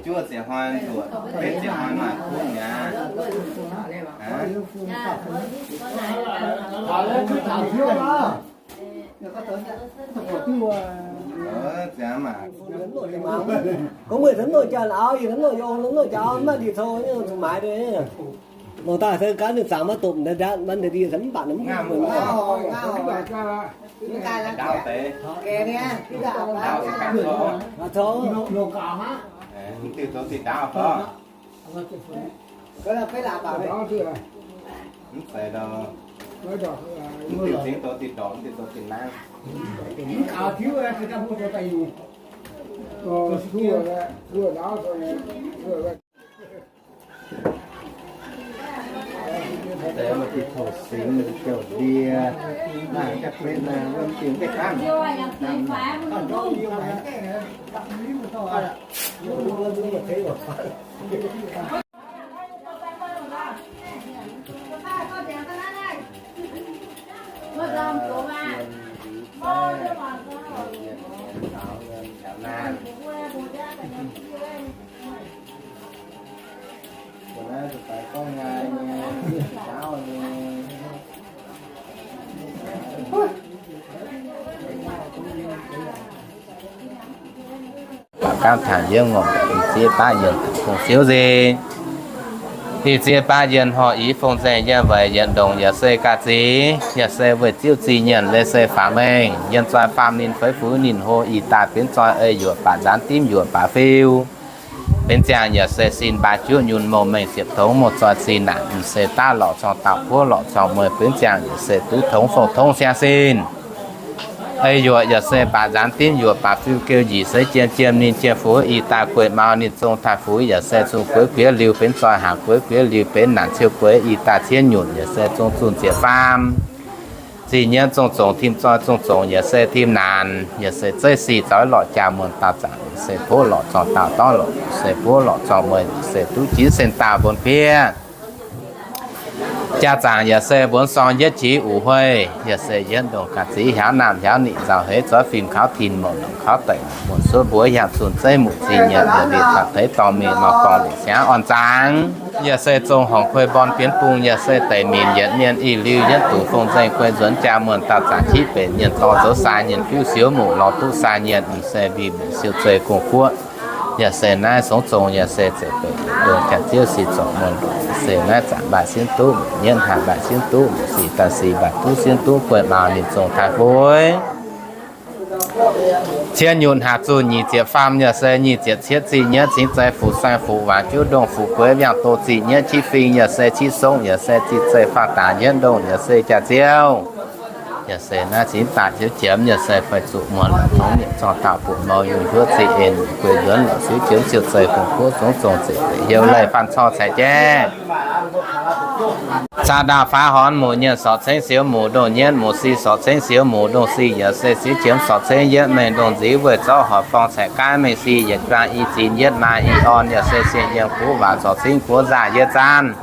Juov ziepc hnoi nduoqc, betv ziepc hnoi maaih kuv mi'aqv. Aav, ziangx maah. Gorngv mueiz zungv nor jaa-laauv, yie zungv nor yie ong, zungv nor jaa-laauv, maiv ndie cou, zungv maaih deix. Mangc daaih se gaav ninh zaangc maiv dopc, mv baac mv baac mv baac Baac gaamv tangx yiem ngorc, ih zieqv baav yienh fong siouv nzengc. Ih zieqv baav yienh horh i fong nzengc yiem weic yietc ndongc yaac se ga'ziex, yaac se weic ziouv zingh nyienc leiz se faaux mengh. Yiem zoi faam ninh feix fuix ninh hlo ih daaih benx zoi ei yuoqc baac nzaanx dimv yuoqc baac fiu. Benx ziangh yaac se sin baac juqv nyunc mouh mengh ziepc tongx mouh zoi zinh naanc, m'seix daav lorqc corng dauh buov lorqc corng mueiz benx ziangh yaac se duqv tongx fong tongx siang sin. Ei yuoqc yaac se baac nzaanx dimv yuoqc baac fiu geu njiec seix jiem jiem ninh jiem fuix ih daaih gueiv mau ninh zong taaih fuix yaac se zungh gueix gueix liuz benx zoi hnaangx gueix gueix liuz benx naanc ciou gueix ih daaih cien nyunc yaac se zong zunh ziepc faam. Zinh nyienv zong zongc tim zoi zong zongc yaac se tim naanc, yaac se zeiv sic zaux lorqc jaa muonh dauh zaangc, yaac se poqv lorqc corng dauh dorv lorqc, yaac se buov lorqc corng mueiz, yaac se duqv jinv sen dauh mbon bieqc. Jaa zaangc yaac se mbuonx sorng yietv qiex uqc huei, yaac se yietv ndongc ga'ziex hiaaux naamh hiaaux nic nzauh heix zorv fim kaux tin mouc longc kaux deic muonc suov mbuov hiaang zunh zeiv muc zinh nyienc yaac liuz taux deix dorngh mingh mau gorngv liuz siangx orn zaangc. Yaac se zong horngc kuei mborn bienx bung, yaac se deic minc yietc mienh ih liuz yietv duqv fong nzengc kuei nzuonx jaa muonh dauh zaangc qiex benx nyienc dorh zoux sai nyienc fiuv siouv muc lorz duqv sai nyienc m'seix mbic mbic siou zei gong guoqv. Yaac se naaiv songx zong yaac se zeiv benx ndongc jaax ziouv sic zorc muonh, se naaiv zaangc mbaaih sienv duqv, nyienv haih mbaaih sienv duqv, sic daaih sic mbaaih duqv sienv duqv, gueiv mau ninh zong taaih fuix. Cien nyutc haaz zunh nyic ziepc faam yaac se nyic ziepc cietv zinh nyienv cingx zei fuqv saeng fuqv waac juv ndongh fuqv gueix viangh doz zinh nyienv qiex fing yaac se qiex songv yaac se zinh zei faah daaih nyienv ndongh yaac se jaax ziouv. Yaac se naaiv cingx daaih ziouv jiemx yaac se fai zuqc muonc la'tongx nyei zorng dauh buoqc mou yungh hluoqv zinh en gueix nzuonx la'siuv jiemx siou zei gong guoqv zungv zong ziepc beic heuc leih faan corc caic jaiv. Caa ndaauh faaux horn muc nyienc sorc cengv siouv muc ndongh nyienv muc si sorc cengv siouv muc ndongh si yaac se siuv jiemx sorc cengv yietv mengh ndongh nziv weih zorqv horc forng caic gaaiv mengh si yietc juang i zinh yietv maa i orn yaac se sienx yiem kuv waac sorc cingv guoqv nzaah yietv zaanv.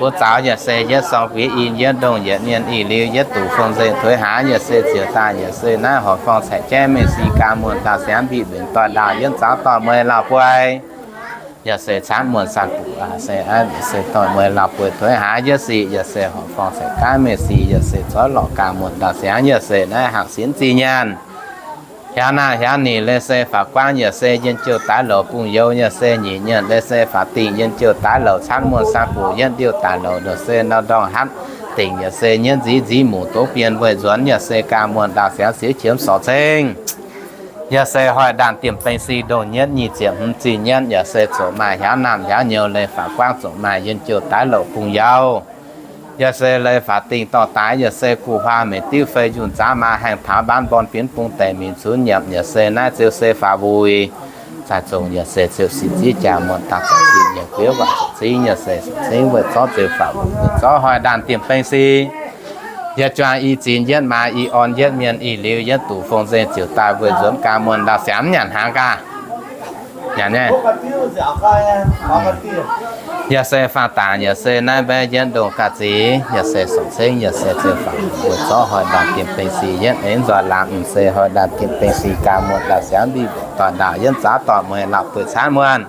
Buov zaux yaac se yietv sorng guix in, yietv ndongh yietc mienh ih liuz, yietv duqv fong nzengc tuix haaix yaac se ziouc daaih yaac se naaiv horc forng caeqv jaiv mengh si ganh muonh dauh siangx mbiv mbenc doix ndaauh yietv zaux doix mueiz lauh buei. Yaac se caanv muonh sanh buc se, se doix mueiz lauh buei tuix haaix yietv sic yaac se horc forng caeqv jaiv mengh si yaac se zorqv lorqc ganh muonh dauh siangx yaac se naaiv hnangv sinx zih nyaanh. Hiaaux naamh hiaaux nyic leiz se faaux guangv yaac se yien jouh daaih louc bungx youz yaac se nyic nyaanh leiz se faaux dingh yien jouh daaih louc caanv muonh sanh buc yietv ndiuh daaih louc yaac se ndau ndorngh hatv dingc yaac se nyienv nziv nziv muc doz bienh weih nzuonx yaac se ganh muonh dauh siangx siouv qiemx sorc ceng. Yaac se hoic ndaanh diemh beng si ndongh nyietv nyic ziepc hmz zih nyienv yaac se zoqc maaih hiaaux naamh hiaaux nyouz leiz faaux guangv zoqc maaih yien jouh daaih louc bungx youz. Yaac se leiz faaux dingh dorh daaih yaac se guv huaang meic diuv fei yunh zaav maa haengh taux mbaanv mborn bienv bung deic mingh cunx nyiemc yaac se naaiv ziouc se faaux wuic. Zaih zongh yaac se ziouc sic ziev jaax muonh daaih zaih sic nyiemc guiev waac zingv yaac se cingv weic zorqv ziouc faaux wuic zorqv hoic ndaanh diemh beng si. Yietv juang i zinx yietv maa i orn yietv mienh ih liuz yietv duqv fong nzengc ziouc daaih weic nzuonx ganh muonh ndau siangx nyanc hnaangx gaax. Nyanc nyei. Yaac se faang dangc yaac se naaiv mbaeqv yietv ndongh ga'zix yaac se sorc cengv yaac se ziouc faaux weic zorqv hoic ndaanh diemh beng si yietv aengx nzoih lamz m'sei hoic ndaanh diemh beng si ganh muonh ndau siangx mbiv mbenc doix ndaauh yietv zaux doix mueiz lauh bueix caanv muonh.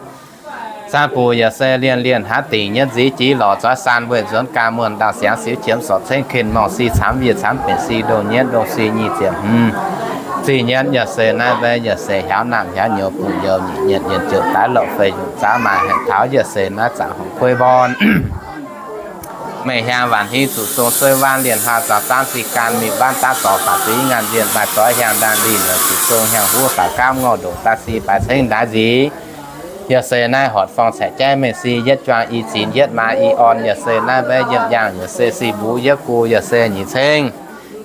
Sanh buc yaac se lienh lienh hatv dingc nyietv nziv jiex lorz zoix sanh weic nzuonx ganh muonh ndau siangx siouv qiemx sorc cengv ken morngh si camv yie camv benx si ndongh nyietv ndongh si nyic ziepc hmz. Zih nyietv yaac se naaiv mbaeqv yaac se hiaaux naamh hiaaux nyouz bungx youz nyic nyietv yien jouh daaih louc fei yungh zaav maaih haengh taux yaac se naaiv zaqc horngc kuei mborn. Meih hiaang waanc hingv zuqc zong sueiv waanv lienh hlaax zaux zaanv zinh gaanv mingh waanv daav zorc baac zingx ngaanc nzienh maaih zoix hiaang ndaanh linh yaac zuqc zong hiaang huv baac gaamv ngorc ndongc daaih si baaix cengv ndaix nzic. Yaac se naaiv horc forng caeqv jaiv mengh si yietv juang i zinx yietv maa i orn yaac se naaiv mbaeqv yiemh yaangh yaac se si mbuv yietv gu yaac se nyic cengv.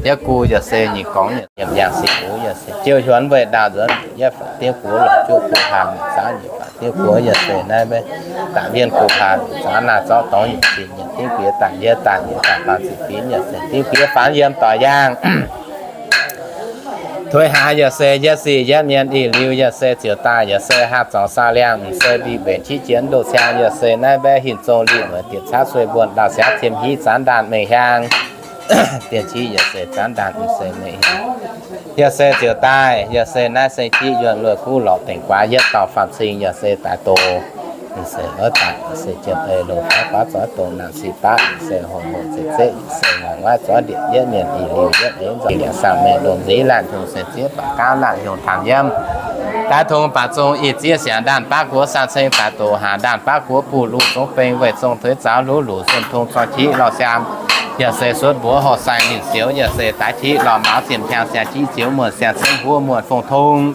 Yietv gu yaac se nyic gorngv yaac se yaac se jiu hiuonx weih ndaauh nzuonx yietv faaux diev gu lorqc juoqv gu hlaax mingh zaav nyic faaux diev gu yaac se naaiv mbaeqv daaih mienh gu hlaax mingh zaav naaiv zorqv dorngx nyic zinx nyic dingv bieqc daaih yie daaih nyic daaih faaux ziqc binv yaac se dingv bieqc faaux yiem doix yaangh. Tuix haaix yaac se yietv sic yietv mienh ih liuz yaac se ziouc daaih yaac se haah zorngx saa liangh m'sei mbiv mbenc qiex jienv ndoh ciang yaac se naaiv mbaeqv hinc zong lih mueiz diepc caav sueih mbuonx ndau siav ciem hiv zanv ndaanh mengh hiaang. Dien qiex yaac se zanv ndaanh m'sei mengh hiaang. Yaac se ziouc daaih yaac se naaiv seng jiv yuonh luoqc kuv lorqc dengc guaax yietv dauh faam cing yaac se daaih doz. M'sei oix daaih yaac se jiem ei loz-faav guaav zoix dongh naamh sic baav yaac se hoc hoc zeqc zeqv yaac se ngorc nguaaiv zoix ndieqc yietv mienh ih liuz yietv eix nzauh liaqc saangh mengh lomh nziv laanh hiungh se zieqv baac gaanv laanh hiungh tangx yiem. Daaih tong baac zong ih zieqv siangx ndaanh baav guoqv saah ceng daaih doz haac ndaanh baav guoqv buv luv zong beng weih zong tuix zaux luv luc zunh tong zorng qiv lorh siaam. Yaac se suotv mbuox horh sai ninh zioux yaac se daaix qiv lorh mauz ziemh hiaang siang qiv zioux muonh siang cengv huov muonh fong tong.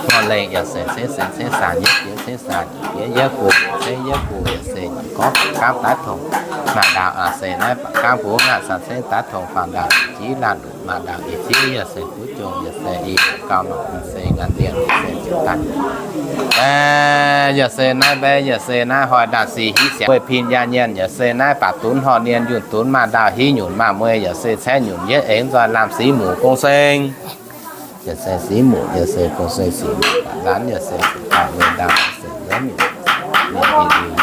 Ngorc lengh yaac se cengv se cengv saah nyietv jiex cengv saah nyic jiex yietv gu cengv yietv gu yaac se nyic gorngv baac gaamv daaih tongx. Maaih ndaauh aac se naaiv baac gaamv mbuo ngaanc saah cengv daaih tongx faang ndaauh jiex laanh luc maaih ndaauh ih zieqv yaac se kuv jong yaac se ih gauh lorqc m'sei ngaanc ndienh yaac se ziouc daaih. Yaac se naaiv mbaeqv yaac se naaiv hoic ndaanh sic hiv siangx weih pin yaac nyienx yaac se naaiv baac dunv horh nien yunh dunv maaih ndaauh hiv nyunc maaih mueiz yaac se caeqv nyunc yietv eix nzoih lamh sic muc gong seng. Yaac se sic muc yaac se gong seng sic muc baac lanv yaac se daaih mueiz ndaauh yaac se nyienv nyunc, nyunc i liuz,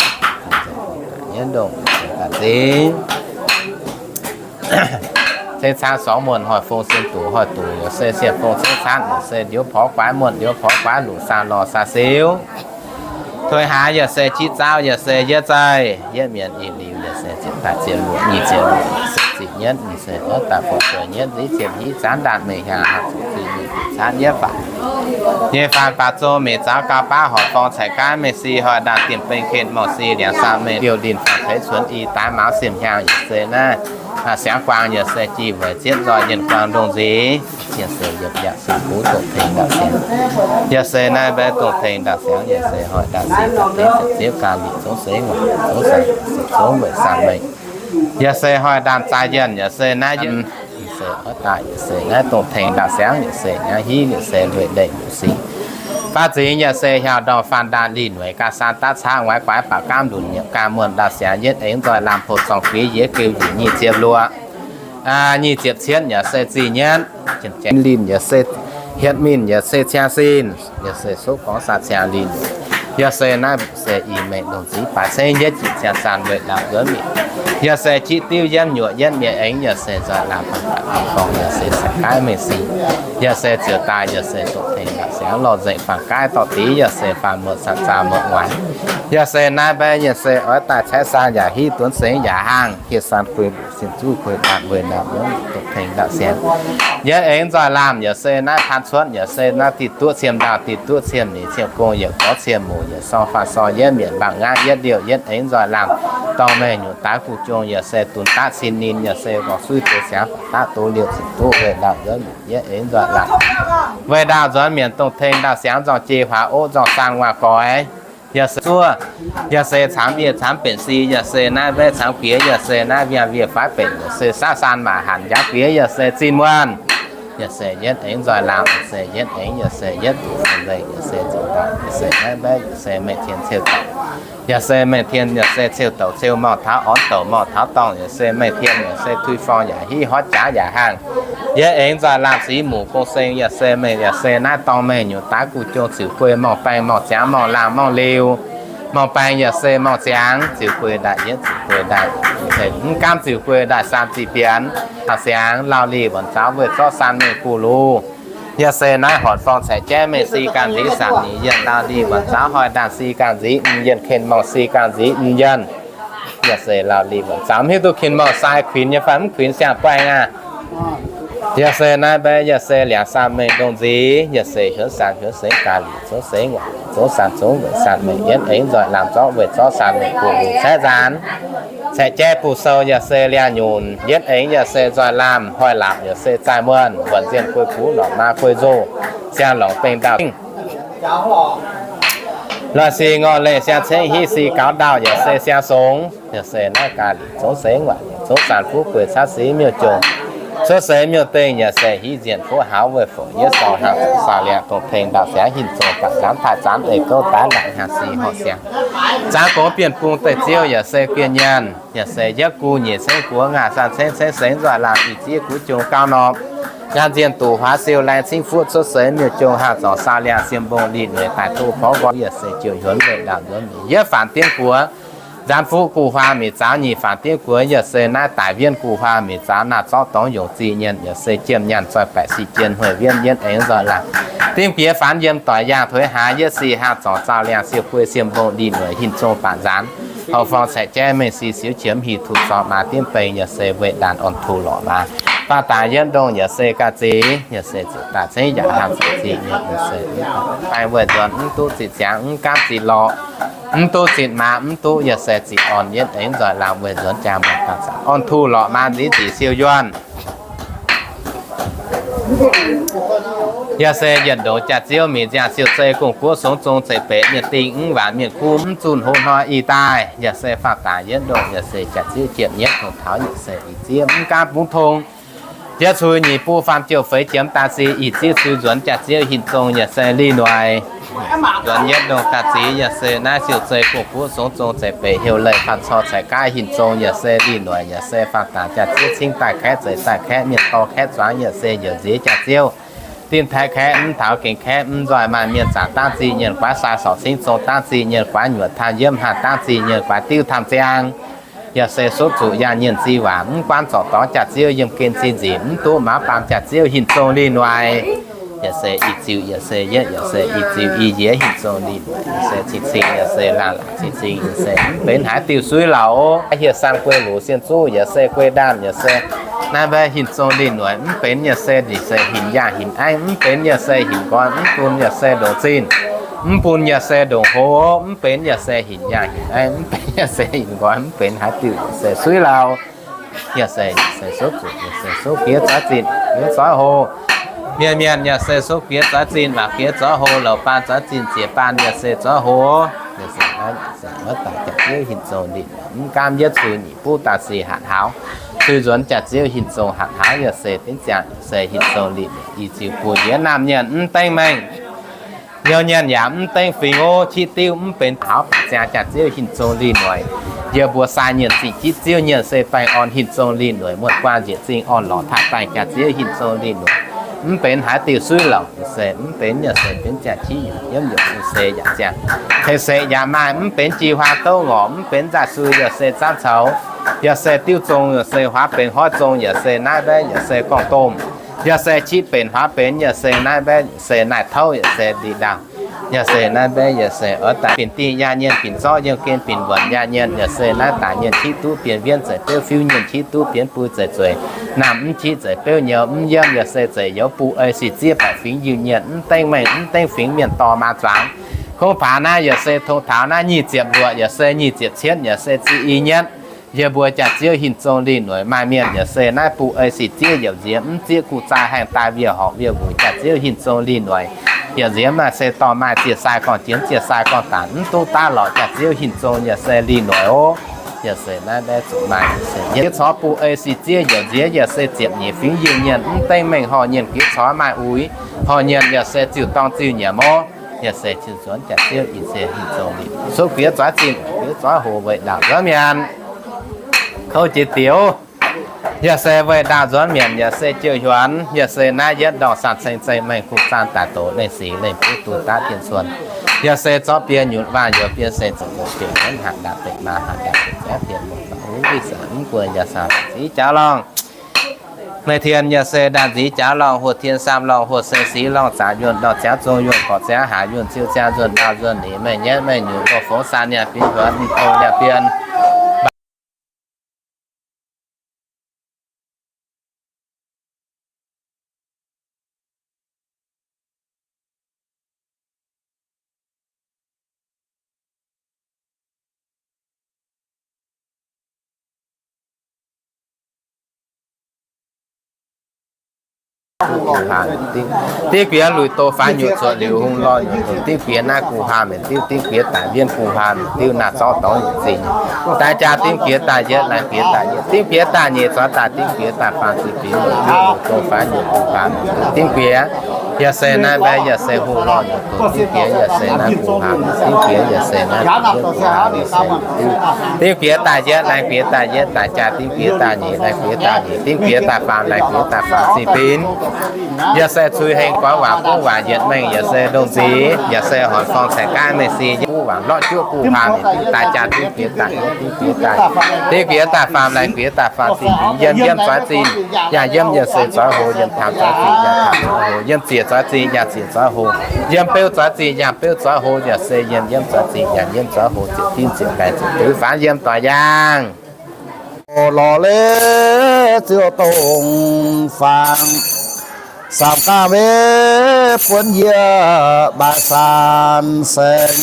yietv ndongh yaac se daaih zingv. Cengv caanv sorngv muonh hoic fong sien duqv hoic duqv yaac se sienh fong cengv caanv yaac se ndioux porv guaav muonh ndioux porv guaav luqc saah lorh saah siou. Tuix haaix yaac se qiex zaauv yaac se yietv zaih yietv mienh ih liuz yaac se ziepc daaih ziepc luoqc nyic ziepc luoqc se ziepc nyietv m'sei oix daaih fongc zueiz nyietv nziv ziepc hiv zanv ndaanh mengh hiaang haah zuqc ziqc nyic ziepc caanv yietv faanx. Nyei faanx baac zong meic zaux gau baav horc forng caic gaanv mengh si hoic ndaanh diemh beng ken morh si liangx saah mengh liouh linh faanx ceix cuonx i daaix mauz siemh hiaang yaac se naaiv siangx guaang yaac se jih weic zietv nzoih yienh guaang ndongh nzeix. Yaac se yiem yaac se kuv dongh tengx ndaauh siangx. Yaac se naaiv mbaeqv dongh tengx ndaauh siangx yaac se hoic ndaauh siangx daaih deix se ziouv ganh liqc zouv seix waac zouv saah se zouv weic saah mengh. Yaac se hoic ndaauh zaaix yienh yaac se naaiv yienh se oix daaih yaac se naaiv dongh tengx ndaauh siangx yaac se naaiv hiv yaac se lueic ndeic nyungc sic. Baav zingx yaac se hiaauc ndorngh faanh ndaauh linh weic ganh saan daav caqv nguaaiv guaix baac gaamv lunc nyiemc ganh muonh ndaauh siangx yietv eix nzoih lamh poqc zorngh guix yietv geu nyic ziepc luoqc. Nyic ziepc cietv yaac se zih nyietv, linh yaac se hietv mingh yaac se ciang sin, yaac se sov gorngv saah ciang linh. Yaac se naaiv se i mengh lungh zingx baaix ceng yietv jiex ziangh zaanh weih ndaauh nzuonx mi'aqv. Yaac se qiex diuv yietv nyuoqc yietv mienh aengx, yaac se nzoih lamh fangx-fangx gorngv, yaac se sai gaaiv mengh sin, yaac se ziouc daaih, yaac se dongh tengx ndaauh siangx lorh nzengc fangx gaaiv dorh div, yaac se faanh muoqc caux zaah muoqc muangx. Yaac se naaiv mbaeqv yaac se oix daaih caeqv saang yaac hiv, duonx sengx yaac haangh, hieh saan kuiv mbuoqc sin zuqv kuiv baamh weih ndaauh nzuonx dongh tengx ndaauh siangx. Yietv aengx nzoih lamh yaac se naaiv paan cuotv, yaac se naaiv diuh duqv ciem ndaauh, diuh duqv ciem nyeic, ciem gong yaac gorx ciem muc, yaac sorng faanh sorng yietv mietc mbaangc nqaangv yietv liouh, yietv aengx nzoih lamh dorh meih nyungc daaix guv jong, yaac se dunx daqv cin ninh, yaac se gorngv suiv doz siangx faaux daqv doz liouh, cin duqv weih ndaauh nzuonx mietc, yietv aengx nzoih lamh weih ndaauh nzuonx mietc dongh tengx ndaauh siangx nzorng jei huaax oqv nzorng saang waac goix. Yaac se zuov, yaac se caamx yie caamx benx si, yaac se naaiv mbaeqv caamx guiex, yaac se naaiv mbiaangx mbiaangx faix benx, yaac se saav saan maac hanc njangv guiex, yaac se zinh muonh. Yaac se yietv aengx nzoih lamh, yaac se yietv aengx, yaac se yietv duqv nzengc, yaac se ziouc daaih, yaac se naaiv mbaeqv, yaac se mengh tien ceu douc. Yaac se mengh tien, yaac se ceu douc ceu morngh taux orn douc morngh taux dorngh, yaac se mengh tien, yaac se tui forng yaac hiv, horv jaax yaac haangh. Yietv aengx nzoih lamh sic muc gong seng, yaac se mengh, yaac se naaiv dorngh mengh nyungc daaix guv jong ziouc guei morngh baeng morngh ziangx morngh laangh morngh liuz. Morngh baeng yaac se morngh ziangx ziouc guei ndaaih yietv ziouc guei ndaaih. Mv gaamv ziouc guei ndaaih saam ziqc bienx. Laauh siangx laauh lih wuonc zaux weih zorqv saan mengh guv luz. Yaac se naaiv horc forng caeqv jaiv mengh si ganh nziex samc nyeic yienh, laauh lih wuonc zaux hoic ndaangc si ganh nziex m'yienh, ken morngh si ganh nziex m'yienh. Yaac se laauh lih wuonc zaux mv hiuv duqv kin morngh sai kuinx nyei fai mv kuinx siang-baengh aqv. Yaac se naaiv mbaeqv yaac se liangx saan mengh ndongh nziex, yaac se hiuv saan hiuv sengx ga'lic zouv sengx waac zouv saan zouv weic saan mengh yietv aengx nzoih lamh zorqv weih zorqv saan mengh guv luz caeqv nzaanx. Caeqv jaiv buv sou yaac se liangx nyunc yietv aengx yaac se nzoih lamh hoic laapc yaac se zaih muonh wuonc nzienh guei kuv lorqc maa guei nzoh siang lorngc bengh ndau loih si ngorh lengh siang cengv hiv si gaux ndau yaac se siang songx. Yaac se naaiv ga'lic zouv sengx waac yaac zouv saan fuqv bueix cav si miuc-jongc cuotv seix miuc-dengh yaac se hiv nzienh fuqv hauz weih fouc yietv sorng haangh saauh liangx dongh tengx ndau siangx hinc zong gapv zanv taaih zanv eix gouv daaih laangc hnyangx si horc siangx zaangv gorngv bienh bung deic ziouv yaac se gienh nyaanh. Yaac se yietv guv nyeic cengv guoqv ngaah saan cengv cengv sengx nzoih laangh ih zieqv guv jong gauh norm nyaanh nzienh duqv huaax siou laengz cingv fuqv cuotv seix miuc-jongc haangh zorngc saauh liangx siem mbong lih noic daaih duqv porv nqoi yaac se jiouc nzuonx meic ndaauh nzuonx mingh yietv faanx diev guoqv nzaanx fuqv guv huaang mi'qv zaaux nyic faanx diev guoqv yaac se naaiv daic wienv guv huaang mi'qv zaaux naaiv zorqv dorngx yongc zih nyienh yaac se jiem nyaanh zoih baeqc sic jien hueic wienv yietv aengx nzoih laangh dimv bieqc faanx yiem doic yaangh tuix haaix yietv sic haangh zorngc zaauh liangh siou guei siem mbong lih noic hinc zong baanc nzaanx horc forng caeqv jaiv mengh si siouv qiemx hieh tuc zorqv maa dimv bengx yaac se weih ndaanh orn tuh lorqc maa. Faah daaih yietv ndongh yaac se ga'zeix yaac se ziouc daaih cengx yaac haangh zoux zih nyienh yaac se baengh weih nzuonx mv duqv zinh ziangx mv gaamv zinh lorqc, mv duqv zinh maa mv duqv yaac se zinh orn yietv aengx nzoih laangh weih nzuonx jaa muonh daaih zaangc orn tuh lorqc maa nziv zic siou yuonh. Yaac se yietc ndongc jaax-ziouv mi'qv nziaangx siou zei gong-guoqv songx zong zeiv beic mienh dingh mv waanc mienh kuv mv zunh hoz hnoi ih daaih yaac se faah daaih yietv ndongh yaac se jaax-ziouv jiepv nyietv tongx taux yaac se ih zieqv mv gaamv bungx tong yietv cui nyic buv faam jouh feix jiemx daaih si ih zieqv cui nzuonx jaax-ziouv hinc zong yaac se lih noic nzuonx yietv ndongh daaih ziex yaac se naaiv siou zei gong-guoqv songx zong zeiv beic heuc leih faanh cor caiv gaav hinc zong yaac se lih noic yaac se faah daaih jaax-ziouv cingv daaih kaeqv zeiv daaih kaeqv mienh dorh kaeqv zuangx yaac se njiec nziex jaax-ziouv dimv taeqv kaeqv mv taux gengh kaeqv mv nzoih maaih mienh zaangc dangv zih nyienh guaav sai sorc cingv zong dangv zih nyienh guaav nyuoqc tanh yiemv haanh dangv zih nyienh guaav diuv tamh ziangh yaac se sopv zuqc yaangh nyienh zih waac mv guaanv zorc dorngx jaax-ziouv yiem gen zinh nzipc mv duqv maaz baamz jaax-ziouv hinc zong lih noic yaac se ih ziuh yaac se yietv yaac se ih ziuh ih njiec hinc zong lih noic yaac se cing-cing yaac se laangh laangh cing-cing yaac se mv benx haaix diuh suiv lauh. Hieh saan guei luc sien zuqv yaac se guei ndaanh yaac se naaiv mbaeqv hinc zong lih noic mv benx yaac se ndinc se hinc yaangh hinc aengv mv benx yaac se hinc nqoi mv bun yaac se ndongc zinh mv bun yaac se ndongc hoz mv benx yaac se hinc yaangh hinc aengv mv benx yaac se hinc nqoi mv benx haaix diuh yaac se suiv lauh. Yaac se, se sopv zuqc yaac se sopv giex zoiv zinh giex zoiv hoz. Mienh mienh yaac se sopv giex zoiv zinh waac giex zoiv hoz, louc baan zoiv zinh zieqc baan yaac se zoiv hoz. Yaac se wuov daaih jaax-ziouv hinc zong lih mv gaamv yietv cui nyic buv daaih sic hatc hauz, cui nzuonx jaax-ziouv hinc zong hatc hauz yaac se dinv ziangh se hinc zong lih i ziuh buo njiec naamh mienh mv dengv mengh. Nyouz nyienh yaac mv dengv fingx ov, qiex diuv mv benx taux ziangx jaax-ziouv hinc zong lih noic. Yie mbuo sai nyienh zinh jiv ziouv nyienh se baengh orn hinc zong lih noic, muonh guaan njiec zingh orn lorz taaih baengh jaax-ziouv hinc zong lih noic. Mv benx haaix diuh suiv longc, yaac se mv benx, yaac se benx ziangh qiex nyungc, yiem nyungc se yaac ziangh. Heh se yaac maaih, mv benx jih huaang douv ngorc, mv benx nzaaih sui, yaac se zaanv coux, yaac se diuv zong, yaac se huaav benx hoiv zong, yaac se naaiv mbaeqv, yaac se gorngv domh, yaac se qiex benx huaav benx, yaac se naaiv mbaeqv, yaac se naaiv touv, yaac se ndih ndaangh, yaac se naaiv mbaeqv, yaac se oix daaih binc dingh yaac nyienh, binc zorqv yiem gen, binc wuonc yaac nyienh, yaac se naaiv daaih nyienh qiex duqv, binc wienv zeix beuv, fiuv nyienh qiex duqv, binc bui zeix zueiz, naamh mv qiex zeix beuv, nyouz mv yiem, yaac se zeix youz buv ei sic ziev baeqc fingx Iu-Mienh, mv dengv mengh mv dengv fingx mienh dorh maa zuangx. Kungx paax naaiv yaac se tong taux naaiv nyic ziepc luoqc, yaac se nyic ziepc cietv, yaac se ziex i nyetv. Yie mbuo jaax-ziouv hinc zong lih noic maaih mienh, yaac se naaiv buv ei sic ziev youc nziex, mv zieqv guv zaah haengh daaih wiev horngc wiev wuic, jaax-ziouv hinc zong lih noic. Yaac nziex maaih se dorh maaih ziec sai gorngv jienv, ziec sai gorngv daanc, mv duqv daav lorqc, jaax-ziouv hinc zong yaac se lih noic oc. Yaac se naaiv mbaeqv zuqc maaih, yaac se giex corc buv ei sic ziev youc nziex, yaac se ziepc nyeic fingx Iu-Mienh, mv dengv mengh horh nyienh giex corc maaih uix, horh nyienh yaac se ziuc dorng ziuc nyiemc oc. Yaac se ziuc nzuonx jaax-ziouv ih se hinc zong lih, suv giex zoix zinh, giex zoix hoc weic ndaauh nzuonx mienc. Kouv jiex dioux. Yaac se weic ndaauh nzuonx mienc, yaac se jouh hiuonx, yaac se naaiv yietv ndorngh saanh ceng zengh mengh kuh zaanh daaih doqc lengh sic lengh buv duqv daav dien cuon. Yaac se zorqv biei nyutc waah njoux biei se zuqc jouh hiuonx hanc ndaauh deic maa hanc ndaauh deic ziangv dien mungh dongh wuov wih zanc mv buo yaac saanh zic jaax lorngh. Meih tien yaac se ndaauh nziv jaax lorngh, huoqc tien saam lorngh, huoqc seng sic lorngh, zaqc yuonh ndorh ziangx zong yuonh gorqc ziangx haaix yuonh ciu ziangx nzuonh ndaauh nzuonh nyic meih nyetv meih nyutc loz fongx saanh nyaanh fingx huonx mv dongh nyaanh bien. Div bieqc luic doz faanx nyutc zuoqc liuz hungh lorh nyutc, div bieqc naaiv guh hlaam mienh diuv, div bieqc daaih mbienv guh hlaam mienh diuv, naaiv zorqv dorngx nyutc zinh daaih jaa, div bieqc daaih yietv laengz bieqc daaih yietv, div bieqc daaih nyeic zorqv daaih div bieqc daaih faam ziqc bieqc mienh diuv, luic doz faanx nyutc guh hlaam mienh diuv, div bieqc yaac se naaiv mbaeqv yaac se hungh lorh nyutc, div bieqc yaac se naaiv guh hlaam mienh, div bieqc yaac se naaiv guh hlaam mienh se diuv, div bieqc daaih yietv laengz bieqc daaih yietv daaih jaa, div bieqc daaih nyeic laengz bieqc daaih nyeic, div bieqc daaih faam laengz bieqc daaih faam ziqc bieqc yaac se cui heng guangc waac buv waac yietc mengh, yaac se ndongh nziv, yaac se horngc forng caengx gaanv mengh si, buv waac lorqc juoqv guh hlaam mienh diuv daaih jaa, div bieqc daaih yietv, div bieqc daaih, div bieqc daaih faam laengz bieqc daaih faam ziqc bieqc yiem, yiem zoix zinh yaac yiem, yaac se zoix hoc yiem, taamh zoix zinh yaac taamh zoix hoc yiem, ziec zoix zinh yaac ziec zoix hoc yiem, beuv zoix zinh yaac beuv zoix hoc yaac se yiem, yiem zoix zinh yaac yiem zoix hoc ziec dinv ziec baengc ziec duix faanx yiem doix yaangh. Lorz leiz ziouc dongh faang, saam gaangh mbe buonv yie baaix san saeng,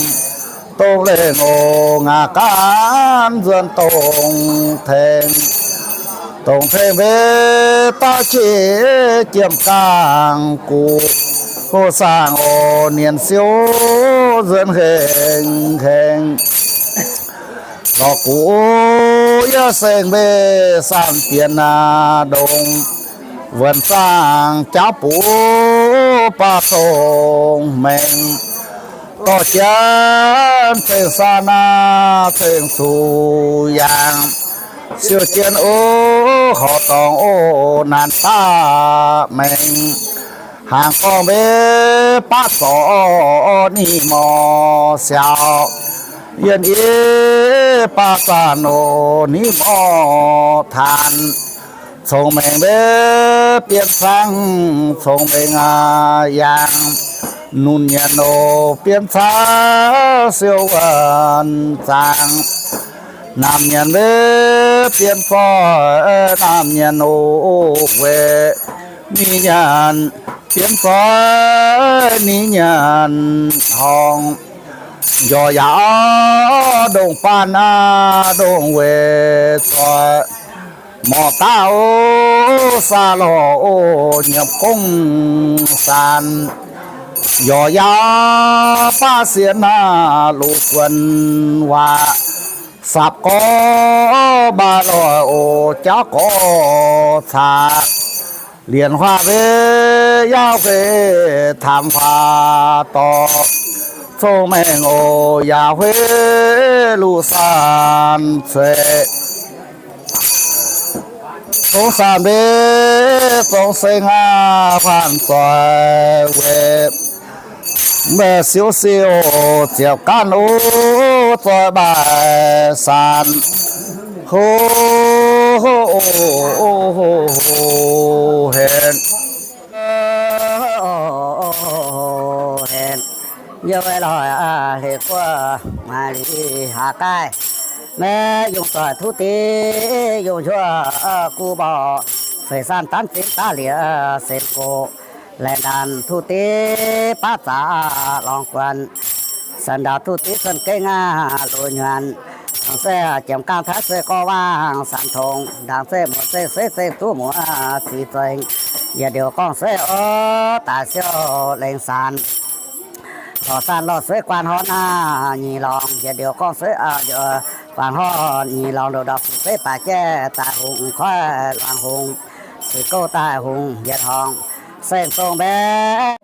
dongh lengh oc ngaac gaanv nzuonx dongh tengx, dongh tengx mbe daaih qiex jiem gaangh guv, hoh saangh oc nienx siou nzuonx hengx hengx. Lorz guv yie seng mbe saanh bienx aa ndongx, wuonc zaangh jauv buv baac dongh mengh, dorh jienv ceng saanh aa ceng cuc yaangh, siou jienv oc horqc dorngx oc naanc daaih mengh. Hnaangx gorngv mbe baav zorc ni mor siaaux, yienh yie baav zaanh oc ni mor taanx. Cong-mengh mbe bienx cang, cong-mengh aa yaangh, nunc nyienx oc bienx cang siou wuonh zaangh. Naamh nyienx mbe bienx zoih, naamh nyienx oc weic ni nyanc, bienx zoih ni nyanc horngh. Njorc yaac ndongh baanh aa ndongh weic zoih, morc daaih oc saa lorh oc nyiemc gong saanh. Njorc yaac baav sienx aa loz guon waac, sapv gorx mbaac loih oc jauv gorx caqv. Lienc huaav mbe yaav hueix taamx huaav dorh, cong-mengh oc yaac hueix luv saanh cueiv. Dongh saanh mbe Zong seng aac, huaanh zoih weic meih siou siou ziepc gaanv o, zoih mbaih saanc ho, hec, yie weic lorh hec guoqv maaih liuz haax gaaih. Maiv yungh doic tuv deix yungh njuov guv mborqv, feix saanh danv zinh daav lieqc sen gox, laengz ndaanc tuv deix baav zaqc lorngx guanc, saanh ndaauh tuv deix cuotv gengh aac loz-hnyuanc, dangc zeiv jiemx gaangh taaix sueih gorx waangh saanc tongx, ndaangc zeiv muoz zeiv seix zeiv duqv muoz zic zengc, yietc liuz gorngv seix o, daaih siou lengh saanc. Lorz saanh lorz sueiv guaan horn aac nyic lorngx, yietc liuz gorngv seix guaan horn nyic lorngx, ndoqc ndorqc fu'jueiv baaix jaiv daaih hungh, koiv luangc hungh, sic gouv daaih hungh yietc horngz, saeng-zong mbaeqv.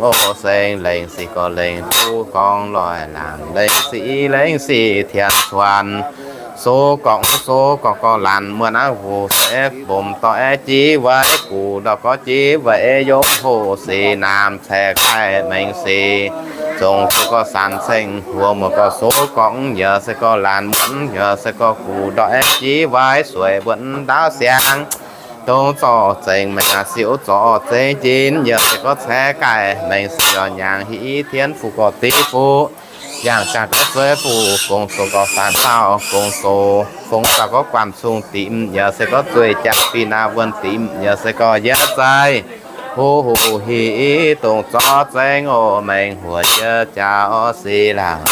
Oc, seng lengc sic gorx lengc buv gorngv loic laangc, lengc sic lengc sic tienx cuonx, sox gorngv sox gorngv gorx laanh muonc aqv, wuc se mbomc dorh aeqv, jiv weic guc ndorh gorx, jiv weic yongh hoc sic naamh caeqv gaih mengh sic, zongc zuqc gorx sanc ceng huox muoz gorx sox gorngv, yaac se gorx laanh muonc, yaac se gorx guc ndorh aeqv, jiv weic sueic mbuonx ndaauv siangx, dongh zorqv zengx maengc aqv, siouc zorqv zengx jin, yaac se gorx caeqv gaih mengh sic, yaac nyaangc hiv tienv fuqv gorx div fuqv, yangh ganh gorx zueiz fuqv gong zoqc gorx faanx dauh gong zoqc, fongx zaux gorx guanh cung dimc, yaac se gorx zueih jaa fih naamh wuonh dimc, yaac se gorx yietv zaih, huv huv hiv dongh zorqv zengx oc, mengh huoc jiex jaax orv sic laangc.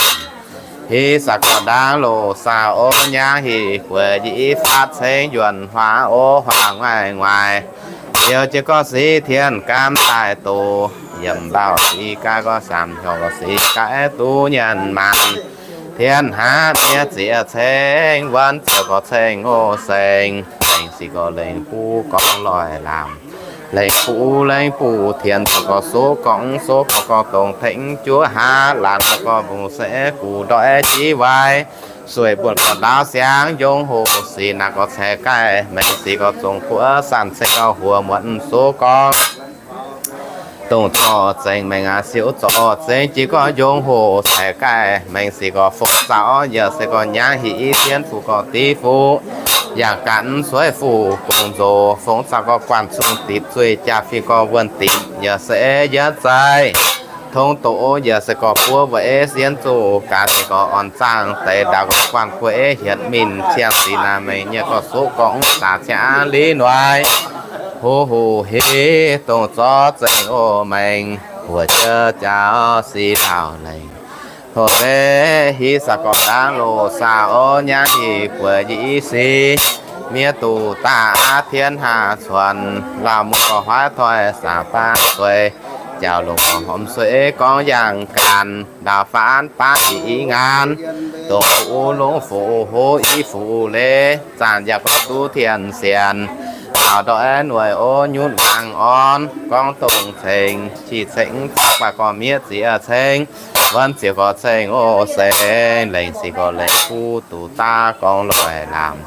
Hiv saax gorx ndaangc loz saah orv nyaangv hiv gueix njiec fatv cengx yuonh huaax orv huaax nguaaic nguaaic, liouh jiex gorx sic tien gaamv daaih doz, yiemc mbaauh sic gaax gorx samx hnyouv gorx sic gaax duqv nyanc maanc, tien hnangv miev zieqc ceng wuonv ziouc gorx ceng oc, seng lengc sic gorx lengc buv gorngv loic laamc, lengc buv lengc buv tienx zoux gorx sox gorngv sox gorngv gorngv dongh tengx juov haav laanh gorngv gorngv mbu'ziex guv ndortv aeqv, jiv waaic sueih mbuonx gorx ndaauv siangx yongh hoc sic naaic gorx caeqv gaih mengh sic gorx zongc guoqv sanc ceng gorx huox muonz sox gorngv dongh zorqv zengx maengc aqv, siouc zorqv zengx jiex gorx yongh hoc caeqv gaih mengh sic gorx fongc zaux yaac se gorx nyaangv hic i tienv fuqv gorx div fuqv, yangh gaax sueiv fuqv gong nzox fongc zaux gorx guanh cung dipc zueih jaa fih gorx wuonh dipc yaac se yietv zaih tongx doqc yaac se gorx buov weic sienv zuqc gaax se gorx orn zaangv deix ndaauv gorx guanh gueiv hietc mingh ciangh sic naaic mengh nyei gorx soqv gorx mv zaax ciangv li noic. Huv huv hiv dongh zorqv zengx oc maengx huoc jiex jaax sic laauh lengh. Tov mbenc hiv saax gorx ndaangv loz saah orv nyaangv hic bueix njiec i sic, miev duqv daaih aav tienv haav cuonx, lauh muoz gorx huaav toi saah baav sueih, jauv longc gorx hormh sueih gorngv yangh ganh, ndaauv faanv baav i i ngaanv, dongh fuqv longc fuqv hov i fuqv leiz, zaanc yaac gorngv duqv tien sienx, taux ndortv aeqv, noic ov nyunv ngaangc orn, gorngv dongh ceng, qiex ceng, zaqc guaax gorx miev ziex ceng, wuonv ziouc gorx ceng oc seng, lengc sic gorx lengc buv duqv daav gorngv loic laamc,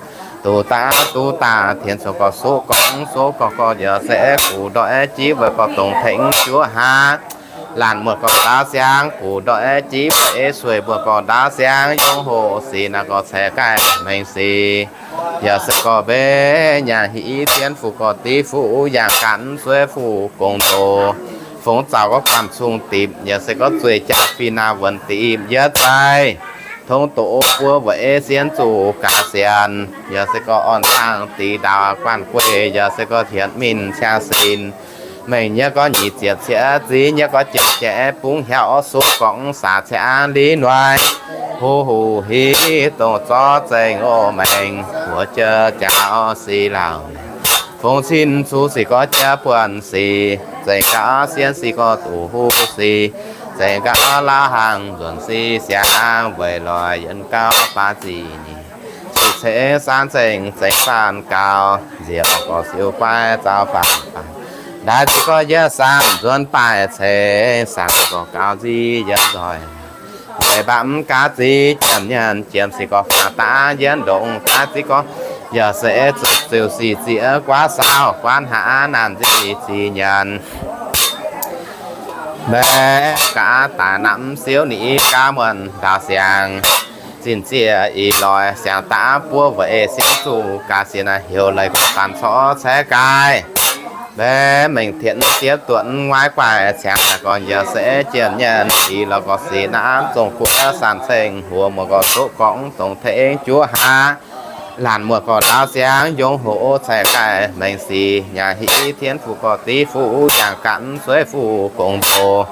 duqv daav duqv daav tien zoux gorx soqv gorx mv soqv gorx gorx yaac se aeqv, guv ndortv aeqv, jiv weic gorx dongh tengx juov haav laanh muoz gorx ndaauv siangv, guv ndortv aeqv, jiv weic sueih mbuonx gorx ndaauv siangv, yongh hoc sic naaic gorx caeqv gaih mengh sic, yaac se gorx mbenc nyaangh hic i tienv fuqv gorx div fuqv, yangh ganh sueiv fuqv gong nzox fongc zaux gorx guanh cung dipc, yaac se gorx zueih jaa fih naamh wuonx dipc yietv zaih tongx doqc buov weic sienv zuqc gaax sienx, yaac se gorx orn zaangv dix ndaauv guanh gueiv, yaav se gorx hietc mingh ciangv sin mengh nyei gorx nyic ziepc cietv ziv nyei gorx jiex jiex bungx hiaauv orv soqv gorx mv saax ciangv li noic. Huv huv hiv dongh zorqv zengx oc maengx huoc jiex jaax orv sic laauh. Fongc cin zuqc sic gorx jiex buonc sic, zengc gaax sienv sic gorx duqv huv sic, zengc gaax lauh hnaangx nzuonx sic siangx weic loic yienx gauh baav zic nyeic, zic ceng saanv zengc zengc saanv gaux, nziex orv gorx siou guaiv zaux faanv faanv, ndaix zic gorx yietv saanv nzuonx daaih ceng saanv gorx gaux nzic yienx nzoih. Weic baac mv gaax zic jiem nyanc jiem sic gorx faanv daav yienx ndongc daav zic gorx, yaac se ziouc sic zic guaav saauv guaav hnangv naanc nzic zic nyanc. Mbaeqc gaax daaih namx siouv ninh i gaav muonc ndaauv siangx, zinh ziec ih loix siangx daav buov weic sienv zuqc gaax sienx naaic heuc leiz gorx daan corc caeqv gaih. Mbaeqc mengh tienx diev duotv nguaaiv guaix ciangx naaic gorx yaac se jiem nyanc dix lorz gorx sic naamv zongh guoqv sanc ceng huox muoz gorx soqv gorx mv dongh tengx juov haav laanh muoz gorx ndaauv siangx yongh hoc caeqv gaih mengh sic nyaangh hic tienv fuqv gorx div fuqv yangh ganh sueiv fuqv gong nzox.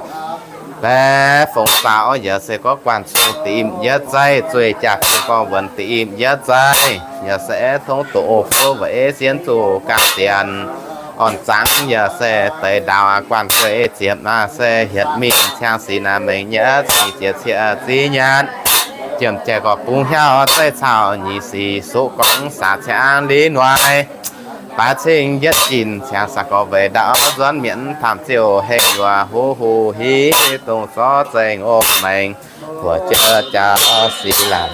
Mbaeqc fongc zaux yaac se gorx guanh cung dimc yietv zaih zueih jaa fih gorx wuonx dimc yietv zaih, yaac se tongx doqc buov weic sienv zuqc gaax sienx orn zaangv yaac se deix ndaauv guanh gueiv ziepc naaic se hietc mingh ciangv sic naaic mengh nyei zic ziec ciec ziv nyanc, jiem jaiv gorx bungx hiaauv zeiv caux nyic sic soqv gorx mv saax ciangv li noic. Aav cingv yietv jin ciangx saah gorx weic ndaauv nzuonx mietc, tamv ziouc hengx yuoqc huv huv hiv dongh zorqv zengx oc maengx, buoqc jiex jaax sic laanh.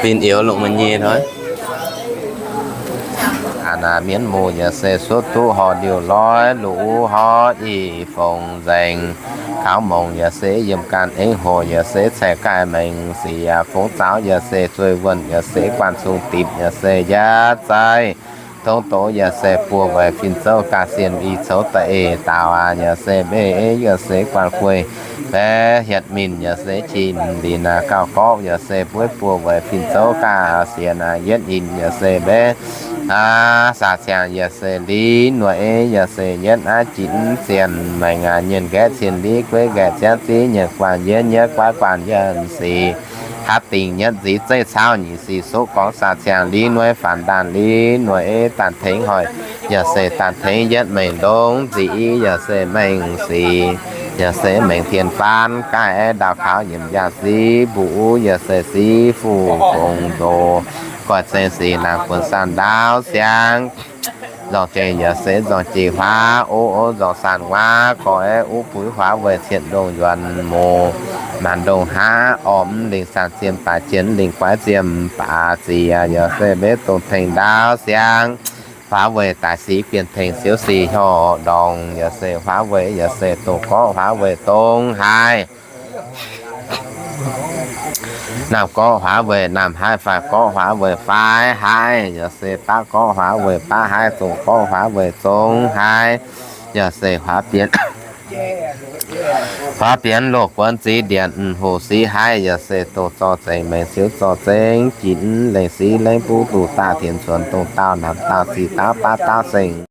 Bin youz longc meih nyei hnoi. Aa, naaiv mienv muoz yaac se suotv duqv horh ndiuh loi, luv horv i fongc nzaeng. Kaux mongc yaac se yiem ganh eix hoc yaac se caeqv gaaih maengx sic, fongv zaaux yaac se zueih wuonh yaac se guanh zungh dipc yaac se njaatv zaih. Tongv doz yaac se buo weic fin-zouv gaax sien i coux da'eix daaux aqv, yaac se mbeih yaac se guanh gueih baeqc hietc min yaac se qin lin aqv, gauh gorqv yaac se bueiv buo weic fin-zouv gaax sienx aqv, yietv in yaac se mbeih aqv, saax ciangx yaac se li nuoiv yaac se yietv aqv, jitv zien maengx aqv, nyienh nqaeqv cien li gueiv nqaeqv ziangv ziv nyienh guanh yietv nyietv guaiv guanh yietv sic. Haav dingc yietv nziv zeiv cauv nyic sic soqv gorngv saax ciangx li nuoiv faanx daanh li nuoiv daanh tengx hoic yaac se daanh tengx yietv maengx ndongc nziv yaac se maengx sic, yaac se maengx tien faan gaaih aeqv, ndaauh kaux nyiemc yaac siv mbuv yaac se siv fuqv fongc ndoh, goiv zengx sic laangz buonc saan ndaauv siang. Nzorng jiex yaac se nzorng jiex huaav, o o nzorng saan huaav, gorx aeqv, uv buix huaav weic cien ndongh yuonx moc, maanc ndongh haav orm lingh saan ziem baaix jien lingh guaiv ziem baaix ziec, yaac se mbeih dongh tengx ndaauv siang. Huaav weic daaih siv bienh tengx siouv sic hnyouv ndorngx, yaac se huaav weic yaac se dongh gorqv huaav weic dongh haaix. Naamh gorqv huaav weic naamh haaix, faix gorqv huaav weic faix haaix, yaac se baqv gorqv huaav weic baqv haaix, zong gorqv huaav weic zong haaix, yaac se huaav bienx, huaav bienx loz guonx ziv ndienc hoc siv haaix, yaac se dongh zorqv zengx maengx siouv zorqv zengx jitv lengh siv lengh buv duqv daaih tienx cuonx dongh daauh naamh daauh sic daauh baav daauh zengx.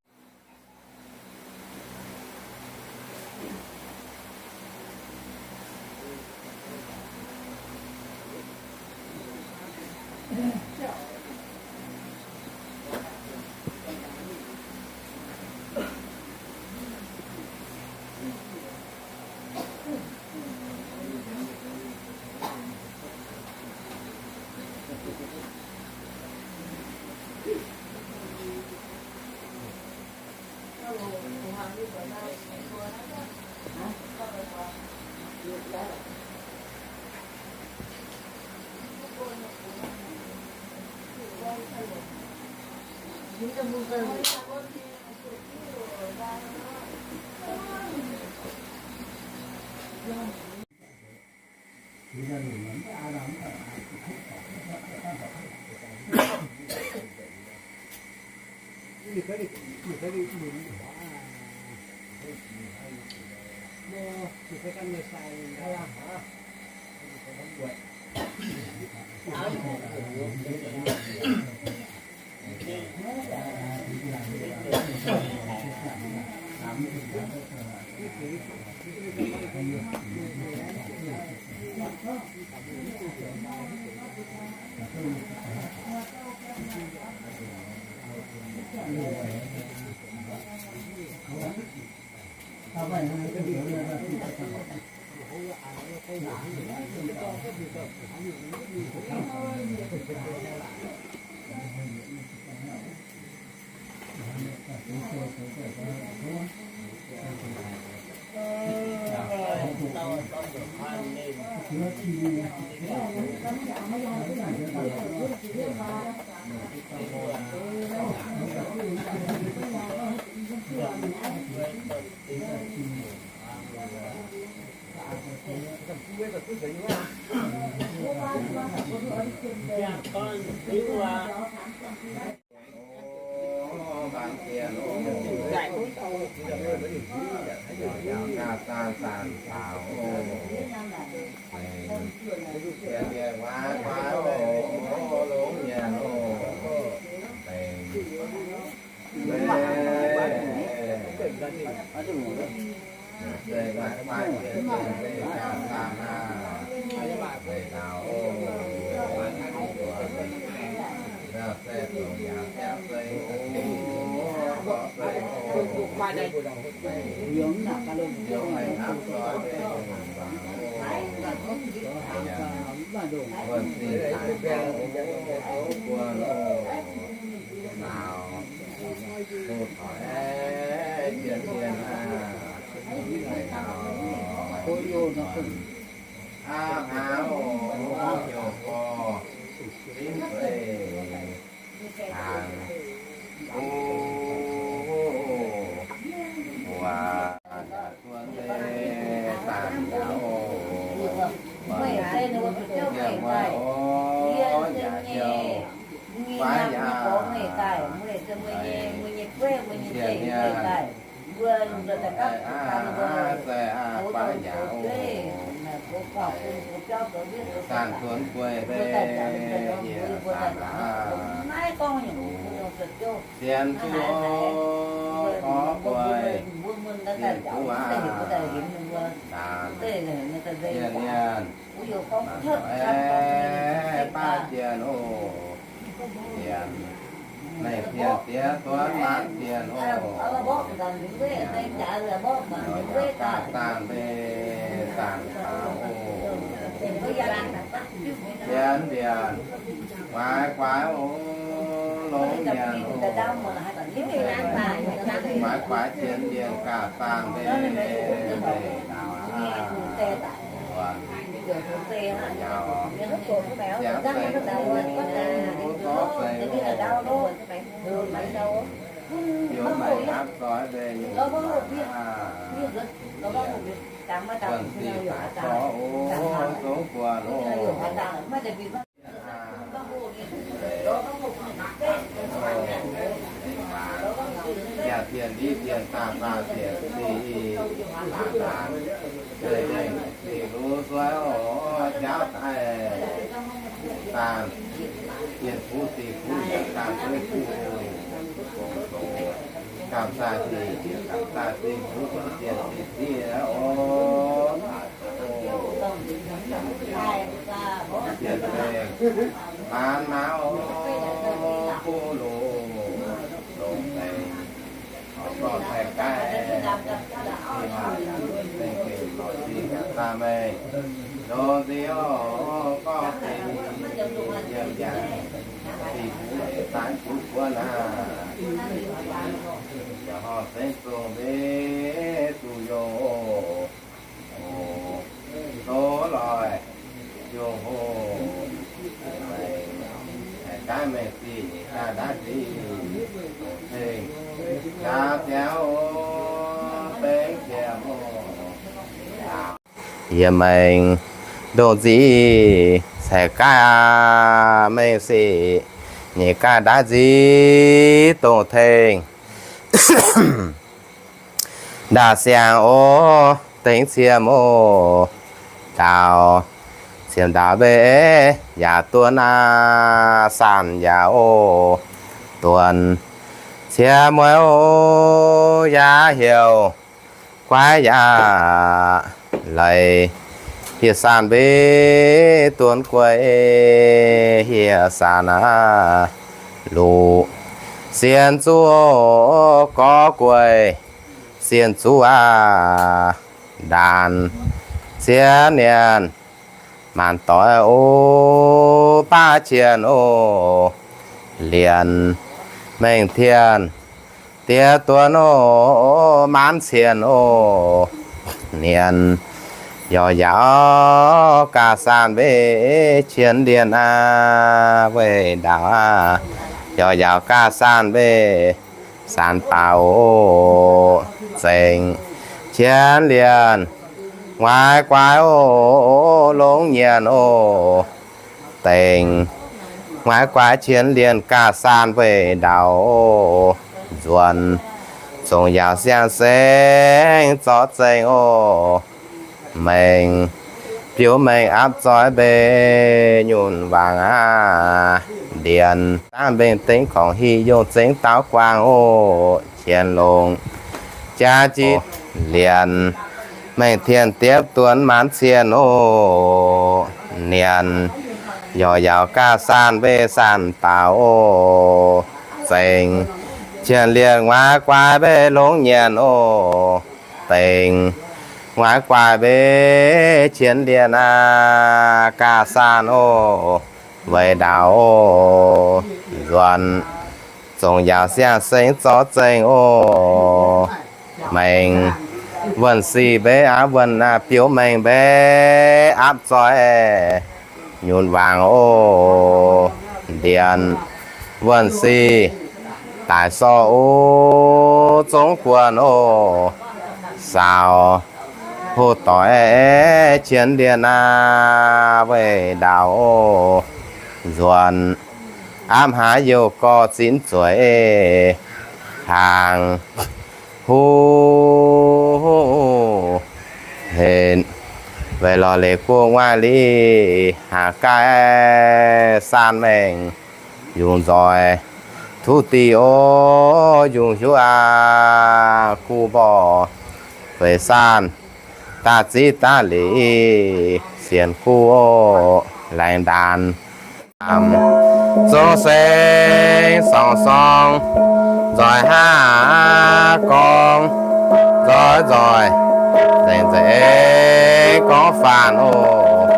Sienx zuqc oc, gorx guei, sienx zuqc aac, daanh, sienx mienh, mangc doic baav jien oc, sienx, mengh sienx diex duonv maanc sienx oc, yaac ganh zaangh mbeih zaangh taux oc, sienx mbienc, guaix guaix oc, longx nyanc oc, guaix guaix sienx mbienc gaax zaangh mbeih mbeih ndau aac, Yaac dienh liz dienh daaih daaih dienh sic, daaih daaih sic lu suov oc, jauv daaih daanh, dienh fuqv sic fuqv yaac daanh fuqv fuqv, gamh daaih sic, gamh daaih sic fuqv dienh sic sic oc. Maanz maanz oc, buv loz, longc deix, gorngv taaih gaaih, zingh waac zingh gengh lorz zingh gaax daaih meih, longx nziex oc, gorngv zingh yiem yaac, zingh buv eix daaih buv buonv aac, yaac horpc zengv zongh mbev duqv yongh oc. Oc, tov loih, yongh hoc, meih, daaih meih sic, daaih ndaatv sic, ceng, jaax ziangx oc, bengx qiemx oc. Yie mengh ndongc nzic, ceix gaaih aac, mengh sic, nyeic gaaih ndaatv nzic, dongh tengx. Ndaauh siang oc, dengx qiemx oc, ndaauh, qiemx ndaauh mbeih yaac duonv aac, saanh yaac oc, duonv, qiemx mueiz oc, yaac heuc, guaiv yaac leiz, hieh saanh mbeih duonv guei, hieh saanh aac, luqc, sienx zuqc oc, gorx guei, sienx zuqc aac, ndaanx, ziex nienc, maanc doic oc, baav jienh oc, lienc, mengh tienh, diex duonv oc, maanc cienh oc, nienc, yaac yaauc gaax saanh mbeih qienx lienh aac, weih ndaauh aac, yaac yaauc gaax saanh mbeih saanh baaux oc, zengx, qienx lienh, muaiz guaaix oc, longx nyanc oc, dengx, muaiz guaaix qienx lienh gaax saanh weih ndaauh oc, nzuonx, zongc yaauc siang-sengx zorqv zengx oc, mengh, biouv mengh aapv zoih mbeih nyunc wangc aac, ndienx, dangv mbenc dengx korngc hieh yongh zengx daaux guangc oc, qienx longx, jaax jiv, lienc, mengh tienh diepv duonx maanc cienh oc, nienc, yaac yaauc gaax saanh weih saanh daaux oc, zengx, Qienx lienh nguaaiv guaaih mbeix longx nyanc oc. Dengc nguaaiv guaaih mbeix qienx lienh aqv, gaax saanh oc, weic ndaauv oc, nzuonx zongc yaac siang-sengx zorqv zengx oc. Maengx wuonh sic mbeix aqv, wuonh aqv, biouv maengx mbeix aapv zoih nyunc wangc oc. Ndienx wuonh sic daaih sorh oc, zongv guonh oc, saaux hoc doic qienx lienh aqv, weic ndaauv oc, nzuonx aapv hlaax youh gorx zinv zueiz hnaangx huv henc, weic lorz leiz guoqv nguaaiv lic hnaangx gaaih saanh maengh yungz nzoih tuv diuh oc, yungz hiuv aqv, guv mborh feix saanh daaih ziv daaih lic sienx guv oc, laengz ndaanx zongv seng sorng sorng, nzoih hnangv gorngv nzoih nzoih, nzengc nzengc gorngv faanv oc,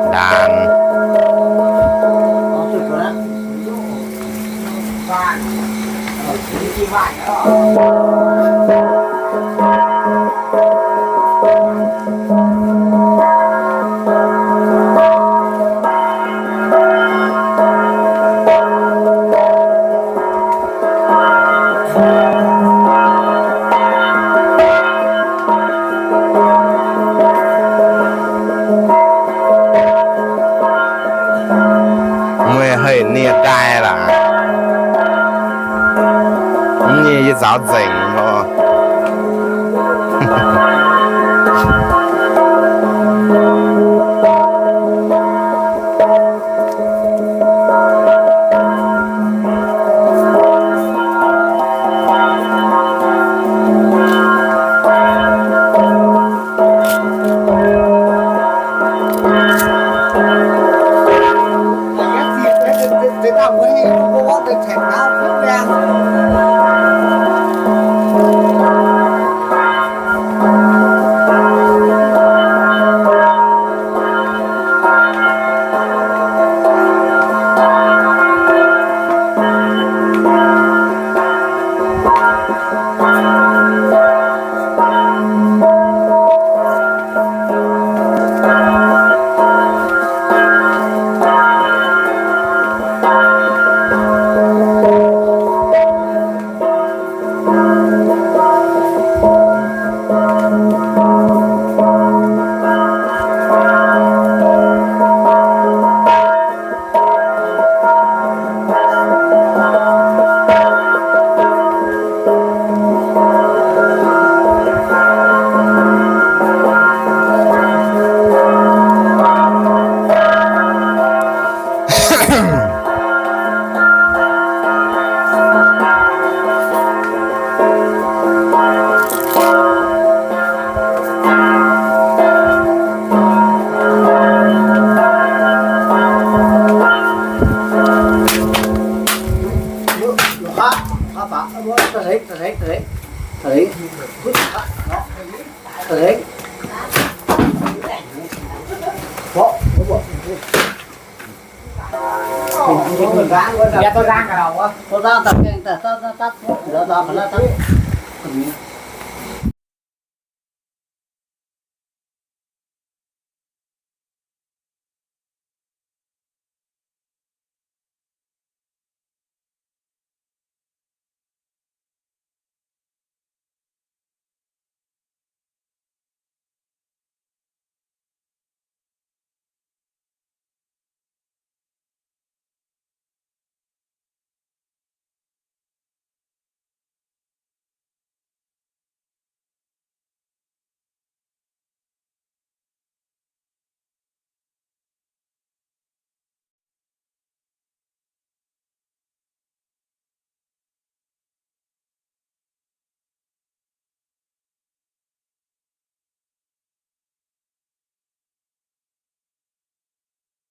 ndaanx. Meih haih nie daaih laac? Mv nyei yie nzaaux nzengc oc.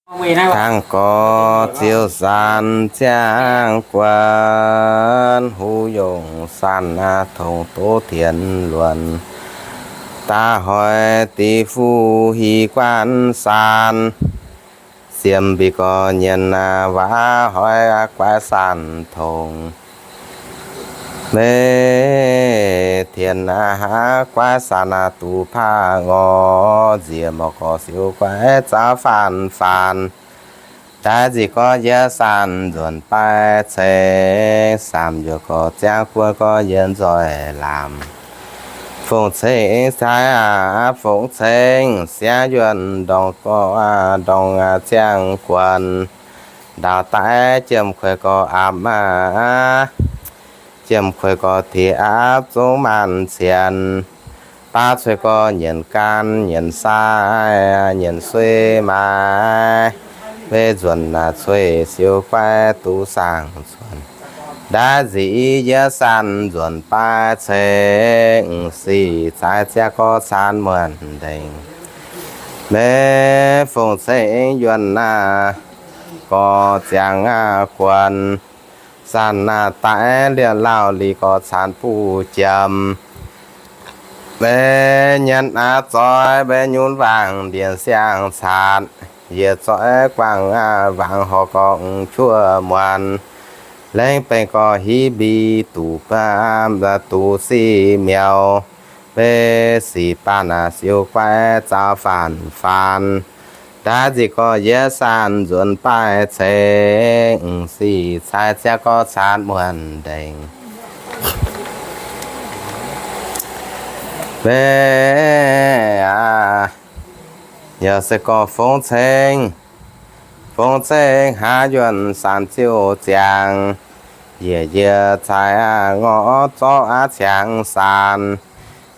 Dangh gorx ziouc zanc ziangh guonc, huv yongh sanc tongx doz tienx luonc. Daaih hoic diqc fuqv hieh guanh sanc, siemv mbic gorx nyienx waac hoic guaix sanc tongx. Mv tienx haav guaix sanc duqv paav ngorc, nziex morc gorx siou guaix zaux faanv faanv. Ndaix nzic gorx yie sanc nzuonx baaix ceng, saamv njuov gorx ziangv guoqv gorx yie nzoih lamz. Fong ceng cai aqv, fong ceng siangv yuonh ndorngx gorx ndorngx ziangh guonc. Ndaauv daaih jiem kueix gorx aapv aqv, jiem kueix gorx tiex aapv zungv maanc cienx. Baav cueix gorx nyienx gaanv nyienx sai nyienx suiv maaih, mv nzuonx cueix siou guaix duqv saangh nzuonx. Ndaix nzic yie sanc nzuonx baaix ceng, sic cai ziangv gorx caanv muonc ndengc. Mv fong ceng yuonh aqv, gorx ziangh aqv guonc. Zanc naaiv daaih liouh lauh liz gorx caanv buv jiem. Mv nyanc aqv zoih mv nyunv wangc ndiev siang caatc, yietc zoih guangc aqv wangc horc gorx m'juov muonc. Lengv bengx gorx hiv mbic duqv baamh duqv sic miaux, mv sic baanh siou guaix zaux faanv faanv. Ndaix nzic gorx yie sanc nzuonx baaix ceng, sic cai ziangv gorx caanv muonc ndengc. Mv aac, yaac se gorx fongv ceng, fongv ceng haav yuonh sanc ziouc ziangx. Yietc yie cai aqv ngorc zorqv aqv ciangx sanc,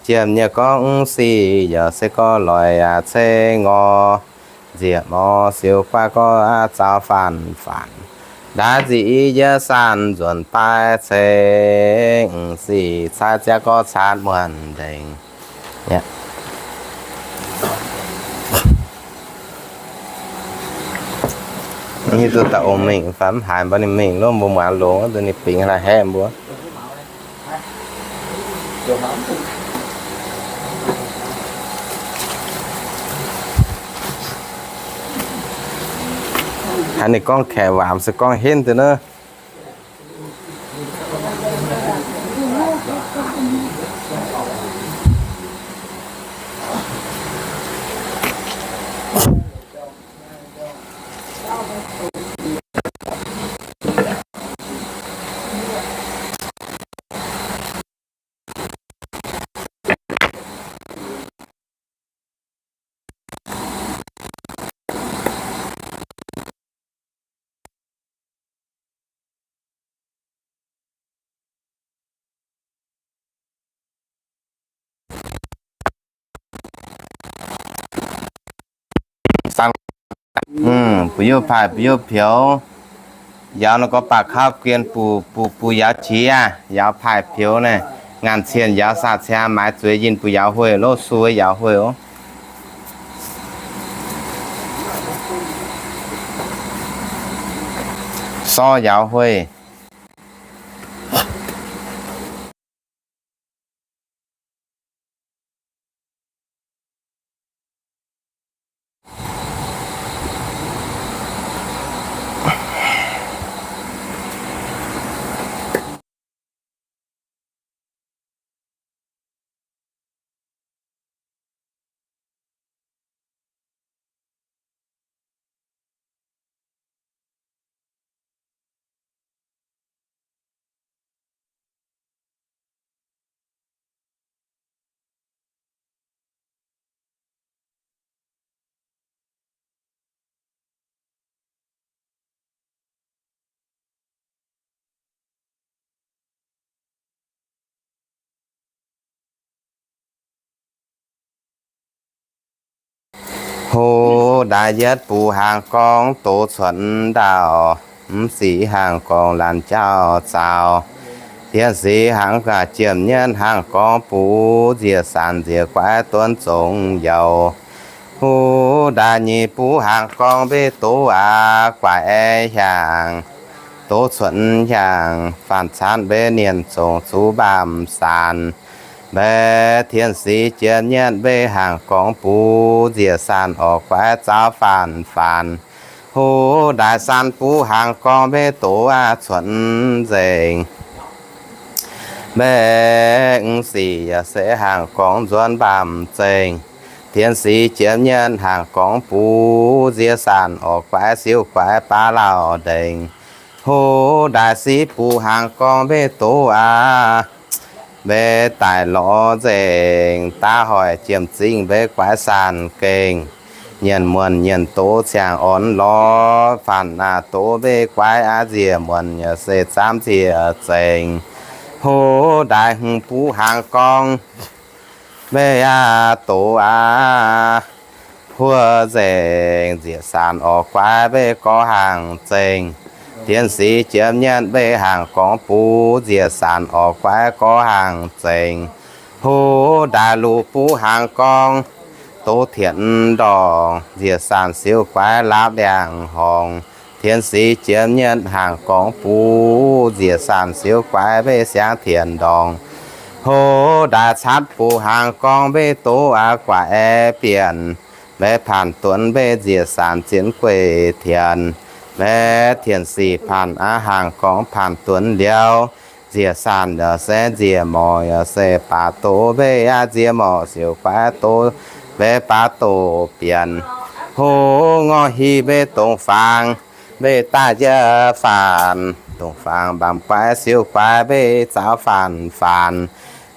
jiem nyei gorngv sic yaac se gorx loic aqv ceng ngorc. Nziex mor siou guaix gorx zaux faanv faanv. Ndaix nzic yie sanc nzuonx baaix ceng, sic cai ziangv gorx caanv muonc ndengc. Hiuv duqv daaih ong mingh fai mv haaix mbuo ninh mingh lov mbuo muangx longx duqv ninh bingx hlaax haeqv mbuo. Hnangv ninh gorngv kaeqv waac se gorngv henv deix naaiv. Mv, buov youh paaix buov youh pioux. Yauz nor gorx baac kauv guen buov, buov, buov yauz qiex aqv, yauz paaix pioux naaiv. Ngaanc cien yauz saac ciangv maaiz zueiz yinh buov yauz hueiv, loz suo yauz hueiv oc. Sorv yauz hueiv. Hoc ndaaic yietv buc hnaangx gorngv doz cuotv ndaauh, mv sic hnaangx gorngv laanh jauv zaux. Diex sic hnaangx gaax jiem nyienv hnaangx gorngv buv, nziex sanc nziex guaix duonv zongx youz. Huv ndaaih nyic buv hnaangx gorngv mbuo doz aqv, guaix aengx hiaangx, doz cuotv hiaangx, faanh caanv mbuo nienh zongc zuqc mbaamh saanx. Mbuo tien sic jiem nyetv mbuo hnaangx gorngv bux nzieqc saanx orqc guaix zaauv faanh faanx. Huv ndaaih saan buv hnaangx gorngv mbuo doz aqv, cuotv nzengc. Mbuo sic yaac se hnaangx gorngv nzuonx mbaamh zengc. Tien sic jiem nyetv hnaangx gorngv bux nzieqc saanx orqc guaix siouv guaix baav lauh ndengc. Huv ndaaih sic buv hnaangx gorngv mbuo doz aqv, mbuo daic lorz nzengc. Daav hoic jiem zingh mbuo guaix saanx gengh, nyienh muonc nyienh doz ciangh orn lorz. Faanh naaiv doz mbuo guaix aqv, nzieqc muonc yaac se zaamv nzieqc zengc. Huv ndaaih hmz buv hnaangx gorngv mbuo aqv, doz aqv, huov nzengc. Nzieqc saanx orqc guaix mbuo gorx hnaangx zengc. Tien sic jiem nyetv mbuo hnaangx gorngv bux nzieqc saanx orqc guaix gorx hnaangx zengc. Huv ndaaih luoqc buv hnaangx gorngv doz tienx ndorngc, nzieqc saanx siouv guaix laapv ndiangx-horngc. Tien sic jiem nyetv hnaangx gorngv bux nzieqc saanx siouv guaix mbuo siangx tienx ndorngc. Huv ndaaih catv buv hnaangx gorngv mbuo doz aqv, guaix aengx bienc. Mbuo paanx dunx mbuo nzieqc saanx zienx gueic tienx. Mbuo tienx sic paanx aqv, hnaangx gorngv paanx dunx liuz, nzieqc saanx yaac se nzieqc morc yaac se baac doz mbuo aqv, nzieqc morc siouv guaix doz mbuo baav doz bienc. Huv ngorc hih mbuo dongh fangx mbuo daaih njiec faanx, dongh fangx mbaamz guaix siouv guaix mbuo zaauv faanx faanx.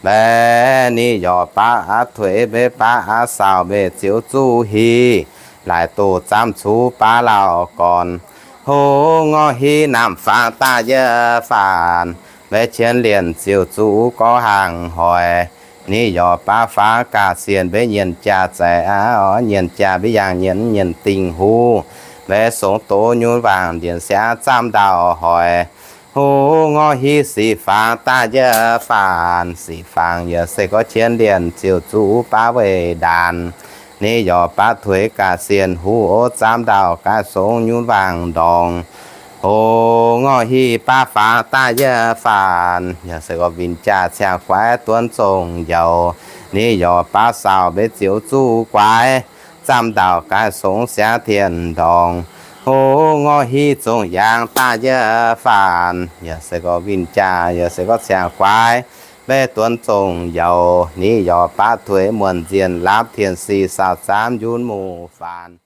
Mbuo ni yorc baav aqv tuix mbuo baav aqv saauh mbuo ziouc zuqv hic, laaic doh zaamv cuv baav lauh gorn. Huv ngorc hih naamh fangx daaih njiec faanx, mbuo qienx lienc ziouc zuqc gorx hnaangx hoic. Ni yorc baav fangx gaax sienx mbuo nyienh jaax za'eix aqv, nyienh jaax mbuo yangh nyienh nyienh dingh huv. Mbuo songx doz nyunv wangc ndienx siangx zaamv ndau hoic. Huv ngorc hih sic fangx daaih njiec faanx, sic fangx yaac se gorx qienx lienc ziouc zuqc baav weih ndaanx. Ni yorc baav tuix gaax sienx huv ov zaamv ndau gaax songx nyunv wangc ndorngx. Huv ngorc hih baav fangx daaih njiec faanx, yaac se gorx winh jaax ciangx guaix duonv zongh youz. Ni yorc baav saauh mbuo ziouc zuqc guaix zaamv ndau gaax songx siangx tienx ndorngx. Huv ngorc hih zongh yaangh daaih njiec faanx, yaac se gorx winh jaax, yaac se gorx ciangx guaix mbuo duonv zongh youz. Ni yorc baav tuix muonc nzienh laapv tienx sic saauh zaamv nyunv muoz-faanx.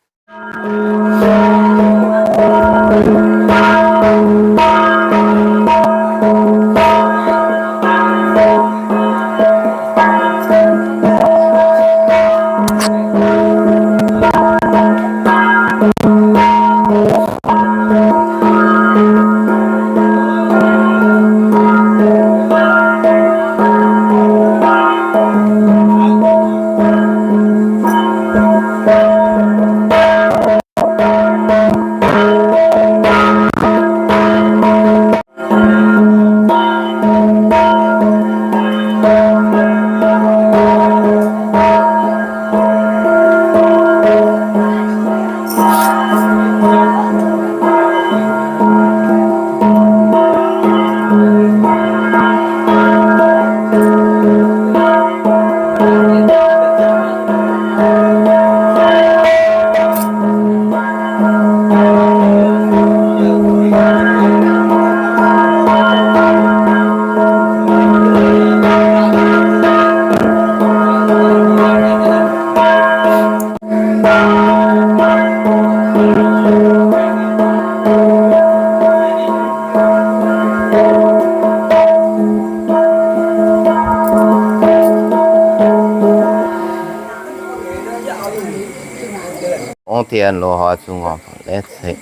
Ong tien loz-hnoi zuqc ngorc leiz ceix.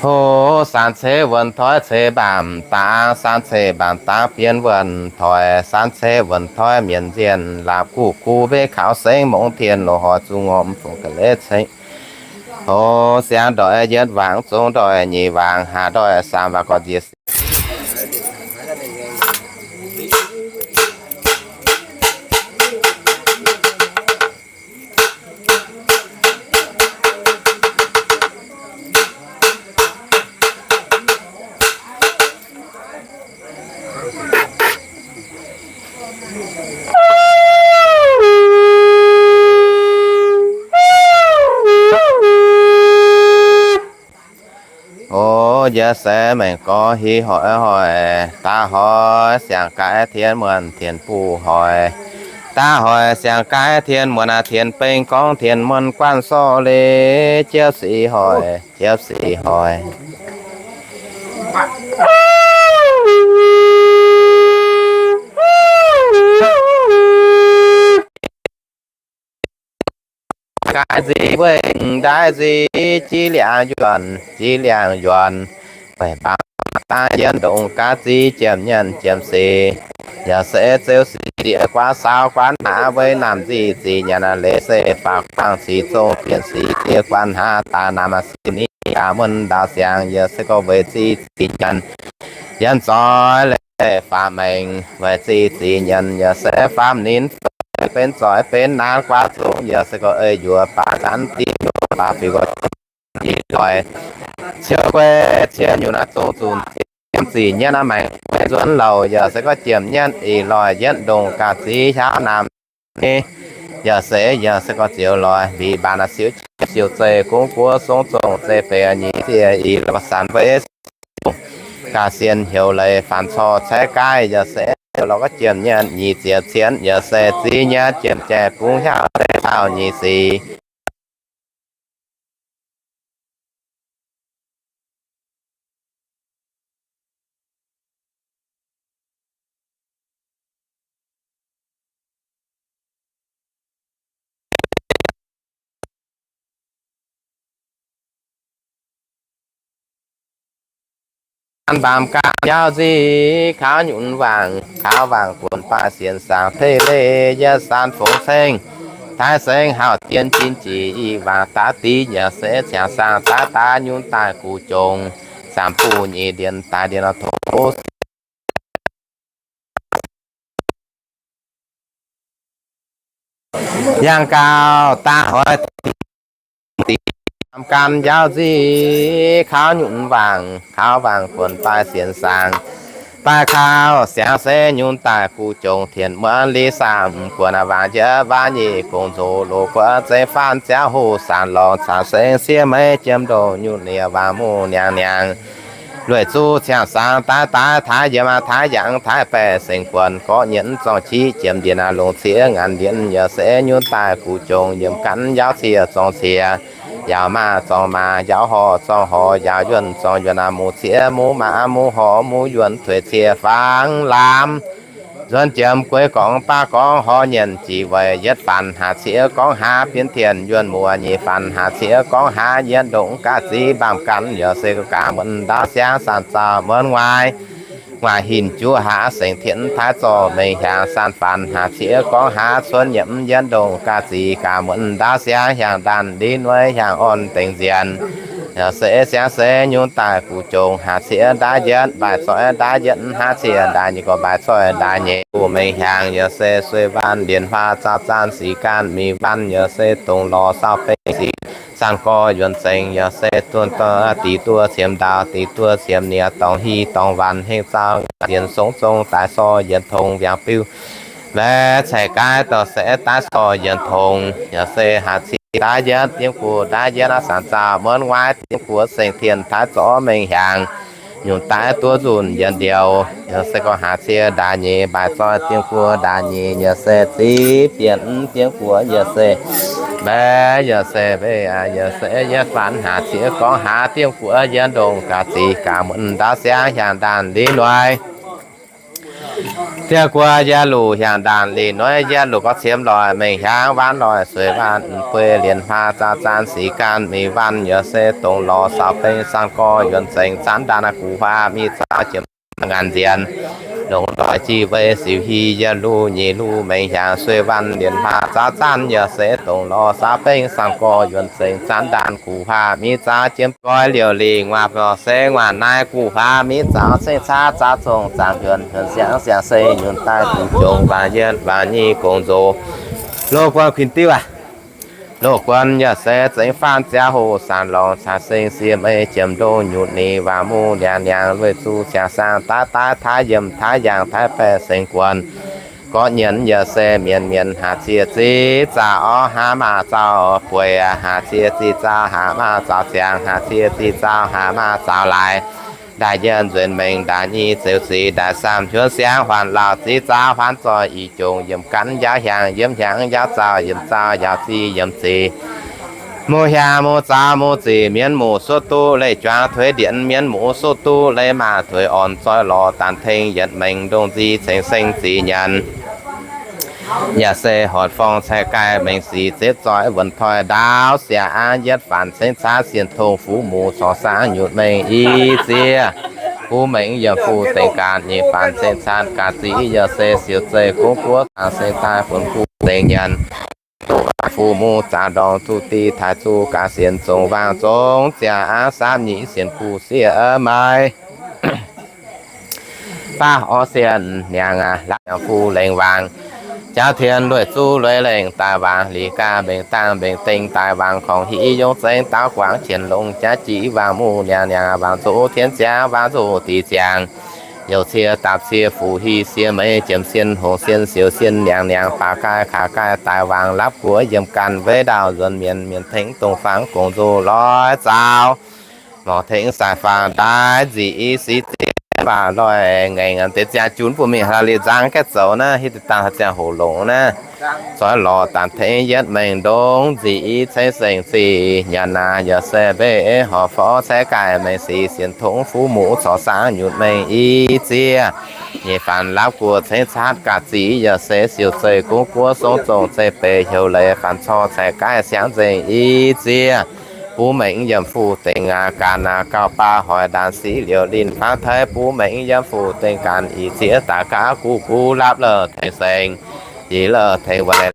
Ho, saan ceix wuonh toi ceix mbaamh dangx, saan ceix mbaamh dangx bienx wuonh toi, saan ceix wuonh toi mienc nzienh laapc guv guv mbev kaux sengv. Mong tien loz-hnoi zuqc ngorc fungx ga'leiz ceix. Ho, siang ndoih yietv wangc, zong ndoih nyic wangc, haac ndoih saam wangc gorx nziex. Njiec seix maengc gorx hiv hoic hoic, daaih hoic siang-gaix tien muonh tien buv hoic. Daaih hoic siang-gaix tien muonh aa, tien beng gorngv tien muonh guanh sorqv leiz, jiepv sic hoic, jiepv sic hoic. Gaaix nzic weih ndaaiv nzic, jiex liangx yuonh, jiex liangx yuonh. Weic baac daaih yietv ndongc gaax zic jiemh nyanc jiemh sic, yaac se zeux sic ndiev guaav saau guaav hnaav, weic naamh nzic zic nyanc leiz se faaux guangc sic zong bieqc sic ndiev guaav hnaav daaih naamh sic ni gaax muonh ndaauv siangx, yaac se gorx weic zic zic nyanc yiem zoih leiz faaux maengc, weic zic zic nyanc yaac se faam ninh benx zoih benx naanc guaav zungv, yaac se gorx ei yuoqc baac zanv div yuoqc baac fiuv gorx i doix ciouv guei ciouv nyungc naaiv zong zunc zic nyanc aav maengx guei nzuonx louc, yaac se gorx jiemh nyanc ih loih yietv ndongc gaax zic hiaauv naamh ni, yaac se yaac se gorx zioux loih mbic mbaanc siouv siouv zeih gungv guoqv song zongh zeih beic nyic ziec ih loih sanx weic gaax sienh heuc leiz faanx corc caeqv gaaiv, yaac se heuc lorz gorx jiemh nyanc nyic ziec cien, yaac se zic nyanc jiemh jai bungx hiaauv zeiv taux nyic sic. An mbaamz gan jauv nzic, kaux nyunc wangc, kaux wangc buonc baaih sienx saangx tei leiz, yietv saan fongx ceng taaix sengx hauv dien jin jiex i wangc daav div, yaac se ciangx saangx daav daav nyunc daaih guv jongx, zaamc buv nyei ndiev daaih ndiev tongx yangh gauh daaih hoiz diqc mbaamz gan jauv nzic, kaux nyunc wangc, kaux wangc buonc baaih sienx saangx, baaih kaux siangx se nyunc daaih guv jongx tien muonz li saamv guonx wangc njiec waac nyic gong nzoz loz guoqv zeiv faanv ziangh hoc saanx lorngx caux sengx siev meiv jiem ndongh nyunc nie wangc muv niangx niangx lueic zuqc ciangx saangx daaih daaih taaix yiem taaix yangh taaix baeqc sengx buonc gorqv nyienz zorng qiv jiem ndiev longc ciev ngaanc ndiev yaac se nyunc daaih guv jongx yiem gan yauv cie zorng cie, yauv maaz zorng maaz, yauv horc zorng horc, yauv yuonh zorng yuonh, muv ciev muv maaz muv horc muv yuonh, tuix cie fangx lamz nzuonx jiem gueix gorngv baav gorngv horc nyienz jiex weic yietv faanx haac ciev gorngv haax bienv tien yuonh muoz, nyic faanx haac ciev gorngv haax yietv ndongc gaax zic mbaamz gan, yaac se gaax muonz ndaauv siangx saanh zaauh muonz nguaaic, nguaaic hinc juv haax sengx tien taaix zorc mengh hiaangx, saanh faanx haac ciev gorngv haax cuonv nyiemc yietv ndongc gaax zic gaax muonz ndaauv siangx hiaangx ndaanh li nueiv hiaangx orn dengx nzienx. Yaac se siangx se nyunc daaih guv jongx haax ciev ndaauv yietv, mbaaix zoih ndaauv yietv, haax ciev ndaauv nyic, gorngv mbaaix zoih ndaauv nyic, mengh hiaangx yaac se sueih waanc, lienc huaac, zaaux zaanv, sic gaanv, mingh waanc yaac se dongz lorz, saau bengv sic, zaanv gorx yuonc zengx yaac se duonh dorh, diqc duoh ciemx ndaauv, diqc duoh ciemx nie, dorngx hi dorngx waanc, hengx zaaux nzienx, songv zong daaih sorh yienx tongx, wiangx biuv mbaeqc caeqv gaaiv dorh se daaih sorh yienx tongx, yaac se haax ciev ndaauv yietv, diemv guoqv ndaauv yietv, aav saanh zaauh muonz nguaaiv, diemv guoqv sengx tien taaix zorc mengh hiaangx, nyungc daaih duov nzunc yienx ndioux, yaac se gorngv haax ciev ndaauv nyic, mbaaix zoih diemv guoqv ndaauv nyic, yaac se ziv bienh diemv guoqv, yaac se mbaeqc, yaac se mbaeqc, yaac se yietv faanx haax ciev gorngv haax diemv guoqv yietv ndongc gaax zic gaax muonz ndaauv siangx hiaangx ndaanh li nueiv. Diemv guoqv yietv luqc hiaangx ndaanh li nueiv, yietv luqc gorngv ciemx loih mengh hiaangx, waanc loih sueih waanc, bueix lienc huaac, zaaux zaanv sic gaanv, mingh waanc yaac se dongz lorz, saau bengv saanh gorx yuonc zengx, zaanv ndaanh guv huaav, mingh zaaux jiem ngaanc nzienx, longc loih jiex weic siuc hi, yietv luqc nyic luqc mengh hiaangx, sueih waanc lienc huaav, zaaux zaanv yaac se dongz lorz, saau bengv saanh gorx yuonc zengx, zaanv ndaanh guv huaav, mingh zaaux jiem goix liouc lingh, nguaaz lorz se nguaaz naaiv guv huaav, mingh zaaux ceng caav, zaaux zongh zaangc yuonc, yuonc siangx, siangx se nyunc daaih guv jongx, waanc yietv waanc nyic gong nzoz, loz guon kuinx diuv aac. Loz guon yaac se zengx faanv ziangh hoc saanx lorngx caux sengx siev meiv jiem ndongh nyunc ni waangc muv niangx niangx lueic zuqc ciangx saangx daaih daaih taaix yiem taaix yaangh taaix baeqc sengx guonx Gorqv nyienx yaac se mienz mienz haaix cie zic zaux orv haaix maaz zaux bueix, haaix cie zic zaux haaix maaz zaux ziangx, haaix cie zic zaux haaix maaz zaux laaix. Ndaaih yienh nzuonx mengh, ndaaih nyic zeux zic, ndaaih saam juonv siangx huaanc lauh zic zaux huaanc zoih, i jongc yiem gan njaaux hiaangx, yiem hiaangx njaaux zaux, yiem zaux njaaux zic, yiem zic muv hiaangx muv zaux muv zic, mienv muoz suotv duqv leih juangc tuix ndienx, mienv muoz suotv duqv leih maaz tuix orn, zoih lorz daanh tengx yietc mengh ndongc nzic ceng seng zic nyanc. Yaac se horc forng cai gaih mengh sic zepv zoih wuonc toi ndaauv siang aqv, yietv faanx cengx caatv sienh tongx fuqv muc corc saangv nyutc mengh i ziex. Buv mengh yiem fuqv dengh gaanv nyei faanx cengx caatv ga'zic yaac se siou zeih gong guoqv zaangc seng daaih funx kuv dengh nyanc. Duqv fuqv muc zaangc ndorngx duqv div taaih zuqc gaax sienx zongc waangc zongc ziangh aqv, saamv nyic sienx kuv sieqv maiv baav orv sieqv niangx aqv, laapv yaac fuqv lengh waangc. Jauv tien lueic zuqv lueic lengh daaih waangc, liz gaax mbengx dangh mbengx dengh daaih waangc, korngx hiv yungz zengx daauv guangc qienx longx jaav jiv waangc muc niangx niangx waangc zoqc tien ziangx waangc zoqc dic ziangx. Youc cie dapc cie fuqv hiv sieqv meiv jiemh sienh hongx sienh siou sienh niangx niangx baac gaaih kaax gaaih daaih waangc, lapv guoqv yiem ganh weiv ndaauh nzuonx mienz, mienz tengx dongh fangx gongx nzoh loi zaux. Morc tengx sai faang ndaaiv nzic i sic ziex baac loih ngaengc deix ziangx junv bun mingh hlaax liuz nzang gaeqv zoux naaiv, hiuv duqv dangh haaix ziangh hoc longx naaiv. Zoih lorz daanh tengx yietv mengh ndongc nzic i ceix seng zic nyanc naaic, yaac se mbeih horc forv ceix gaih mengh sic sienx tongx fuqv muc corc saangv nyutc mengh i ziex. Nyeic faanx lapv guoqv ceix caatv ga'zic yaac se siou zeih gong guoqv song zongh zeih beic heuc leiz faanx corc ceix gaih siangv nzengc i ziex. Buv mengh yiem fuqv dengh aqv gaanv aqv gauh baac hoic ndaanx siqv liouc linh faanv taiv, buv mengh yiem fuqv dengh gaanv i ziex daaih gaav guv guv lapv la'tengx seng, jiex la'tengx weic.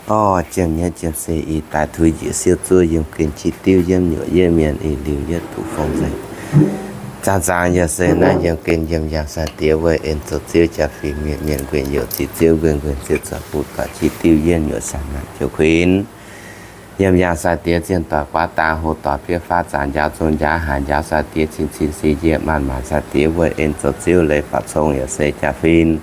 Orv, jiem nyei jiem se ih daaih tuix njiec siou zuov yiem gen qiex diuv yiem nyuoqc yiem mienh ih liuz yietv duqv fong nzengc. Zaangc zaangc yaac se naaiv yiem gen yiem yangh sai-diex weih en zoux ziouv jaa-fin mienh mienh nquenc youc ziqc ziouv nquenc nquenc ziouv zoux butv baac qiex diuv yiem nyuoqc saah naaic jiouv kuinx. Yiem yangh sai-diex zienh doic guaav dang hoc doic fiev fav zaangc njaaux zong njaaux haaix njaaux sai-diex cin cin si njiec maanc maanc sai-diex weih en zoux ziouv leiz faatv cong yaac se jaa-fin.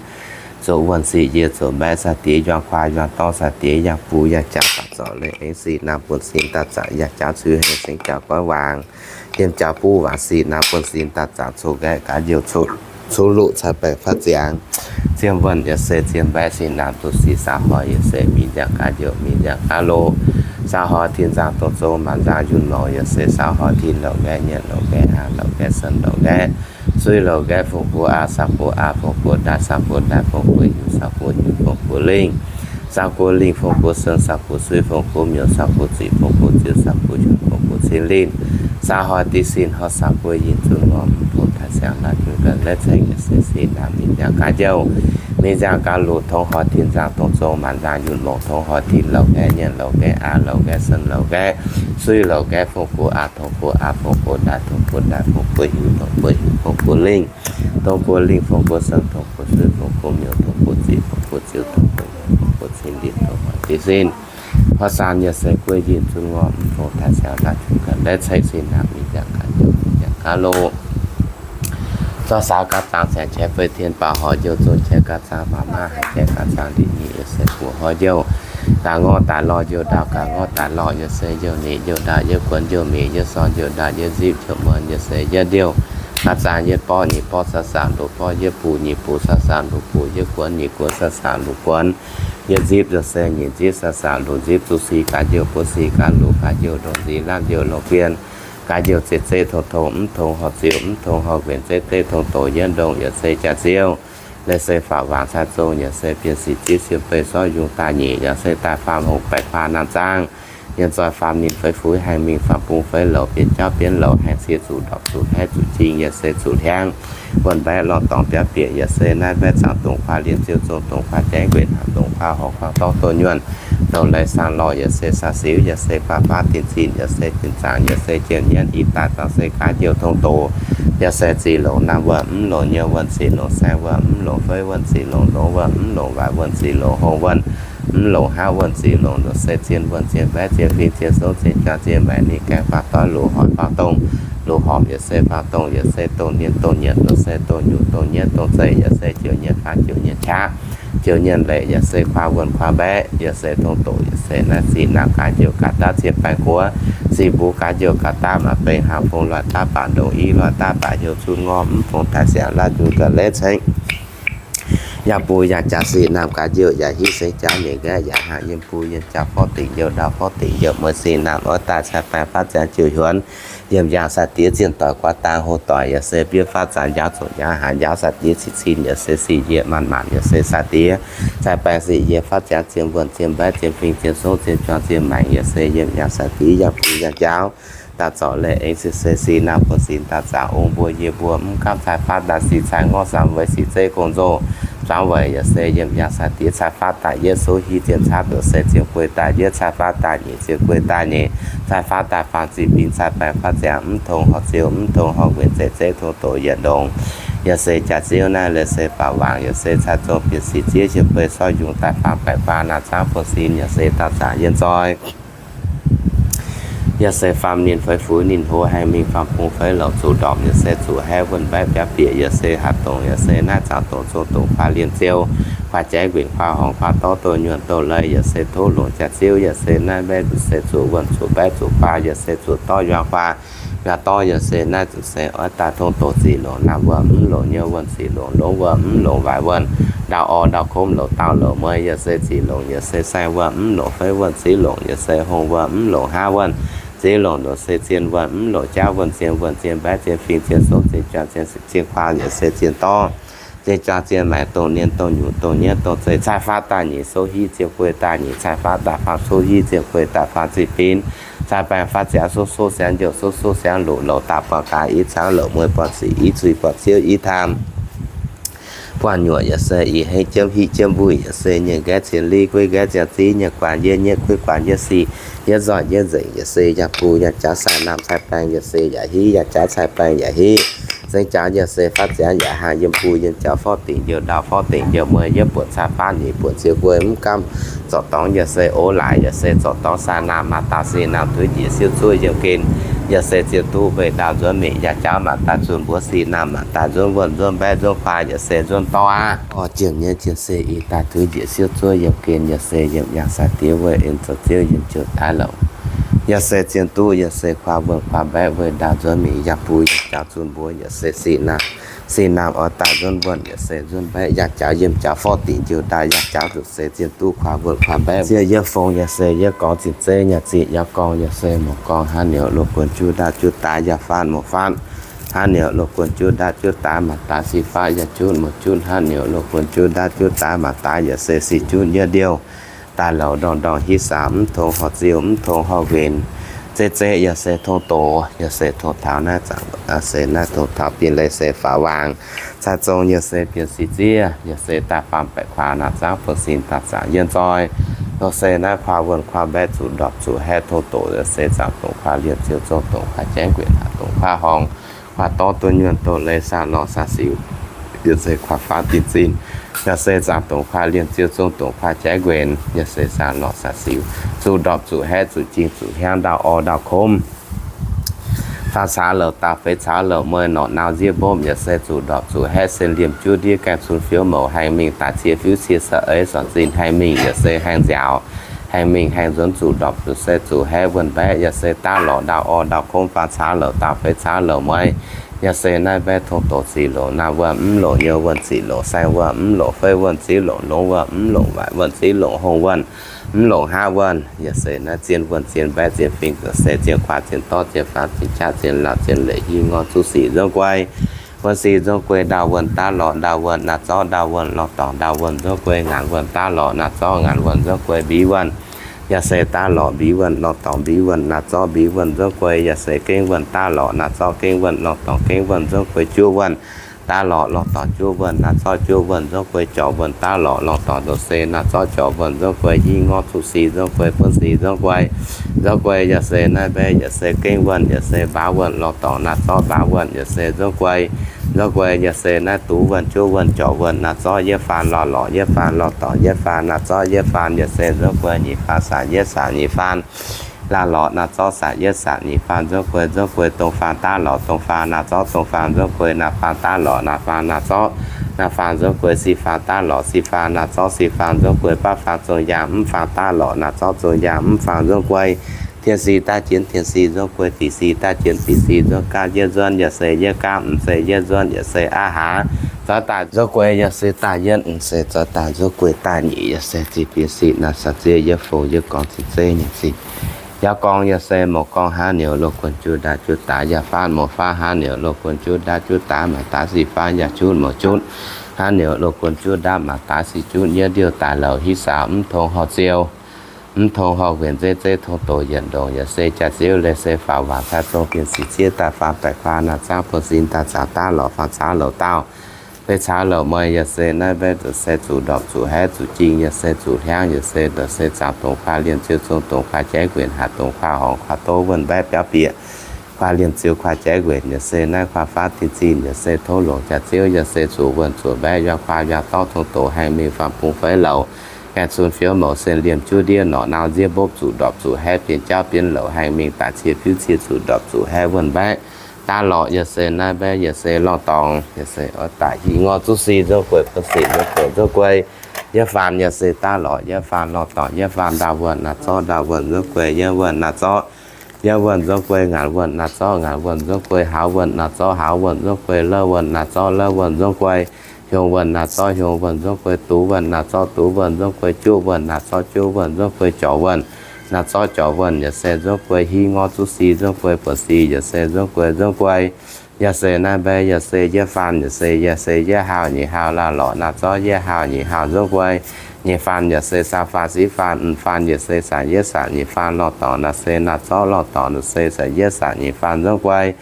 Zoqc wuonh sic njiec zoqc mbaeqv sai-diex yuang kuaai yuang dorv sai-diex yangh buv yangh jaax daaih zorc leiz aengx sic naamh buonv sin daaih zaangc yangh jaax cuix hengx sengx jaax goiv waangc. Yiem jaax buv waangc sic naamh buonv sin daaih zaangc coqv nqaeqv gaax njoux coqv loqc cai baengc faatv ziangx. Zien wuonh yaac se zien mbaeqv sin naamh duqv sic saah hoic yaac se mingh nziaauc gaax njoux mingh nziaauc gaax loqc. Saau hnoi tin nzaangc dongh zong maanc nzaangc yunh longc yaac se saau hnoi tin louc nqaeqv, nyienc louc nqaeqv, aav louc nqaeqv, sen louc nqaeqv, suiv louc nqaeqv, fongx gox aa, saau gox aa, fongx gox ndaaih, saau gox ndaaih, fongx gox hiuv, saau gox nyuoqc, fongx gox lingh, saau gox lingh, fongx gox sen, saau gox suiv, fongx gox miuc, saau gox ziqc, fongx gox ziouv, saau gox yunh, fongx gox cin linh. Saau hnoi div sin hnoi saau guei yinh zunh ngorc mv fongx taaix siangx laaih junc ga'naaiv ceng yaac se sin naamh mingh nziaamc gaax njouh, mingh nziaamc gaax loz, tongx hnoi tin nzaangc dongh zong maanc nzaangc yunh longc, tongx hnoi tin louc nqaeqv, nyienc louc nqaeqv, aav louc nqaeqv, sen louc nqaeqv, suiv louc nqaeqv, fongx gox aa, tongx gox aa, fongx gox ndaaih, tongx gox ndaaih, fongx gox hiuv, tongx gox yunh, fongx gox lingh, tongx gox sen, tongx gox suiv, fongx gox miuc, tongx gox ziqc, fongx gox ziouv, tongx gox nyuoqc, fongx gox cin linh, tongx hnoi div sin hnoi saau yaac se guei yinh zunh ngorc mv fongx taaix siangx laaih junc ga'naaiv ceng sin naamh mingh nziaamc gaax njouh, mingh nziaamc gaax loz. Zorqv saau gaax zaangc siangx qiex fei tien baaux horc njouh, zong qiex gaax zaangc faaux maav haic qiex gaax zaangc ndiev nyic yaac se buoz hnoi njouh, gaax ngorv daaih lorh njouh ndaauv, gaax ngorv daaih lorh yaac se njouh nyic njouh ndaauv, yietv guonx njouh mic, yietv sorng njouh ndaauv, yietv nzipv njouh muonz yaac se yietv ndiouh, gaax zaangc yietv borqv nyic borqv, saau saau luoqc borqv, yietv buc nyic buc, saau saau luoqc buc, yietv guonx nyic guonx, saau saau luoqc guonx, yietv nzipv yaac se nyic nzipv, saau saau luoqc nzipv, zuqc si gaax njouh, buov si gaax luoqc, gaax njouh ndongc nzix, laapv njouh longc bien, gaax njouh ziex zeiv tong tong, mv tong horc ziouv, mv tong horc nquenc, zeiv zeiv tong doqc, yietv ndongh yaac se jaax-ziouv, leiz se faatv waangc cai zong yaac se bienh sic ziev, siem fei sorv yungz daaih nyic yaac se daaih faam hongh baeqc kuaah naamh zaangv, yienh zoih faam ninh feix fuix, haengh mingh faam bung feix louc, bienx jauv bienx louc, haengh cie zuqc ndorpc zuqc haiv zuqc jing yaac se zuqc hiaangv, wuonh mbaeqv lorh dorngx biauv bieqc yaac se naaiv mbaeqv zaangc dongc kuaah lienh ziouv zong dongc kuaah jaeqv nquenc hnangv dongc kuaah horc kuaah dorv doh nyuonh, dongh leiz saang lorh yaac se saang siux yaac se kuaah baav dinh zinh yaac se dinh zaangc yaac se jiem nyienv i daaih zaangc se gaax njouh tong doqc, yaac se ziqc longc naamh wuonh mv longc nyouv wuonh, ziqc longc saeng wuonh mv longc feiv wuonh, ziqc longc longx wuonh mv longc waaic wuonh, ziqc longc hongh wuonh mv longc haav wuonh, ziqc longc ndoqc se zien wuonh, zien mbaeqv, zien fing, zien songv, zien juang, zien maengc, ninh gaengh faam doiv, loz-hoic faam dongh, loz-horpc yaac se faam dongh, yaac se dongh nien dongh nyietc, yaac se dongh nyungc dongh nyietv dongh zeic, yaac se jiouv nyienc hlaax, jiouv nyienc qaqv, jiouv nyienc leic, yaac se kuaah wuonh kuaah mbaeqv, yaac se tong doqc, yaac se naaiv sic naamh gaax njouh gaax daav cien baengh guoqv, sic mbuo gaax njouh gaax daav maac bengh hlaang fong loic daav baac ndongc i loic daav baac heuc zunh ngorc mv fongx taaix siangx laaih junc ga'naaiv ceng yangh bun yangh jaax sic naamh gaax njouh yaac hiuv sengx jaax nyeic nqaeqv yaac haangh yiem bun yiem jaax forv dingc njouh ndaauv forv dingc njouh mueiz sic naamh oix daaih cai baengh faatv ziangx jiouh hiuonx, yiem yangh sai-diex zienh doic guaav dang hoc doic yaac se biouv faatv zaangc njaaux zoqc njaaux haangx njaaux sai-diex cin cin yaac se sic njiec maanc maanc yaac se sai-diex cai baengh sic njiec faatv ziangx zien wuonh zien mbaeqv zien fing zien songv zien juang zien maengc yaac se yiem yangh sai-diex yangh bun yangh njaaux daaih zorc leiz aengx se se sic naamh buonv sin daaih zaangc ong mbuo yie mbuo mv gaamv cai faatv daaih sic cai ngorv samx weic sic zeiv gong-nzou. Zaangc weic yaac se yiem yangh sai-diex cai faatv daaih yietv sou hiv zien caapv yaac se zien guei daaih yietv cai faatv daaih nyeic zien guei daaih nyeic cai faatv daaih faang ziqc binc cai baengh faatv ziangx mv tong horc ziouv mv tong horc nquenc zeiv zeiv tong doqc yietc ndongc. Yaac se jaax-ziouv naaiv leiz se faatv waangc yaac se cai zong bieqc sic ziev siem fei sorv yungz daaih faam baeqc kuaah naamh zaangv buonv sin yaac se daaih zaangc yienh zoi. Yaac se faam ninh feix fuix ninh hlo haengh mingh faam bung feix louc zuqc ndorpc yaac se zuqc haiv wuonh mbaeqv biauv bieqc yaac se hatc dongc yaac se naaiv zaangc dongc zong dongc kuaah lienh ziouv, kuaah jaeqv nquenc kuaah horngc kuaah dorv doh nyuonh doh leiz yaac se tov longc jaax-ziouv yaac se naaiv mbaeqv zuqc se zuqc wuonh zuqc mbaeqv zuqc kuaah yaac se zuqc dorv yuang kuaah, yuang dorv yaac se naaiv zuqc se oix daaih tong doqc ziqc longc naamh wuonh mv longc nyouv wuonh ziqc longc longx wuonh mv longc waaic wuonh, ndau orv ndau komv louc dauh louc mueiz yaac se ziqc longc yaac se saeng wuonh mv longc feiv wuonh ziqc longc yaac se hongh wuonh mv longc haav wuonh, ziqc longc ndoqc se zien wuonh mv longc jaav wuonh zien wuonh zien mbaeqv zien fing zien songv zien juang zien sic zien kuaah yaac se zien dorv, zien juang zien maengc dongh nien dongh nyungc dongh nyietv dongh zeiv cai faatv daaih nyeic sou hiv zien guei daaih nyeic cai faatv daaih faam sou hiv zien guei daaih faam ziqc binc, cai baengh faatv ziangx sou sou siangx njouh sou sou siangx loqc louc daaih buangh gaax i cangv louc mueiz buangh sic i zuiz buangh ziouv i taamh buangh nyuoqc yaac se i hengv jiemv hiv jiemv mbuih yaac se nyei nqaeqv cien li guei nqaeqv ziangh ziv nyei guaax nyietv nyietv guei guaax nyietv sic nyietv nzoih nyietv nzengc yaac se yangh bun yangh jaax sai naamh cai baengh yaac se yaac hiv yangh jaax cai baengh yaac hiv. Zengc jaax yaac se faatv ziangx yaac haangh yiem bun yiem jaax forv dingc yiem ndau forv dingc yiem mueiz yietv buonc cai faatv nyeic buonc ziouv guei mv gamh zorc dorngx yaac se ov laaix yaac se zorc dorngx sai naamh maaz daaih sic naamh tuix njiec siouv zuov yiem gen yaac se zien duqv weih ndau nzuonx mic yaac jaax maaz daaih zunh mbuov sic naamh maaz daaih nzuonx wuonh nzuonx mbaeqv nzuonx kuaah yaac se nzuonx dorv aqv. Orv jienh nyei jienh se i daaih tuix njiec siouv zuov yiem gen yaac se yiem yangh sai-diex weih en zoux ziouv yiem jiouv daaih louc. Yaac se zien duqv, yaac se kuaah wuonh kuaah mbaeqv, weih ndaauh nzuonx mingh yaac buix, yaac jaux zunh mbuox, yaac se sic naamh, sic naamh oix daaih nzuonx wuonh, yaac se nzuonx mbaeqv, yaac jaux yiem jaux forv dingc jiu daaih, yaac jaux zuqc se zien duqv kuaah wuonh kuaah mbaeqv. Zieqv yie fongx, yaac se yie gorngv zinh zeiv nyei ziqc yaac gorngv, yaac se mouc gorngv hnangv niouz loz guon juv ndaauv juv daaix yaac faanv mouc faanv. Hnangv niouz loz guon juv ndaauv juv daaix maac daaix sic faanv yaac jutv mouc jutv. Hnangv niouz loz guon juv ndaauv juv daaix maac daaix yaac se sic jutv yie ndiouh daaih louc ndorngc ndorngc hiv saax mv tong horh ziuh mv tong horh nquenc. Zeiv zeiv yaac se tong doz, yaac se tong taux naaiv zaangc, se naaiv tong taux bienh leiz se faaux waangc. Cai zong yaac se bienh sic ziev, yaac se daaih faam baeqc kuaah naaic zaangv fou sin daaih zaangc yienh zoi. Longc se naaiv kuaah wuonh kuaah mbaeqv zuqc ndorpc zuqc haeqv tong doz, yaac se zaangc dongc kuaah liemh ziouv zong dongc kuaah jaiv nquenc naaic dongc kuaah horngh kuaah dorv duqv nyuonh doz leiz saah lorh saah siux, yaac se kuaah faanv dinh zinh, yaac se zaangc dongc kuaah liemh ziouv zong dongc kuaah jaiv nquenc, yaac se saah lorh saah siux, zuqc ndorpc zuqc haeqv zuqc jing zuqc hiaangv ndaauh orv ndaauh komv. Faam caax louc dauh feix caax louc mueiz norqc nau nziev mbopv, yaac se zuqc ndorpc zuqc haeqv sen liemh juv ndiev gaengh cun fiouv mouc haengh mingh daaih cie fiuv cie sa'eix sorc zinh haengh mingh, yaac se haengh nziaauc haengh mingh haengh nzuonx zuqc ndorpc zuqc se zuqc haeqv wuonh mbaeqv, yaac se daav lorqc ndaauh orv ndaauh komv. Faam caax louc dauh feix caax louc mueiz, yaac se naaiv mbaeqv tong doz ziqc longc naamh wuonh mv longc nyouz wuonh ziqc longc saeng wuonh mv longc feiv wuonh ziqc longc longx wuonh mv longc waaic wuonh ziqc longc hongh wuonh mv longc haav wuonh, yaac se naaiv zien wuonh zien mbaeqv zien fingx, yaac se zien kuaah zien dorv zien faanv zien qaqv zien lauh zien leic hiv ngorv zuqv sic nzorng guei. Wuonh sic nzorng guei ndaauh wuonh daav lorqc ndaauh wuonh naaiv zorqv ndaauh wuonh lorh dorngc ndaauh wuonh nzorng guei ngaanc wuonh daav lorqc naaiv zorqv ngaanc wuonh nzorng guei mbiv wuonh, yaac se daav lorqc mbiv wuonh lorh dorngc mbiv wuonh naaiv zorqv mbiv wuonh nzorng guei, yaac se gengh wuonh daav lorqc naaiv zorqv gengh wuonh lorh dorngc gengh wuonh nzorng guei juov wuonh daav lorqc lorh dorngc juov wuonh naaiv zorqv juov wuonh nzorng guei jorc wuonh daav lorqc lorh dorngc ndoqc se naaiv zorqv jorc wuonh nzorng guei hiv ngorv zuqv sic nzorng guei buonv sic nzorng guei, nzorng guei yaac se naaiv mbaeqv yaac se gengh wuonh yaac se mbaaux wuonh lorh dorngc naaiv zorqv mbaaux wuonh yaac se nzorng guei, nzorng guei yaac se naaiv duqv wuonh juov wuonh jorc wuonh naaiv zorqv yietv faanh lorh lorqc yietv faanh lorh dorngc yietv faanh naaiv zorqv yietv faanh yaac se nzorng guei nyic faanh saanc yietv saanc nyic faanh lorh lorqc naaiv zorqv saanc yietv saanc nyic faanh nzorng guei, nzorng guei dongh faanh daav lorqc dongh faanh naaiv zorqv dongh faanh nzorng guei naaiv faanh daav lorqc naaiv faanh naaiv zorqv naaiv faanh nzorng guei, sic faanh daav lorqc sic faanh naaiv zorqv sic faanh nzorng guei, baav faanh zong yaangh mv faanh daav lorqc naaiv zorqv zong yaangh mv faanh nzorng guei, tien sic daaih jienv tien sic nzorng guei, diqc sic daaih jienv diqc sic nzorng gaapv yietv nzuonx yaac se yietv gaapv, mv se yietv nzuonx yaac se aav hlaax, zorqv daaih nzorng guei yaac se daaih yietv, mv se zorqv daaih nzorng guei daaih nyic yaac se ziqc bieqc sic naaiv sac zieqv yie fongx yie gorngv zinh zeiv nyei ziqc yaac gorngv yaac se mouc gorngv hnangv niouz loz guon juv ndaauv juv daaix yaac faanv mouc faanv hnangv niouz loz guon juv ndaauv juv daaix maac daaix sic faanv yaac jutv mouc jutv hnangv niouz loz guon juv ndaauv maac daaix sic jutv yie ndiouh daaih louc hiv saax mv tong horh ziouh mv tong horh nquenc zeiv zeiv tong doz yietc ndongc yaac se jaax ziouv leiz se faaux waangc cai zong bienh sic zieqv daaih faam baeqc kuaah naaiv zaangv buonv sin daaih zaangc daav lorqc faam caax louc dauh feix caax louc mueiz yaac se naaiv mbaeqv zuqc se zuqc ndorpc zuqc haeqv zuqc jing yaac se zuqc hiaangv yaac se ndorpc se zaangc dongc kuaah liemh ziouv zong dongc kuaah jaiv nquenc haaix dongc kuaah horngz kuaah doz wuonh mbaeqv biauv bieqc kuaah liemh ziouv kuaah jaiv nquenc yaac se naaiv kuaah faanv dinh zinh yaac se tov longc jaax ziouv yaac se zuqc wuonh zuqc mbaeqv yuaang kuaah yuaang dorv tong doz haengh mingh faam bung feix louc gaengh cun fiouv mouc sen liemh juov ndiev norqc nau nziev mbopv zuqc ndorpc zuqc haeqv bienh jauv bienh louc haengh mingh daaih cie fiuv cie zuqc ndorpc zuqc haeqv wuonh mbaeqv daav lorqc yaac se naaiv mbaeqv yaac se lorh dorngx yaac se oix daaih hiv ngorv zuqv sic nzorng guei buonv sic nzorng guei nzorng guei yietv faanh yaac se daav lorqc yietv faanh lorh dorngc yietv faanh ndaauh wuonh naaiv zorqv ndaauh wuonh nzorng guei yietv wuonh naaiv zorqv yietv wuonh nzorng guei ngaanc wuonh naaiv zorqv ngaanc wuonh nzorng guei hauz wuonh naaiv zorqv hauz wuonh nzorng guei lov wuonh naaiv zorqv lov wuonh nzorng guei hiong wuonh naaiv zorqv hiong wuonh nzorng guei duqv wuonh naaiv zorqv duqv wuonh nzorng guei juqv wuonh naaiv zorqv juqv wuonh nzorng guei jorc wuonh naaiv zorqv jorc wuonh yaac se nzorng guei hiv ngorv zuqv sic nzorng guei buonv sic yaac se nzorng guei nzorng guei yaac se naaiv mbaeqv yaac se yietv faanh yaac se yaac se yietv haauh nyic haauh lorh lorqc naaiv zorqv yietv haauh nyic haauh nzorng guei nyic faanh yaac se saam faanh siv faanh m'faanh yaac se saanc yietv saanc nyic faanh lorh dorngc naaiv se naaiv zorqv lorh dorngc naaiv se saanc yietv saanc nyic faanh nzorng guei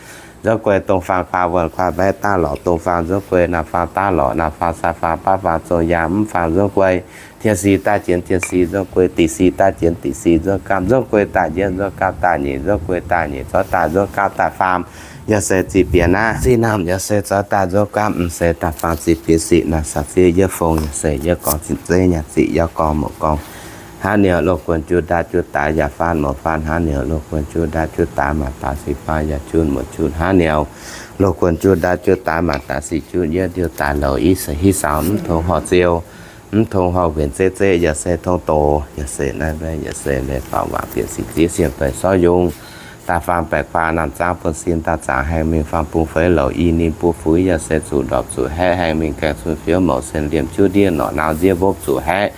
nzorng guei dongh faanh kuaah wuonh kuaah mbaeqv daav lorqc dongh faanh nzorng guei naaiv faanh daav lorqc naaiv faanh saam faanh baav faanh zong yaangh mv faanh nzorng guei tien sic daaih jienv tien sic nzorng guei, diqc sic daaih jienv diqc sic nzorng gaapv nzorng guei daaih yietv nzorng gaapv daaih nyic nzorng guei daaih nyic zorqv daaih nzorng gaapv daaih faam yaac se ziqc bieqc naaiv sic naamh yaac se zorqv daaih nzorng gaapv mv se daaih faam ziqc bieqc sic naaiv sac zieqv yie fongx yaac se yie gorngv zinh zeiv nyei ziqc yaac gorngv mouc gorngv hnangv niouz loz guon juv ndaauv juv daaix yaac faanv mouc faanv hnangv niouz loz guon juv ndaauv juv daaix maac daaix sic faanv yaac jutv mouc jutv hnangv niouz loz guon juv ndaauv juv daaix maac daaix sic jutv yie ndiouh daaih louc hiv saax mv tong horh ziouh Mv tong horh nquenc zeiv zeiv, yaac se tong doz, yaac se naaiv mbaeqv, yaac se leiz faaux waac bieqc sic ziev sienx feix sorv yungz, daaih faam baeqc kuaah naamh zaangv bun sin daaih zaangc haengh mingh faam bung feix louc i ninh buo fuix, yaac se zuqc ndorpc zuqc haeqv haengh mingh gaengh cun fiouv mouc sen liemh juv ndiev norqc nauz nziev mbopv zuqc haeqv,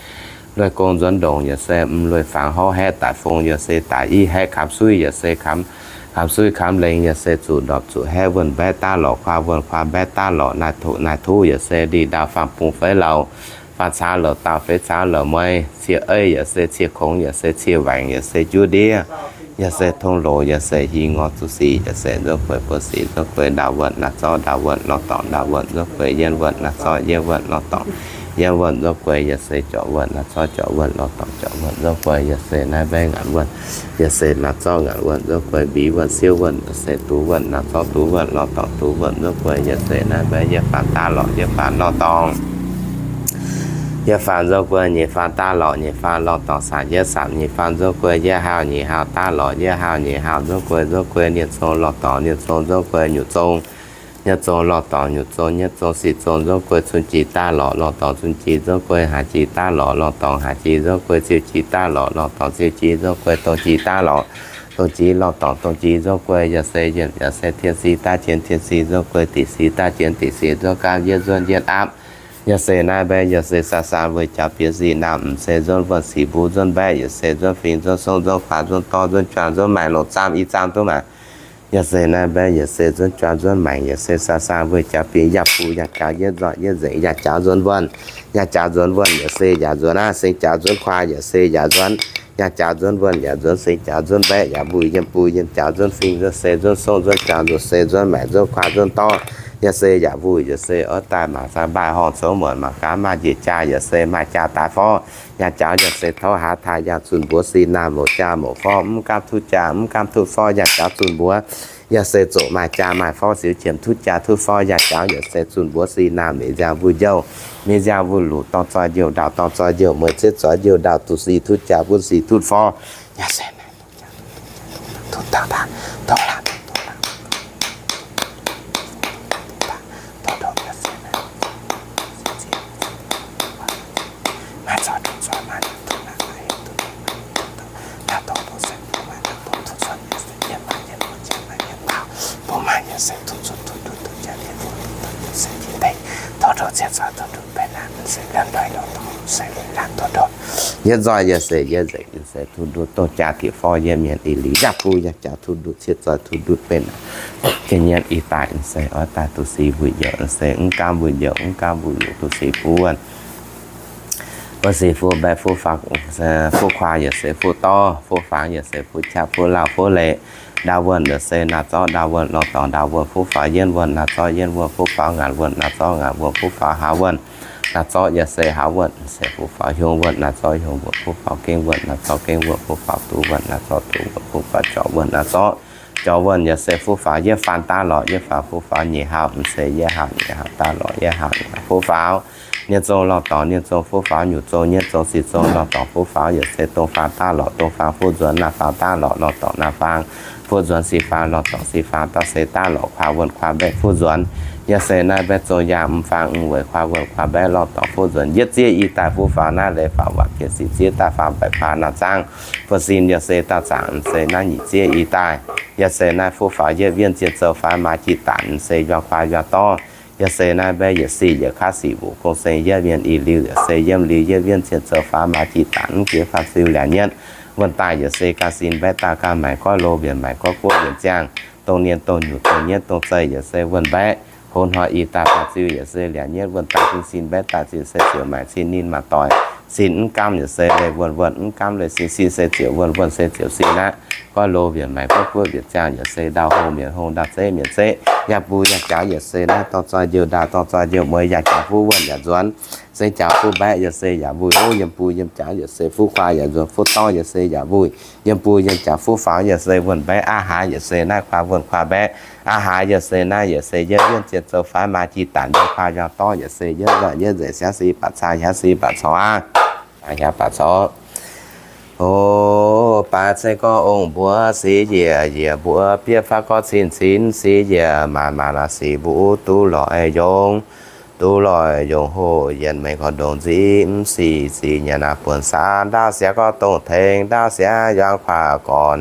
lueiz gong nzuonx ndongc, yaac se mv lueiz fangx hov haeqv daic fong, yaac se daic i haeqv kamx suiv, yaac se kamx, kamx suiv kamx lengx, yaac se zuqc ndorpc zuqc haeqv wuonh mbaeqv daav lorqc, kuaah wuonh kuaah mbaeqv daav lorqc, naaiv tuqv naaiv tuv, yaac se ndih ndau faam bung feix louc, faam caangv louc dauh feix caangv louc mueiz, cie eiv yaac se cie kongx, yaac se cie waengc, yaac se juv ndiev, yaac se tong loc, yaac se hi ngor zuqc sic, yaac se nzuonx gueix buo sic, nzuonx gueix ndau wuonh naaiv zorqv ndau wuonh lorh dorngx ndau wuonh, nzuonx gueix yienv wuonh naaiv zorqv yienv wuonh lorh dorngx yienv wuonh, nzuonx gueix yaac se jorc wuonh naaiv zorqv jorc wuonh lorh dorngx jorc wuonh, nzuonx gueix yaac se naaiv mbaeqv ngaanc wuonh, yaac se naaiv zorqv ngaanc wuonh, nzuonx gueix mbic wuonh siouv wuonh, yaac se duqv wuonh naaiv zorqv duqv wuonh lorh dorngx duqv wuonh, nzuonx gueix yaac se naaiv mbaeqv yietv faanx daav lorqc yietv faanx lorh dorngx yietv faanx, nzuonx gueix nyeic faanx daav lorqc nyeic faanx lorh dorngx saanc yietv saanc, nyeic faanx nzuonx gueix yietv hauh nyeic hauh daav lorqc yietv hauh nyeic hauh, nzuonx gueix nzuonx gueix nienh zong lorh dorngx nienh zong, nzuonx gueix nyuc zong nyeic zong lorh dorngx nyuc zong, nyeic zong sic zong, nzuonx gueix cun jiex daav lorqc lorh dorngx cun jiex, nzuonx gueix haaix jiex daav lorqc lorh dorngx haaix jiex, nzuonx gueix ziouc jiex daav lorqc lorh dorngx ziouc jiex, nzuonx gueix dongh jiex daav lorqc dongh jiex lorh dorngx dongh jiex, nzuonx gueix yaac se yietc yaac se tien sic daav jienv tien sic, nzuonx gueix diqc sic daav jienv diqc sic, nzuonx gaanv yietv nzuonx yietv aapv. Yaac se naaiv mbaeqv yaac se saa saa weic jaax bieqc sic naamh, m'se nzuonx wuonh sic mbuo nzuonx mbaeqv, yaac se nzuonx fingx nzuonx song nzuonx kuaax nzuonx dorv nzuonx juangc nzuonx maengc longc zaam i zaam duqv maah. Yaac se naaiv mbaeqv yaac se nzuonx juangc nzuonx maengc, yaac se saa saa weic jaax bieqc yaac buc yaac jaax yietv nzoih yietv nzengc yaac jaax nzuonx wuonh, yaac jaax nzuonx wuonh yaac se yaac nzuonx aav seng jaax nzuonx kuaax yaac se yaac nzuonx, yaac jaax nzuonx wuonh yaac nzuonx seng jaax nzuonx mbaeqv yaac mbuih yiem buih yiem jaax nzuonx fingx nzuonx se nzuonx song nzuonx juangc nzuonx se nzuonx maengc nzuonx kuaax nzuonx dorv, yaac se yaac mbuih yaac se oix daaih mangc za'gengh maaih horngh coux muonc mangc gaax maaih njiec jaa yaac se maaih jaa daaih forv, yaac jaax yaac se tov haaix taaih yaac zunh mbuox sin naamh moc jaa moc forv mv gaamv tuv jaa mv gaamv tuv forv yaac jaax zunh mbuox, yaac se zoqc maaih jaa maaih forv siux jienv tuv jaa tuv forv yaac jaax yaac se zunh mbuox sin naamh mienh nziaauc mbuo njouh, mienh nziaauc mbuo luc dorng zoih njouh ndaauh dorng zoih njouh mueiz zieqv zoih njouh ndaauh duqv sic tuv jaa bun sic tuv forv, yaac se Yietv nzoih yaac se yietv nzengc se tov nduqc dongh jaa dieqc forv yietv mienh ih liuz yaac buv yaac jaax tov nduqc cieqv zoih tov nduqc benx jiex nyienv ih daaih se oix daaih duqv sic mbu'ziex se mv gaamv mbu'ziex mv gaamv mbu'ziex duqv sic buonv. Mbuo sic fuqv mbaeqc fuqv faaux, fuqv kuaax yaac se fuqv dorv, fuqv faaux yaac se fuqv qaqv fuqv lauh fuqv leiz, ndaauv wuonh yaac se naaiv zorqv ndaauv wuonh lorh dorngx ndaauv wuonh, fuqv faaux yienv wuonh naaiv zorqv yienv wuonh, fuqv faaux ngaanc wuonh naaiv zorqv ngaanc wuonh, fuqv faaux haaz wuonh naaiv zorqv yaac se haaz wuonh, se fuqv faaux hiuang wuonh naaiv zorqv hiuang wuonh, fuqv faaux gengh wuonh naaiv zorqv gengh wuonh, fuqv faaux duqv wuonh naaiv zorqv duqv wuonh, fuqv faaux jorc wuonh naaiv zorqv jorc wuonh yaac se fuqv faaux yietv faanx daav lorqc yietv faanx, fuqv faaux nyeic haaz m'seix yietv haaz nyeic haaz daav lorqc yietv haaz nyeic haaz, fuqv faaux nienh zong lorh dorngx nienh zong, fuqv faaux nyuc zong nyeiv zong sic zong lorh dorngx, fuqv faaux yaac se dongh faanx daav lorqc dongh faanx, fuqv nzuonx naaiv faanx daav lorqc lorh dorngx naaiv faanx, fuqv nzuonx sic faanx lorh dorngx sic faanx, daav se daav lorqc kuaax wuonh kuaax mbaeqv fuqv nzuonx. Yaac se naaiv mbaeqv zong yaangh m'faang m'weic kuaax wuonh kuaax mbaeqv lorh dorngx fuqv nzuonx. Yietv zieqv i daaih fuqv faaux naaiv leiz faaux waac bieqc sic zieqv daaih faam baeqc kuaax naaiv zaangv, fuqv sin yaac se daaih zaangc m'seix naaiv nyic zieqv i daaih. Yaac se naaiv fuqv faaux yietv wienh zien zoux faix maaiz jiex daanc m'seix yuang kuaax yuang dorv. Yaac se naaiv mbaeqv yietc sic yietc kaav sic mbuoqc gong seng yietv mienh ih liuz yaac se yiem liuz yietv wienh zien zoux faix maaiz jiex daanc mv jiex faam ziu liac nyietv. Wuonh daaih yaac se ganh sin mbaeqv daaih ganh maengc gorngv loz mbienc maengc gorngv guoqv mbienc ziangh, dongh nienh dongh nyuc dongh nyietv dongh zei yaac se wuonh mbaeqv. Hoz hnoi i daaih faam ziu yaac se liac nyietv wuonh daaih zinh sin mbaeqv daaih zinh se ziouc maengc cin ninh mangc doic. Sin mv gaamv yaac se leih wuonh, wuonh mv gaamv leih sin, sin se ziouc wuonh, wuonh se ziouc sin aqv. Gorngv loz mbienc maengc gorngv guoqv mbienc ziangh yaac se ndau hong mbienc hong ndau zeqv mbienc zeqv. Yaac buv yaac jaax yaac se naaiv dorng zoih njouh ndau dorng zoih njouh mueiz yaac jaax fuqv wuonh yaac nzuonx. Seng jaax fuqv mbaeqv yaac se yaac mbuih hov yiem buv yiem jaax yaac se fuqv kuaax yaac nzuonx fuqv dorv yaac se yaac mbuih. Yiem buv yiem jaax fuqv faaux yaac se wuonh mbaeqv aqv haaix yaac se naaiv kuaax wuonh kuaax mbaeqv. Aqv haaix yaac se naaiv yaac se yietv wienh zien zoux faix maaiz jiex daanc yiem kuaax yuang dorv yaac se yietv nzoih yietv nzengc siangv si baac caa hiaangv si baac corc aqv. Hiaangv baac corc. O, baaix ceng gorngv ong mbuox sic yiec, yiec mbuox bieqc faaux gorngv cin, cin sic yiec, maanc maanc sic mbuo duqv lorz yongh. duqv loic yongc hoh yienx mengh korv ndongc nziv mv sic zic nyanc naaiv buonc saax ndaauv siav gorngv dongh tengx ndaauv siav yuangx kuaax gorn.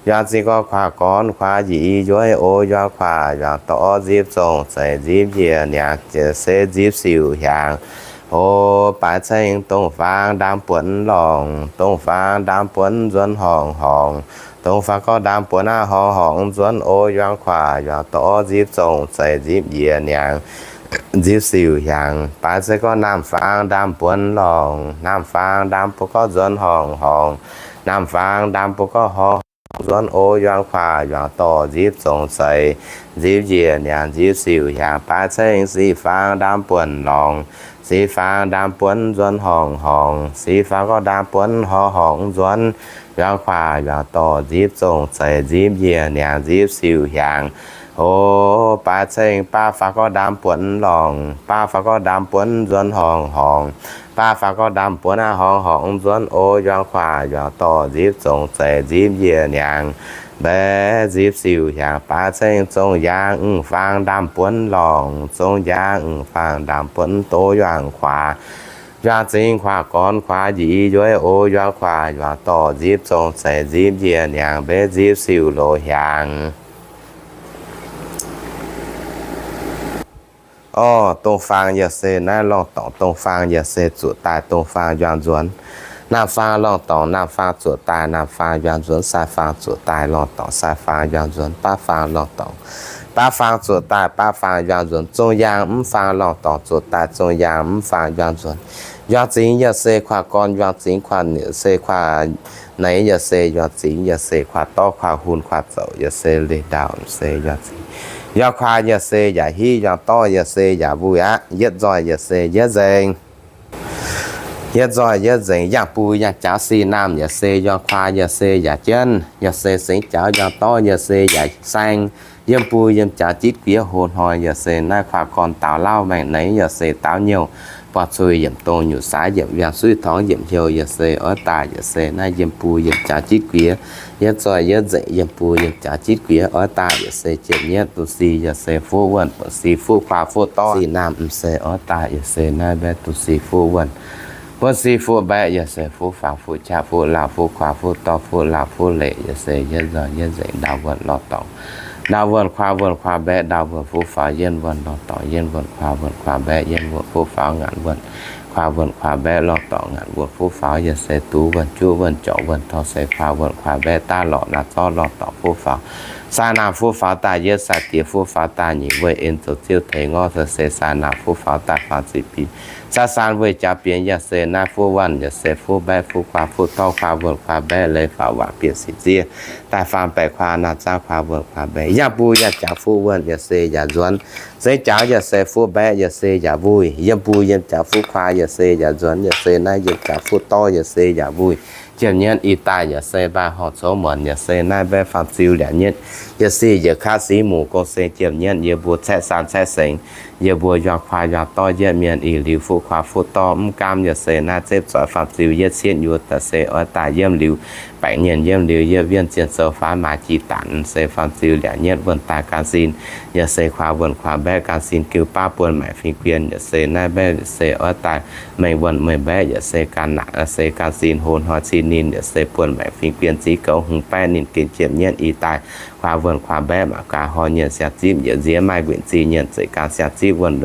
Yuangx zingx gorngv kuaax gorn kuaax njiec yuoiv o yuangx kuaax yuangx dorc nzipv zongh zeiz nzipv njiec niangx se nzipv siuc hiaangx. O baaix ceng dongh faang ndaamv buonc lorngc, dongh faang ndaamv buonc nzuonx horngc horngc, dongh faang gorngv ndaamv buonc aqv horngc horngc nzuonx o yuangx kuaax yuangx dorc nzipv zongh zeiz nzipv njiec niangx nzipv siuc hiaangx. Baaix ceng gorngv naamh faang ndaamv buonc lorngc, naamh faang ndaamv buonc gorngv nzuonx horngc horngc, naamh faang ndaamv buonc gorngv horngc horngc nzuonx o yuangx kuaax yuangx dorc nzipv zongh zeiz nzipv njiec niangx nzipv siuc hiaangx. Baaix ceng sic faang ndaamv buonc lorngc, sic faang ndaamv buonc nzuonx horngc horngc, sic faang gorngv ndaamv buonc horngc horngc nzuonx yuangx kuaax yuangx dorc nzipv zongh zeiz nzipv njiec niangx nzipv siuc hiaangx. O baaix ceng baav faang gorngv ndaamv buonc lorngc, baav faang gorngv ndaamv buonc nzuonx horngc horngc, baav faang gorngv ndaamv buonc aqv horngc horngc nzuonx o yuangx kuaax yuangx dorc nzipv zongh zeiz nzipv njiec niangx mbaeqv nzipv siuc hiaangx. Baaix ceng zong yaangh m'faang ndaamv buonc lorngc, zong yaangh m'faang ndaamv buonc doz yuangx kuaax, yuangx zingx kuaax gorn kuaax njiec yuoiv o yuangx kuaax yuangx dorc nzipv zongh zeiz nzipv njiec niangx mbaeqv nzipv siuc loz hiaangx. Orv, dongh faang yaac se naaiv lorngh dorngc, dongh faang yaac se zuoqc daaih dongh faang yuangx nzuonx. Naamh faang lorngh dorngc, naamh faang zuoqc daaih naamh faang yuangx nzuonx, sai faang zuoqc daaih lorngh dorngc, sai faang yuangx nzuonx, baav faang lorngh dorngc, baav faang zuoqc daaih baav faang yuangx nzuonx, zong yaangh mv faang lorngh dorngc zuoqc daaih zong yaangh mv faang yuangx nzuonx. Yuangx zingx yaac se kuaax gorn, yuangx zingx kuaax nyiec se kuaax neix yaac se yuangx zingx yaac se kuaax dorv kuaax hun kuaax zouc yaac se leih ndau se yuangx zingx. Yuangx kuaax yaac se yaac hiv, yuangx dorv yaac se yaac mbuih aqv. Yietv nzoih yaac se yietv nzengc, yietv nzoih yietv nzengc. Yangh bun yangh jaux sic naamh yaac se yuangx kuaax yaac se yaac jienv, yaac se sengx jaux. Yuangx dorv yaac se yaac saeng, yiem bun yiem jaux jitv guiex. Hlo hnoi yaac se naaiv kuaax gorn daaux lauv maengh neix yaac se daaux nyouh, buangh cui yiemc dong nyutc saax yiemc wiangh suiv torngx yiemc hnyouv yaac se oix daaih yaac se naaiv yiem bun yiem jaux jitv guiex. Yietv nzoih yietv nzengc, yiem bun yiem jaux jitv guiex oix daaih yaac se jiem nyietv. Duqv sic yaac se fuqv wuonh, buonv sic fuqv kuaax fuqv dorv. Sic naamh m'se oix daaih yaac se naaiv mbaeqv duqv sic fuqv wuonh, buonv sic fuqv mbaeqv yaac se fuqv faaux fuqv qaqv fuqv lauh fuqv kuaax fuqv dorv fuqv lauh fuqv leic yaac se yietv nzoih yietv nzengc. Ndau wuonh lorh dorngc, ndau wuonh kuaax wuonh kuaax mbaeqv ndau wuonh fuqv faaux. Yienv wuonh lorh dorngc, yienv wuonh kuaax wuonh kuaax mbaeqv yienv wuonh fuqv faaux. Ngaanc wuonh kuaax wuonh kuaax mbaeqv lorh dorngc, ngaanc wuonh fuqv faaux yaac se duqv wuonh juqv wuonh jorc wuonh torv se kuaax wuonh kuaax mbaeqv daav lorqc. Naamh zorv lorh dorngc fuqv faaux, sai naamh fuqv faaux daaih yietv, sai diex fuqv faaux daaih nyic, weih en zoux ziouv teix ngorv se sai naamh fuqv faaux daaih faam ziqc bienx. Sai saan weih jaax bienx yaac se naaiv fuqv wuonh yaac se fuqv mbaeqv fuqv kuaax fuqv dorv kuaax wuonh kuaax mbaeqv leiz faaux waac bieqc sic ziev daaih faam baeqc kuaax naamh zaangv kuaax wuonh kuaax mbaeqv. Yangh bun yangh jaux fuqv wuonh yaac se yaac nzuonx, sengx jaux yaac se fuqv mbaeqv yaac se yaac mbuih, yiem bun yiem jaux fuqv kuaax yaac se yaac nzuonx, yaac se naaiv yiem jaux fuqv dorv yaac se yaac mbuih. Jiem nyietv ih daaih yaac se mbaih horngh cov muonc yaac se naaiv mbaeqv faam ziu liangc nyietv. Yaac se yietc kaav siqv muc gong se jiem nyietv yie mbuo caeqv saan caeqv sengx, yie mbuo yuang kuaax yuang dorv yietv mienh ih liuz fuqv kuaax fuqv dorv mv gaamv yaac se naaiv zepv zoix faam ziu yietv cietv yuoz daaih se oix daaih yiem liuz baengc nyienh yiem liuz yie wienh zienh zoux faix maaiz jiex daanc se faam ziu liangc nyietv wuonh daaih gan sin. Yaac se kuaax wuonh kuaax mbaeqv gan sin giu baav buon maengc fingx guien yaac se naaiv mbaeqv se oix daaih mengh wuonh meih mbaeqv yaac se gan naanc se gan sin hlo hnoi cin ninh yaac se buon maengc fingx guien ziv goux hungh baeqv ninh gen jiem nyietv ih daaih. Kuaax wuonh kuaax mbaeqv mangc gaax hoi nyienh siang zipv njiec nziex maaih nquenc zih nyienh zeiz gan siang zipv wuonh.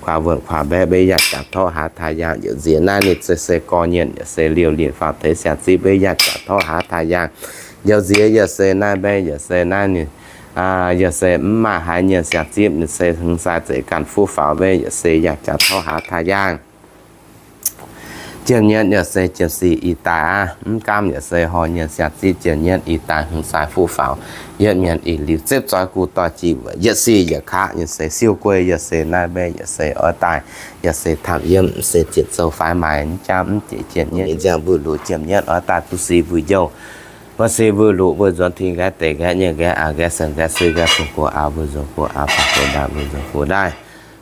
Kuaax wuonh kuaax mbaeqv mbaeqv yangh jaax torv haaix taaih yaangh njiec nziex naaiv ninh se se gorx nyienh yaac se liouh linh faam teix siang zipv mbaeqv yangh jaax torv haaix taaih yaangh. Njoux nziex yaac se naaiv mbaeqv yaac se naaiv ninh yaac se mv maaih haaix nyienh siang zipv ninh se hmz sai zeiz gan fuqv faaux mbaeqv yaac se yangh jaax torv haaix taaih yaangh. Jiem nyietv yaac se jiem sic ih daaih aqv. Mv gaamv yaac se hoi nyienh siang zipv jiem nyietv ih daaih hmz sai fuqv faaux yietv mienh ih liuz zepv zoix gu doix jiex wuoc yietc sic yietc kaav yaac se siou guei yaac se naaiv mbaeqv yaac se oix daaih yaac se tamh yiem se ziepc zoux faix maaiz mv jaav mv jeic jiem nyietv. Nziang mbuo luc jiem nyietv oix daaih duqv sic mbuo youh. Mbuo sic mbuo luc mbuo nzuonx tin nqaeqv deix nqaeqv nyei nqaeqv aqv nqaeqv se nqaeqv se nqaeqv fongc guoqv aqv mbuo nzuonx guoqv aqv fongc guoqv ndaaih mbuo nzuonx guoqv ndaaih.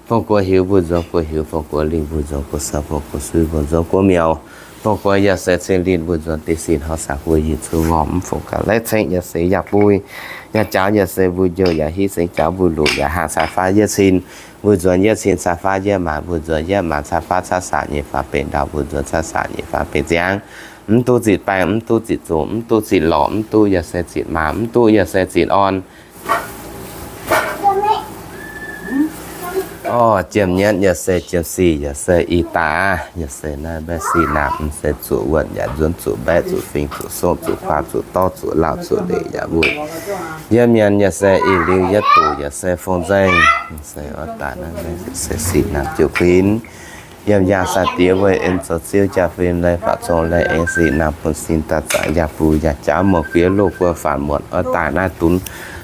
Fongc guoqv hiuv mbuo nzuonx guoqv hiuv, fongc guoqv lingh mbuo nzuonx guoqv sou, fongc guoqv suiv mbuo nzuonx guoqv miuc. Dongh gueix yaac se cing linh mbuo nzuonx deix sin hnoi saah huo yie cuotv ngorc mv fungx ga'naaiv ceng yaac se yaac bui yaac jaaux yaac se mbuo njoux yaac hiv sengx jaaux mbuo luqc yaac hangh caa faav yietv cin mbuo nzuonx yietv cin caa faav yietv maanz mbuo nzuonx yietv maanz caa faav caav saanc nyei faanv benx ndau mbuo nzuonx caav saanc nyei faanv benx ziangx. Mv duqv zitc baengh mv duqv zitc zungh mv duqv zitc lorqc mv duqv yaac se zitc maaz mv duqv yaac se zitc orn. Orv, jiem-nyietv yaac se jiem-sic yaac se ih daaih aqv, yaac se naaiv mbaeqv sic naamh, mv se zuqc wuonh yaac nzuonx, zuqc mbaeqv, zuqc fingx, zuqc songv, zuqc kuaav, zuqc dorv, zuqc lauh, zuqc leic yaac wuonh. Yiem mienh yaac se ih liuz yietv duqv yaac se fong nzengc, se oix daaih naaiv mbaeqv se sic naamh jiu kuinx. Yiem yangh sai-diex weih en zoux ziouv jaa-fin leiz faatv zong leiz aengx sic naamh bun sin daaih zaangc yangh bun yangh jaax muoz guiex loh guoqv faanc muotc oix daaih naaiv dunx,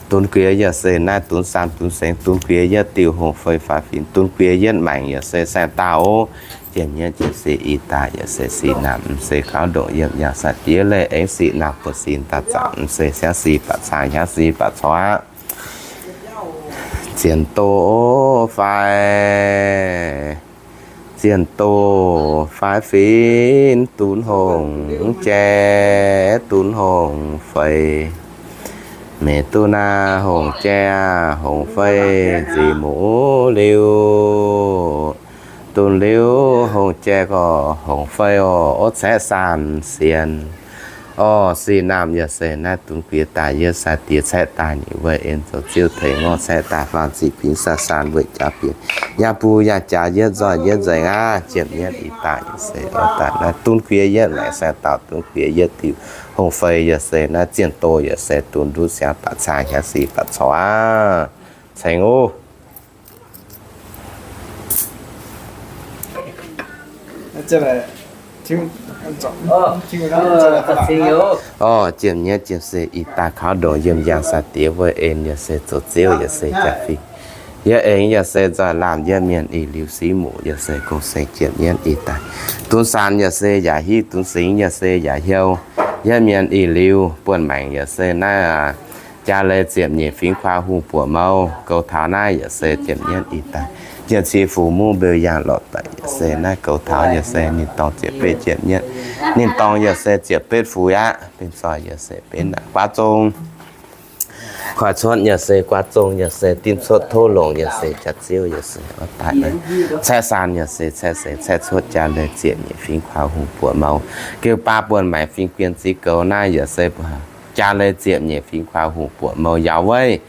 dunx guiex yaac se naaiv dunx saam dunx sengx, dunx guiex yietv diuh hongh fei faix fingx, dunx guiex yietv maengc yaac se saeng-daauh ov. Jiem-nyietv jiem-sic ih daaih yaac se sic naamh, mv se kaux ndongc yiem yangh sai-diex leiz aengx sic naamh bun sin daaih zaangc, mv se siangv sic baac caangh, hiaangv sic baac corc aqv. Zienh doz faix, zienh doz faix fingx dunx hongh jai, dunx hongh fei. Maiv duqv naaiv hongh jai hongh fei nziex muc liuz, dunx liuz hongh jai gorqv hongh fei oc, caeqv saanh sienx. Orv, sic naamh yaac se naaiv dunx guiex daaih yietv sai-diex caeqv daaih nyei weih en zoux ziouv tengx ngorc caeqv daaih faanh ziqc pingx sai saan weic jaax bienx yangh bun yangh jaax yietv nzoih yietv nzengc aqv. Jiem-nyietv ih daaih yaac se oix daaih naaiv dunx guiex yietv maengc saeng-daauh, dunx guiex yietv diuh hongh fei yaac se naaiv zienh doz yaac se dunx ndutv siangx baac caangh, hiaangv sic baac corc aqv. Ceng ov. Orv, jiem-nyietv jiem-sic ih daaih kaux ndongc yiem yangh sai-diex weih en yaac se zoux ziouv yaac se jaa-fin. Yie aengx yaac se nzoih laanh yietv mienh ih liuz siqv muc yaac se gong-seng jiem-nyietv ih daaih. Dunx saanx yaac se yaac hiv, dunx singx yaac se yaac hiou. Yietv mienh ih liuz buonv maengc yaac se naaiv jaa leiz ziepc nyeic fingx kuaa hungh buoqc mou. Goux taux naaiv yaac se jiem-nyietv ih daaih. Jiem-ci fuc muv mbeu yangh lorqc daic yaac se naaiv goux taux yaac se ninh dorngx ziepc betv jiem-nyietv. Ninh dorngx yaac se ziepc betv fuc aqv. Benx zoih yaac se benx naanc guaav zong. Koiv cuotv yaac se guaav zong yaac se dimv cuotv tov longc yaac se jaax-ziouv yaac se oix daaih naaiv. Caeqv saan yaac se caeqv seix caeqv cuotv jaa leiz ziepc nyeic fingx kuaa hungh buoqc mou. Geu baav buonv maengc fingx bien ziux goux naaiv yaac se jaa leiz ziepc nyeic fingx kuaa hungh buoqc mou yaauc weiv.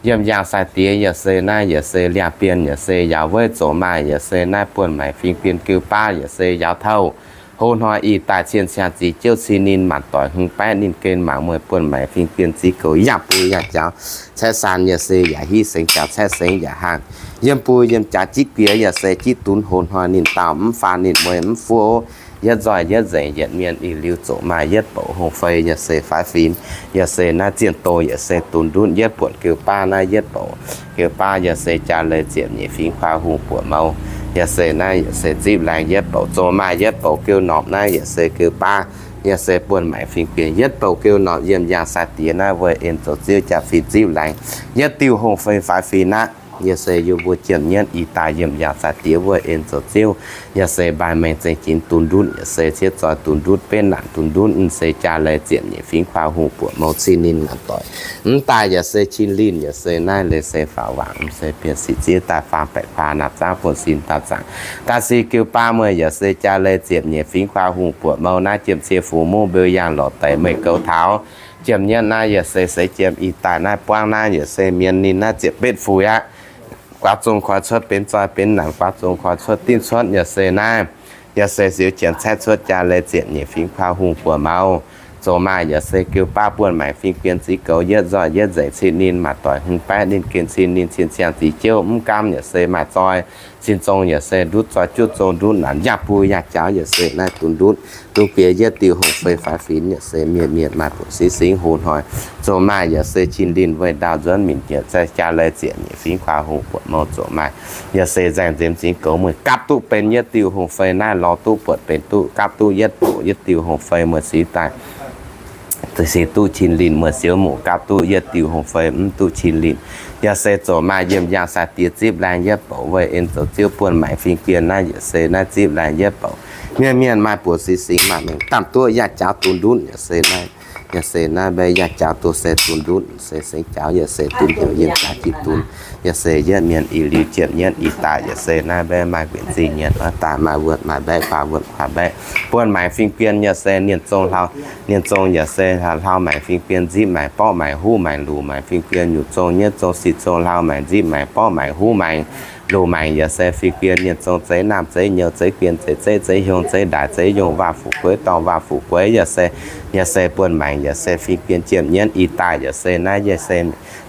Yiem yangh sai-diex yaac se naaiv yaac se liangh bienh yaac se yaauc weiv zoux maaih yaac se naaiv buonv maengc fingx bien geu baav yaac se yaauc touh. Hoz hnoi ih daaih cien ciangh ziux jiouv cin ninh maanc doic hmz baeqv ninh gen mangc mueiz buonv maengc fingx bien ziux goux yangh bun yangh jaax. Caeqv saan yaac se yaac hiv sengx jaax caeqv sengx yaac hangh. Yiem bun yiem jaax jitv guiex yaac se jitv dunx hoz hnoi ninh daauh mv faanh ninh mueiz mv fuov. Yietv nzoih yietv nzengc yietc mienh ih liuz zoqc maaih yietv bouc hongh fei yaac se faix fingx, yaac se naaiv zienh doz yaac se dunx ndutv yietv buonc geu baav naaiv yietv bouc geu baav yaac se jaa leiz ziepc nyeic fingx kuaa hungh buoqc mou. Yaac se naaiv yaac se zipv laengz yietv bouc zoux maaih yietv bouc geu norpc naaiv yaac se geu baav. Yaac se buonv maengc fingx bien yietv bouc geu norpc yiem yangh sai-diex naaiv weih en zoux ziouv jaa-fin zipv laengz yietv diuh hongh fei faix fingx aqv. Yaac se yie mbuo jiem-nyietv ih daaih yiem yangh sai-diex weih en zoux ziouv. Yaac se mbaih mengh zengx jinx dunx ndutv yaac se ciev zoih dunx ndutv benv naanc dunx ndutv mv se jaa leiz ziepc nyeic fingx kuaa hungh buoqc mou cin ninh maanc doic. Mv daaih yaac se cin linh yaac se naaiv leiz se faaux waangc mv se bieqc sic ziev daaih faam baeqc kuaa naapv zaangv buonv sin daaih zaangc. Daaih se geu baav mueiz yaac se jaa leiz ziepc nyeic fingx kuaa hungh buoqc mou naaiv jiem-cie fuc muv mbeu yangh lorqc daic meih goux taux. Jiem-nyietv naaiv yaac se seix jiem ih daaih naaiv buangv naaiv yaac se mienh ninh naaiv ziepc betv fuc aqv. Guaav zong koi cuotv benx zoih benx naanc, guaav zong koi cuotv dimv cuotv yaac se naaiv. Yaac se siou janx caeqv cuotv jaa leiz ziepc nyeic fingx kuaa hungh buoqc mou. Zoux maaih yaac se geu baav buonv maengc fingx bien ziux goux yietv nzoih yietv nzengc cin ninh maanc doic hmz baeqv ninh gen cin ninh cin ciangh ziux jiouv mv gaamv yaac se maaih zoi. Cin zong yaac se ndutv zoi juqv zong ndutv naanc yangh bun yangh jaax yaac se naaiv dunx ndutv. Duqv bieqc yietv diuh hungh fei faix fingx yaac se mienh mienh maaih buonc singv singv hoz hnoi. Zoux maaih yaac se cin linh weih ndau nzuonx minc jiex jaa leiz ziepc nyeic fingx kuaa hungh buoqc mou zoux maaih. Yaac se nzaeng nzemx zingx goux mueiz gapv duqv benx yietv diuh hungh fei naaiv lorz duqv buatc benx duqv gapv duqv yietv bouc yietv diuh hungh fei mueiz singx daaih. Da'sing duqv cin linh mueiz siou muc gapv duqv yietv diuh hungh fei mv duqv cin linh. Yaac se zoqc maaih yiem yaangh sai-diex zipv laengh yietv bouc weih en zoux ziouv buonv maengx fing-bienh naaiv, yaac se naaiv zipv laengh yietv bouc. Mienh mienh maaih buoz singx singx maaih mengh damh duqv yaac jaux duqv ndutv, yaac se naaiv, yaac se naaiv mbe yaac jaux duqv se duqv ndutv, se sengx jaux yaac se duqv hnyouv yiem jaax jitv dunv. Yaac se yietv mienh i liuz jiepv nyietv i daaih, yaac se naaiv mbe maaih nquenc zingh nyienx oix daaih maaih wuonh maaih mbaeqv, kuaa wuonh kuaa mbaeqv, buonv maengx fing-bienh, yaac se ninh zong hlauv, ninh zong yaac se hlauv maengx fing-bienh, nzipv maengx, borqv maengx, huv maengx, luc maengx fing-bienh, nyutc zong nyietv zong sic zong hlauv maengx, nzipv maengx, borqv maengx, huv maengx, luc maengx, yaac se fing-bienh, ninh zong zeiv naamh zeiv nyouz zeiv bienh zeiv zeiv zeiv hiong zeiv ndaaix zeiv yongh waac-fuc gueix dorngh waac-fuc gueix, yaac se, yaac se buonv maengx, yaac se fing-bienh jiepv nyietv i daaih, yaac se naaiv, yaac se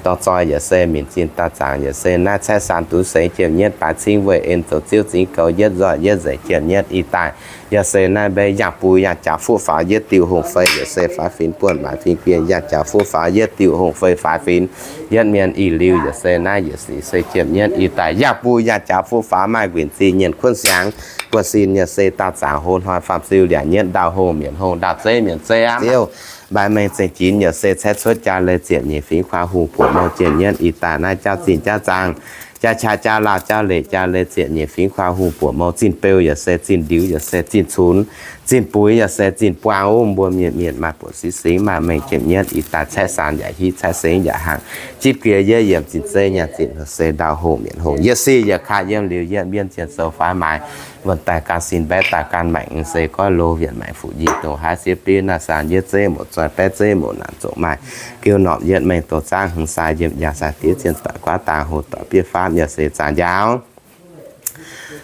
dorng zoih, yaac se minc zinh dauh zaangc, yaac se naaiv caeqv saan duqv seix jiepv nyietv baaix cingv weih en zoux ziouv zingx goux yietv nzoih yietv nzengc jiepv nyietv i daaih, yaac se naaiv mbe yangh bui yangh jaax fuqv faaux yietv diuh hungh fei, yaac se faix finx buonv maengx fing-bienh yangh jaax fuqv faaux yietv diuh hungh fei faix finx. Yietv mienh i liuz, yaac se naaiv yietc sic se jiepv nyietv i daaih yangh bui yangh jaax fuqv faaux maaih nquenc zingh nyienx kuonv siangx buonv sin, yaac se dauh zaangc hlo hnoi faam-ziu liac nyietv ndau hungh mienc hungh ndau zeiv mienc zeiv aqv. Ziouv, mbaih mengh zengc jinx, yaac se caeqv cuotv jaa leih ziepc nyeic fingx kuaa hungh buoqc mou jiepv nyietv i daaih naaiv jauv zinh jauv zaangc, jaa qaqv jaa lauh jauv leiz jaa leih ziepc nyeic fingx kuaa hungh buoqc mou zinh beu, yaac se zinh ndiux, yaac se zinh cunx, zinh buix, yaac se zinh buang, mbuo mienh mienh maaih buoz singx singx maaih mengh jiepv nyietv i daaih caeqv saan yaac hiv caeqv sengx yaac hangc, zipv gie yietv yiemc zinh zeiv nyaanh zinh se ndau hungh mienc hungh, yie sic yaac kaaix yiem liuz yietv mbienv zien sou faix maaiz, wuonh daaih gan sin mbaeqv daaih gan maengc, se goiv lo wietc maengc fuqv njiec dongh haaix siev biv naaiv saan yietv zeiv moc zoih baeqv zeiv moc naanc zoqc maaih, giu norqc yietv mengh doz zaangv hmz sai yiem yangh sai-diex zien doic guaav dang hoc doic biev faatv, yaac se zaangc njaaux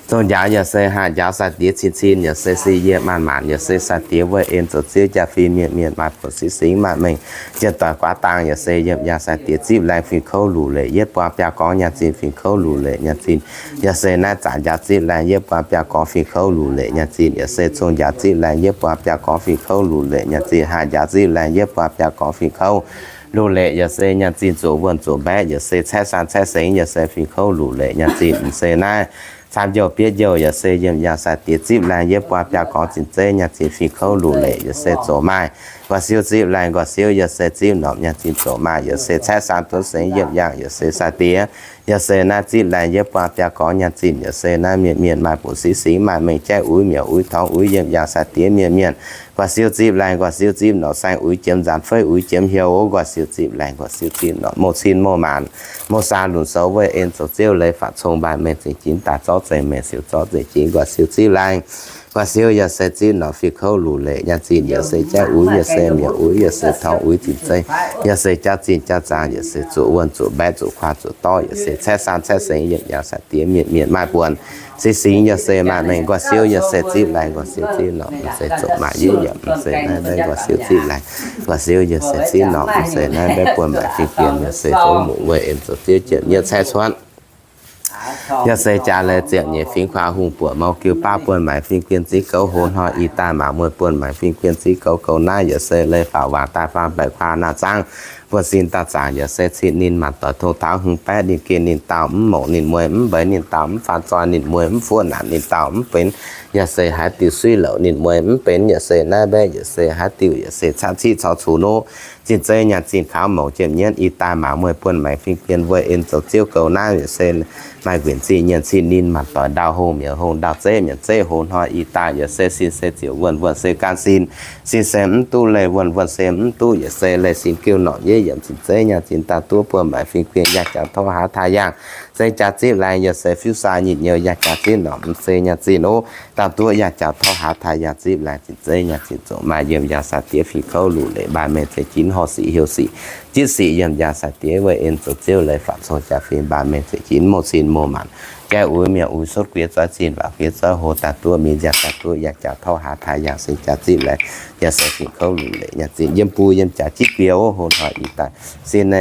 zong njaaux, yaac se haah njaaux sai-diex cin cin, yaac se si yie maanc maanc, yaac se sai-diex weih en zoux ziouv jaa-fin mienh mienh maaih buoz singx singx maaih mengh jien doic guaav dang, yaac se yiem yangh sai-diex zipv laengh fingx kouv luc leic yietv buang biaa gorngv nyaanh zinh fingx kouv luc leic nyaanh zinh, yaac se naaiv zaangc njaaux zipv laengh yietv buang biaa gorngv fingx kouv luc leic nyaanh zinh, yaac se zong njaaux zipv laengh yietv buang biaa gorngv fingx kouv luc leic nyaanh zinh, haah njaaux zipv laengh yietv buang biaa gorngv fingx kouv luc leic, yaac se nyaanh zinh zoqc wuonh zoqc mbaeqv, yaac se caeqv saan caeqv sengx, yaac se fingx kouv luc leic nyaanh zinh, se naaiv camv njouh bietv njouh, yaac se yiem yangh sai-diex zipv laengh yietv buang biaa gorngv zinh zeiv nyaanh zinh fingx kouv luc leic, yaac se zoqc maaih nquaah siouv zipv laengh nquaah siouv, yaac se zipv norqc nyaanh zinh zoqc maaih, yaac se caeqv saan duqv sengx yiem yangh, yaac se sai-diex, yaac se naaiv zipv laengh yietv buang biaa gorngv nyaanh zinh, yaac se naaiv mienh mienh maaih buoz singx singx maaih mengh jaiv uix miuc uix torngx uix yiem yangh sai-diex mienh mienh nquaah siouv zipv laengh nquaah siouv zipv norqc saeng uix jiemx nzaanx feiv uix jiemx hnyouv nquaah siouv zipv laengh nquaah siouv zipv norqc mouh cin mouh maanc mouh saa lunc soux weih en zoux ziouv leiz faatv cong mbaanh mengh zengc jinx daaih zorqv zengc mengh siouc zorqv zengc jinx nquaah siouv zipv laengh nquaah siouv, yaac se zipv norqc fingx kouv luc leic nyaanh zinh, yaac se jaiv uix, yaac se miuc uix, yaac se torngx uix zinh zeiv, yaac se jauv zinh jauv zaang, yaac se zoqc wuonh zoqc mbaeqv zoqc kuaah zoqc dorv, yaac se caeqv saan caeqv sengx yiem yangh sai-diex mienh mienh maaih buonc singx singx, yaac se maaih mengh nquaah siouv, yaac se zipv laengh nquaah siouv zipv norqc, mv se zoqc maaih yietv yaac mv se naaiv mbaeqv nquaah siouv zipv laengh nquaah siouv, yaac se zipv norqc, mv se naaiv mbaeqv buonv maengx fingx bienh, yaac se zoux muoc weih en zoux ziouv jiepv nyietv caeqv cuotv yaac se jaax leiz ziepc nyeic fingx kuaah hungh buoqc mouh giu baav buonv maengx fingx bienh zipv gouv hlo hnoi ih daaih mangc mueiz buonv maengx fingx bienh zipv gouv gouv naaiv, yaac se leiz faaux waangc daaih faam baeqc kuaah naaiv zaangv buonv sin daaih zaangc, yaac se cin ninh maanc doic tong taux hmz baeqv ninh geh ninh dauh mv mouc ninh mueiz mv mbeix ninh dauh mv faan zoih ninh mueiz mv fuoqv naanc ninh dauh mv benx, yaac se haaix diuc suiv louc ninh mueiz mv benx, yaac se naaiv mbaeqv yaac se haaix diuc yaac se caqv ciqv caux cunx nor, zinh zeiv nyaanh zinh kaux mouc jiepv nyietv ih daaih mangc mueiz buonv maengx fingx bienh weih en zoux ziouv goux naaiv, yaac se maaih nquenc zingh nyienc cin ninh maanc doic ndau hungh miuc hungh ndau zeiv mienc zeiv hlo hnoi ih daaih, yaac se sin se ziouc wuonh, wuonh se gan sin, sin se mv duqv leih wuonh, wuonh se mv duqv, yaac se leih sin geuh norqc yietv yiemc zinh zeiv nyaanh zinh daaih duqv buonv maengx fingx bienh yangh jaax tov haaix taaih yangh, se jaax zipv laengh, yaac se fiuv sai nyitv nyouz yangh jaax zipv norqc, mv se nyaanh zinh ov, dangh duqv yangh jaax tov haaix taaih yangh zipv laengh, zinh zeiv nyaanh zinh zoqc maaih yiem yangh sai-diex fingx kouv luc leic mbaanh mengh zeix jinx horh sic heuc sic jitv sic yiem yangh sai-diex weih en zoux ziouv leiz faatv cong jaax fingx mbaanh mengh zeix jinx mouh cin mouh maanc jaiv uix miuc uix sutv guiex zoih zinh waac guiex zoih hlo daaih duqv mingh nziaauc daaih duqv yangh jaax tov haaix taaih yangh se jaax zipv laengh, yaac se fingx kouv luc leic nyaanh zinh yiem bun yiem jaax jitv guiex ov hlo hnoi ih daaih. Sin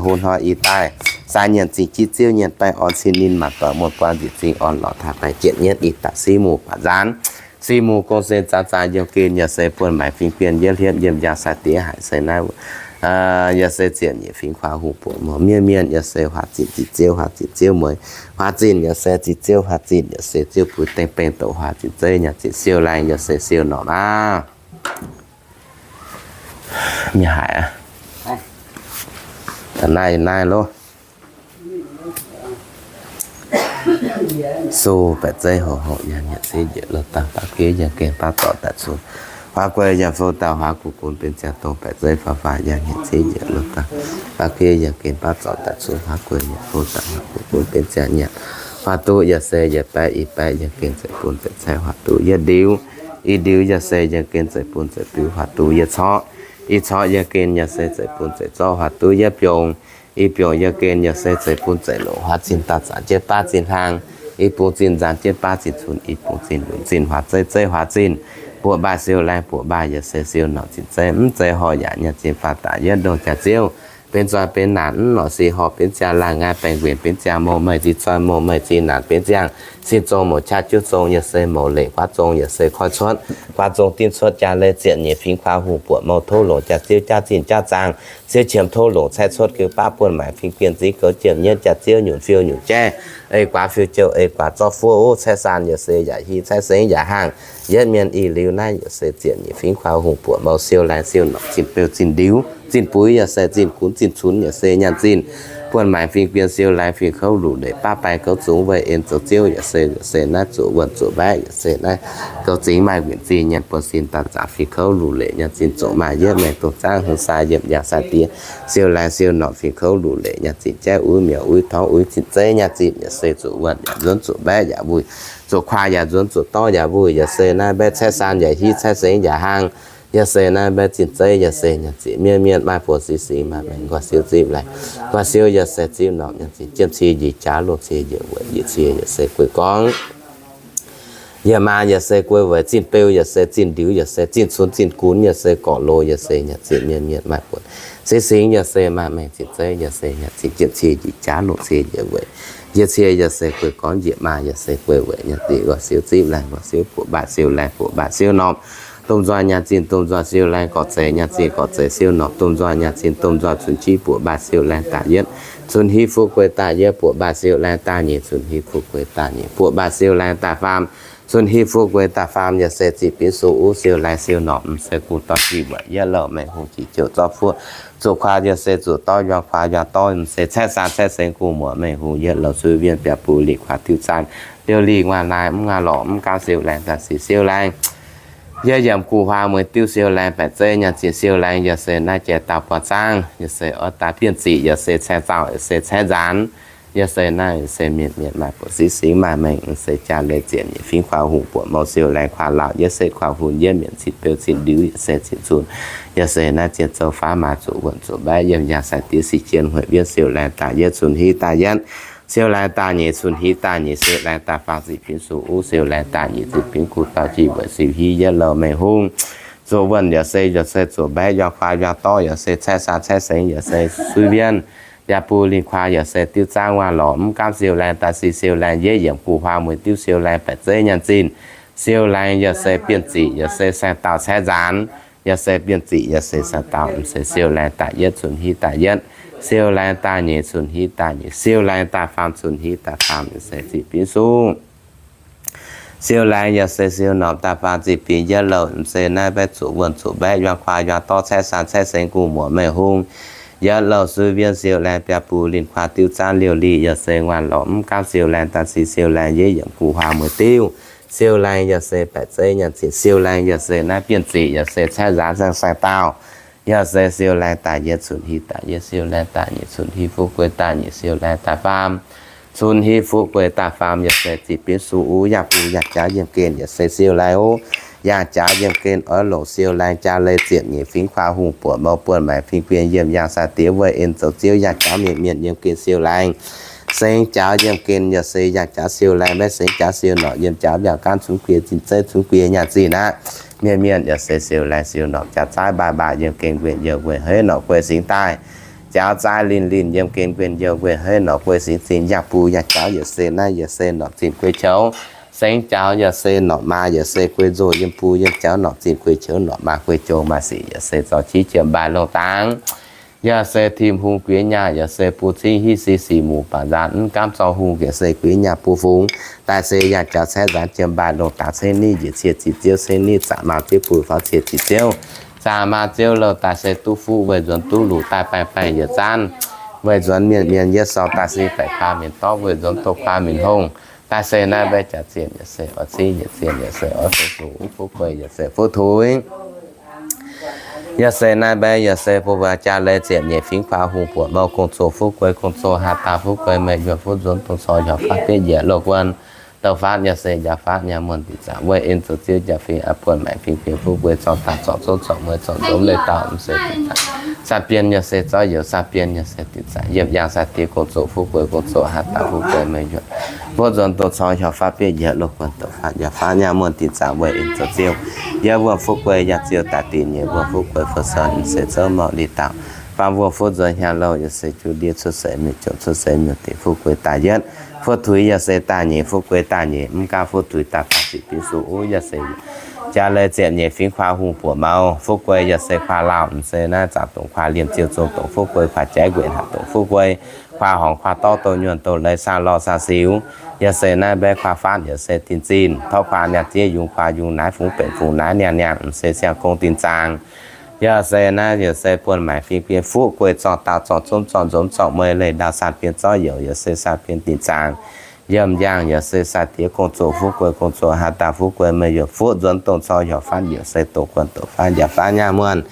hlo hnoi ih daaih, sai nyienc zingh jitv ziouv nyienc baeqv orn cin ninh maanc doic muonh buang nzieqc zingh orn lorz taaih baeqc jiepv nyietv ih daaih siv mungh baac nzaanv, siv mungh gong se zaax zaax yiem gen yaac se buonv maengx fingx bienh yietv hliepv yiem yangh sai-diex haic se naaiv, yaac se ziepc nyeic fingx kuaah hungh buoqc mouh mienh mienh yaac se huaax zinh zinh ziouv huaax zinh ziouv mueiz, huaax zinh yaac se zinh ziouv huaax zinh yaac se ziouv buix dengh beng douc huaax zinh zeiv nyaanh zinh siou laengh yaac se siou norqc aav. Mienh haic aqv. Naaiv naaiv loh. Sou baeqc zeiv horc horc yangh nyiec cingv njiec loz-dangh, baav kie yangh gen baav zorc daaih cun, huaax guei yangh fou daaih huaax gu'gunx benx ziangh dongh, baeqc zeiv faaux faaux yangh nyiec cingv njiec loz-dangh, baav kie yangh gen baav zorc daaih cun, huaax guei yangh fou daaih huaax gu'gunx benx ziangh nyiec, huaax duqv yaac se yietc baeqv, i baeqv yangh gen zeix bun zeix caeqv, huaax duqv yietc ndiux, i ndiux yaac se yangh gen zeix bun zeix biux, huaax duqv yietc corqv, i corqv yangh gen yaac se zeix bun zeix zorqv, huaax duqv yietc biongh, i biongh yangh gen yaac se zeix bun zeix longc, huaax zinh daaih zaangc jienv baav zinh hlang, i bung zinh nzaanx jienv baav zinh cun, i bung zinh lunc zinh huaax zeiv zeiv huaax zinh, buoqc mbaih siou laengz buoqc mbaih yaac se siou norqc zinh zeiv, mv zeiz horh yaac nyaanh zinh faaux daaih yietv ndongh jaax-ziouv, benx zoih benx naanc mv norqc sic horh benx ziangh laangh nqaai baengh nquenc benx ziangh mouh meih zinh zoih mouh meih zinh naanc benx ziangh, sin zong mouc qaqv juv zong yaac se mouc leic guaav zong yaac se koiv cuotv, guaav zong dimv cuotv jaa leiz ziepc nyeic fingx kuaaz hungh buoqc mouh tov longc jaax-ziouv jaav zinh jaav zaangh, ziouv qiemx tov longc caeqv cuotv geu baav buonv maaic fingx bienh ziv goux jiemh nyietv jaax-ziouv nyunc fiou nyunc jaiv, ei guaax fiou jouh ei guaax zorqv fuov caeqv saan yaac se yaac hi caeqv sengx yaac hangh, yietv mienh i liuz naaiv yaac se ziepc nyeic fingx kuaaz hungh buoqc mouh siou laengz siou norqc zinh beu zinh ndiux zinh buix yaac se zinh gunx zinh cunx yaac se nyaanh zinh, buonv maaic fingx bienh siou laengz fingx kouv luc leic baav baengh kouv zungx weih en zoux ziouv yaac se, yaac se naaiv zuqc wuonh zuqc mbaeqv yaac se naaiv goux zingx maaih nquinc zinh nyaanh buonv sin daaih zaangc fingx kouv luc leic nyaanh zinh zoqc maaih yietv maengx dongh zaangv hmz sai yiemh yangh sai diex, siou laengz siou norqc fingx kouv luc leic nyaanh zinh jaiv uix miuc uix torngv uix zinh zeiv nyaanh zinh yaac se zuqc wuonh yaac nzuonx zuqc mbaeqv yaac wuic, zuqc kuaaz yaac nzuonx zuqc dorv yaac wuic yaac se naaiv mbaeqv caeqv saan yaac hiv caeqv sengx yaac hangh, yaac se naaiv mbaeqv zinh zeiv yaac se nyaanh zinh mienh mienh maaih buonv sic singx maaih maengx nqoi siou zipv laengz, nqoi siou yaac se zipv norqc nyaanh zinh jiemv cie njiec jaax longc cie njiec weic njiec cie yaac se guei gorngv Yie maa yaac se guei weic zinh beu, yaac se zinh ndiux, yaac se zinh cunx zinh gunx, yaac se gorqv-loz, yaac se nyanc zinh mienh mienh maaih buonc. Se singx yaac se maaih maengh zinh zeiv, yaac se nyanc zinh jienv cie njiec jaav longc cie njiec weic. Yie cie yaac se guei gorngv njiec maa yaac se guei weic nyanc zinh nqoi siou zipv laengh nqoi siou buoqc mbaah siou laengh buoqc mbaah siou norm. Domh nzoih nyanc zinh domh nzoih siou laengh gorqv zeiz nyanc zinh gorqv zeiz siou norm. Domh nzoih nyanc zinh domh nzoih cunx jiv buoqc mbaah siou laengh daaih yietv, cunx hiv fuqv guei daaih yietv buoqc mbaah siou laengh daaih nyeic, cunx hiv fuqv guei daaih nyeic buoqc mbaah siou laengh daaih faam. Cunx hiv fuqv guei daaih faam yaac se zinh binv sou uv siou laengh siou norm, m'seix gu'nguaaz dorv jiex mueic yietv louh mengh hungh jiex jouh zorqv fuqv. Zuqc kuaaz yaac se zuqc dorv yuang kuaaz yuang dorv, m'seix caeqv saan caeqv sengx gu'nguaaz muoc mengh hungh yietv louh suiv mbienv biaa buv lih kuaaz diuv zaanv liouh lih nguaaz naaiv mv nguaaz lorqc mv gaamv siou laengh daaih sic siou laengh. Yie yiemc gu'huaaz mueiz diuv siou laengh baeqc zeiv nyanc zinh siou laengh yaac se naaiv jai dauh buangh zaangv yaac se oix daaih bienh ziqc yaac se caeqv zauh yaac se caeqv nzaanx. Yaac se naaiv se mienh mienh maaih buoqc siqv singx maaih mengh se jaa leiz ziepc nyeic fingx kuaaz hungh buoqc mouh siou laengh kuaaz laauh yietv setv kuaaz hunx yietv mietc zinh beu zinh ndiux yaac se zinh cunx. Yaac se naaiv zien zouv faanv maaz zuqc wuonh zuqc mbaeqv yiem yaangh sai diev sic jien hueic mbienv siou laengh daaih yietv cunx hiv daaih yietv, siou laengh daaih nyeic cunx hiv daaih nyeic siou laengh daaih faam zinh binv sou uv siou laengh daaih nyeic zinh binv gu'nguaaz dorv jiex mueic siou hiv yietv louh mengh hungh. Zuqc wuonh yaac se yaac se zuqc mbaeqv yuang kuaaz yuang dorv yaac se caeqv saan caeqv sengx yaac se suiv mbienv biaa buv lih kuaaz yaac se diuv zaangv nguaaz lorqc mv gaamv siou laengh daaih sic siou laengh yietv yiemc gu'huaaz mueiz diuv siou laengh baeqc zeiv nyanc zinh siou laengh yaac se bienh ziqc yaac se saeng-daauh caeqv nzaanx. Yaac se bienh ziqc yaac se saeng-daauh m'seix siou laengh daaih yietv cunx hiv daaih yietv, siou laengh daaih nyeic cunx hiv daaih nyeic, siou laengh daaih faam cunx hiv daaih faam yaac se zinh binv sung. Siou laengh yaac se siou norm daaih faam zinh binv yietv louh m'seix naaiv mbaeqv zuqc wuonh zuqc mbaeqv yuang kuaaz yuang dorv caeqv saan caeqv sengx gu'nguaaz muoc mengh hungh. Yietv louh suiv mbienv siou laengh biaa buv lih kuaaz diuv zaangv liouh lih yaac se nguaaz lorqc mv gaamv siou laengh daaih sic siou laengh yietv yiemc gu'huaaz mueiz diuv siou laengh yaac se baeqc zeiv nyanc zinh siou laengh yaac se naaiv bienh ziqc yaac se caeqv nzaanx saeng saeng daauh. Yaac se siou laengh daaih yietv cunx hiv daaih yietv siou laengh daaih nyeic cunx hiv fuqv guei daaih nyeic siou laengh daaih faam, cunx hiv fuqv guei daaih faam yaac se zinh binv sung uv yangh buv yangh jaax yiem gen yaac se siou laengh oc. Yangh jaax yiem gen oix longc siou laengh jaa leiz ziepc nyeic fingx kuaaz hungh buoqc mouh buonv maengx fingx bienh yiem yaangh sai diev weih en zoux ziouv yangh jaax mienh mienh yiem gen siou laengh. Sengx jaax yiem gen yaac se yangh jaax siou laengh maiv sengx jaax siou norqc yiem jaax mbiaauh gaanv cunx guei zinh zeiv cunx guei nyaanh zinh aqv. Mienh mienh yaac se siou laengh siou norqc jaax zaaiv mbaah mbaah yiem gen nquenh youh nquenh heiv norqc guei singx daaih. Jaax zaaiv linh linh yiem gen nquenh youh nquenh heiv norqc guei singx zinh yangh buv yangh jaax yaac se naaiv yaac se norqc zinh guei qouv. Sengx jaax yaac se norqc maa yaac se guei nzoh yiem buv yiem jaax norqc zinh guei qouv norqc maa guei jou maaih sic yaac se zorqv qiex jiem mbaih longh dangx. Yaac se Tin-Hungh guiex nyaah, yaac se buo cingv hiv si sic muc baac nzaanx mv gaamv zorng hungh, yaac se guiex nyaah buo fungx daaih se yangh jaax caeqv nzaanx jiem mbaih longh dangx ceng niv njiec cie ziqc ziouv ceng niv zaangc maa ziouv buic faaux cie ziqc ziouv. Zaangc maa ziouv louh daaih se duqv fuqv weih nzuonx duqv luc daaih baengh baengh yietc zaanv. Weic nzuonx mienh mienh yie sorc daaih se baeqc kuaah mienh dorv, weic nzuonx doqc kuaah mienh hongh. Daaih se naaiv mbaeqv jaax zienh yaac se oix cingv, yietc zienh yaac se oix feix zuqc fuqv guei yaac se fuqv tuix. Yaac se naaiv mbaeqv yaac se bun mbuo jaa leiz ziepc nyeic fingx kuaah hungh buoqc mouh gong-zoh fuqv guei, gong-zoh haaix dauh fuqv guei meih yuonh fuqv nzuonx dongh cor hiaaux faatv bieiv njiec loz guon douc faatv yaac se njaaux faatv nyaah muonh dinc zaangc weih en zoux ziouv njaaux fingx aqv buonv maengc fingx fingx fuqv guei zorng daaih zorng zunv zorng mueiz zorng nzomz leiz dauh m'seix dinc zaangc. Saah bien yaac se zorv youz, saah bien yaac se dinc zaangc yiem yaangh sai diex gong-zoh fuqv guei, gong-zoh haaix dauh fuqv guei meih yuonh fuqv nzuonx dongh cor hiaaux faatv bieiv njiec loz guon douc faatv njaaux faatv nyaah muonh dinc zaangc weih en zoux ziouv. Yie mbuo fuqv guei yaac ziouc daaih dinc nyeic mbuo fuqv guei fu-sou m'seix zouv morc li dauh. Faam mbuo fuqv nzuonx hiaang louh yaac se juv ndiev cuotv seix miuc-jongc cuotv seix miuc-dingc fuqv guei daaih yietv, fuqv tuix yaac se daaih nyeic fuqv guei daaih nyeic, mv gaamv fuqv tuix daaih faam ziqc binv suv uv yaac se jaa leiz ziepc nyeic fingx kuaah hungh buoqc mouh fuqv guei yaac se kuaah lauh m'seix naaiv zaangc dongc kuaah liemh ziouh zong dongc fuqv guei kuaah jaiv nquenc haaix dongc fuqv guei kuaah horngc kuaah dorv dongh nyuonh dongh leiz saah lorh saah siux. Yaac se naaiv mbaeqv kuaah faatv yaac se dinc zinh torv kuaah niaa ziev yungz kuaah yungz naaiv fungx benc fungx naaiv niaa niangh m'seix siang gong dinc zaangc. Yaac se naaiv yaac se buonv maengc fingx fingx fuqv guei zorng dauh zorng zunv zorng nzomz zorng mueiz leiz ndau saah bien zorv youz yaac se saah bien dinc zaangc. Yiem yaangh yaac se sai diex gong-zoh fuqv guei, gong-zoh haaix dauh fuqv guei meih yuonh fuqv nzuonx dongh cor hiaaux faatv yaac se dongh guon douc faatv njaaux faatv nyaah muonh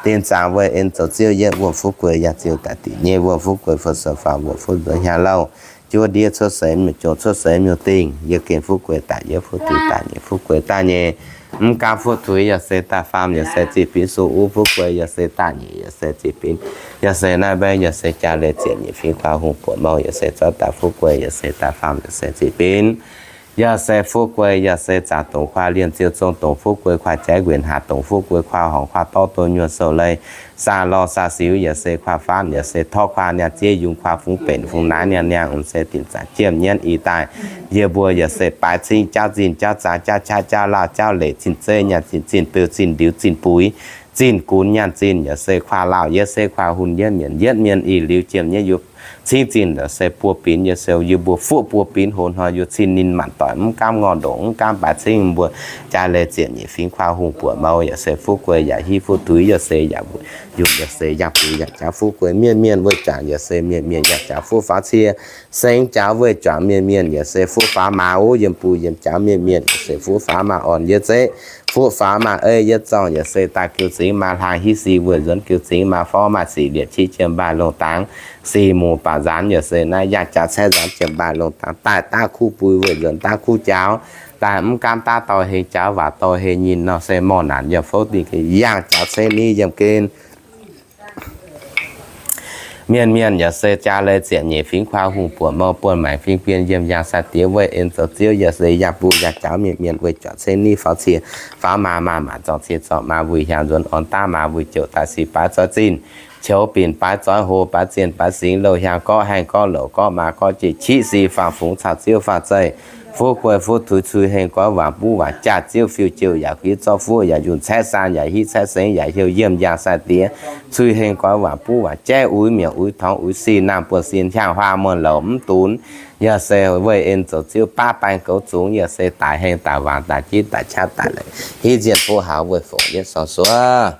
dinc zaangc weih en zoux ziouv yietv mbuo fuqv guei yaac ziouc daaih dinc nyeic mbuo fuqv guei fu-sou faam mbuo fuqv nzuonx hiaang louh juv ndiev cuotv seix miuc-jongc cuotv seix miuc-dingc yie gengh fuqv guei daaih yietv fuqv tuix daaih nyeic fuqv guei daaih nyeic, mv gaamv fuqv tuix yaac se daaih faam yaac se ziqc binv suv uv fuqv guei yaac se daaih nyeic yaac se ziqc binv. Yaac se naaiv mbaeqv yaac se jaa leiz ziepc nyeic fingx kuaah hungh buoqc mouh yaac se zorv daaih fuqv guei yaac se daaih faam yaac se ziqc binv. Yaac se fuqv guei yaac se zaangc dongc kuaah liemh ziouh zong dongc fuqv guei kuaah jaiv nquenc haaix dongc fuqv guei kuaah horngc kuaah dorv dongh nyuonh sou leiz saah lorh saah siux yaac se kuaah faatv yaac se torv kuaah niaa ziev yungz kuaah fungx benc fungx naaiv niaa niangh m'seix dinc zaangc jiem nyienv ih daaih. Yie mbuo yaac se baaix cingv jauv zinh jauv zaaix jauv qaqv jauv lauh jauv leic zinh zeiv nyaah zinh zinh deu zinh ndiux zinh buix zinh gunx nyaanh zinh yaac se kuaah lauh yie se kuaah hunx yietv mienh yietv mienh ih liuz jiem nyienv yie cingv zinh yaac se buo binx yie se yie mbuo fuqv buo binx hoz hnoi yie cin ninh maanc doic mv gaamv ngorc ndongc mv gaamv baaix cingv mbuo jaa leiz ziepc nyeic fingx kuaah hungh buoqc mouh yaac se fuqv guei yaac hiuv fuqv tuix yaac se yaac yungz yaac se yangh buix yaac jaax fuqv guei mienh mienh wuov juangc yaac se mienh mienh yaac jaax fuqv faaux cie sengx jaax wuov juangc mienh mienh yaac se fuqv faaux maaz uv yiem buix yiem jaax mienh mienh yaac se fuqv faaux maaz orn yie zeiv fuqv faaux maaz ei yie zorngh yaac se daaih giu zingx maaz hlaang hiv si wuov nzuonx giu zingx maaz forv maaz sic liepc qiex jiem mbaanh longh dangx sic muc baac nzaanx yaac se naaiv yangh jaax caeqv nzaanx jiem mbaanh longh dangx daaih daav kuv buix wuov nzuonx daav kuv jaux daaih mv gaamv daav dorh heng jaux waac dorh heng nyinh nor se morh naanc yaac fouv dingh yangh jaax caeqv ni yiem gen Mienh mienh yaac se jaa leiz ziepc nyeic fingx kuaah hungh buoqc mouh buonv maengc fingx fien yiem yaangh sai diex weih en zoux ziouv yaac se yangh buix yangh jaux mienh mienh weih juangc ceng ni faaux cie faaux maaz maaz maaz zorng cie zorng maaz wuic hiaangx nzuonx orn daav maaz wuic jouc daaih sic baaix zoix zinh, qoux binc baaix zoix hoz baaix zienh baaix singx louh hiaangx gorqv haengh gorqv louc gorqv maaz gorqv jeiv qiv si faang fungx caux ziouv faang zeih fuqv guei fuqv tuix cui heng goiv waac buv waac jaax ziouv fiuv jouh yaac huiv zorqv fuqv yaac yunh caeqv saan yaac hiv caeqv sengx yaac heuc yiem yaangh sai diex cui heng goiv waac buv waac jaiv uix mietc uix torngx uix sin naamh buonv sin hiaangx huaang muonh louc mv dunx. Yaac se weih en zoux ziouv baav baeng goux zungx yaac se daic heng daic waangc daic jiv daic qaqv daic leiz hiv nzienh buv haux weih fongc yietv sorng suov.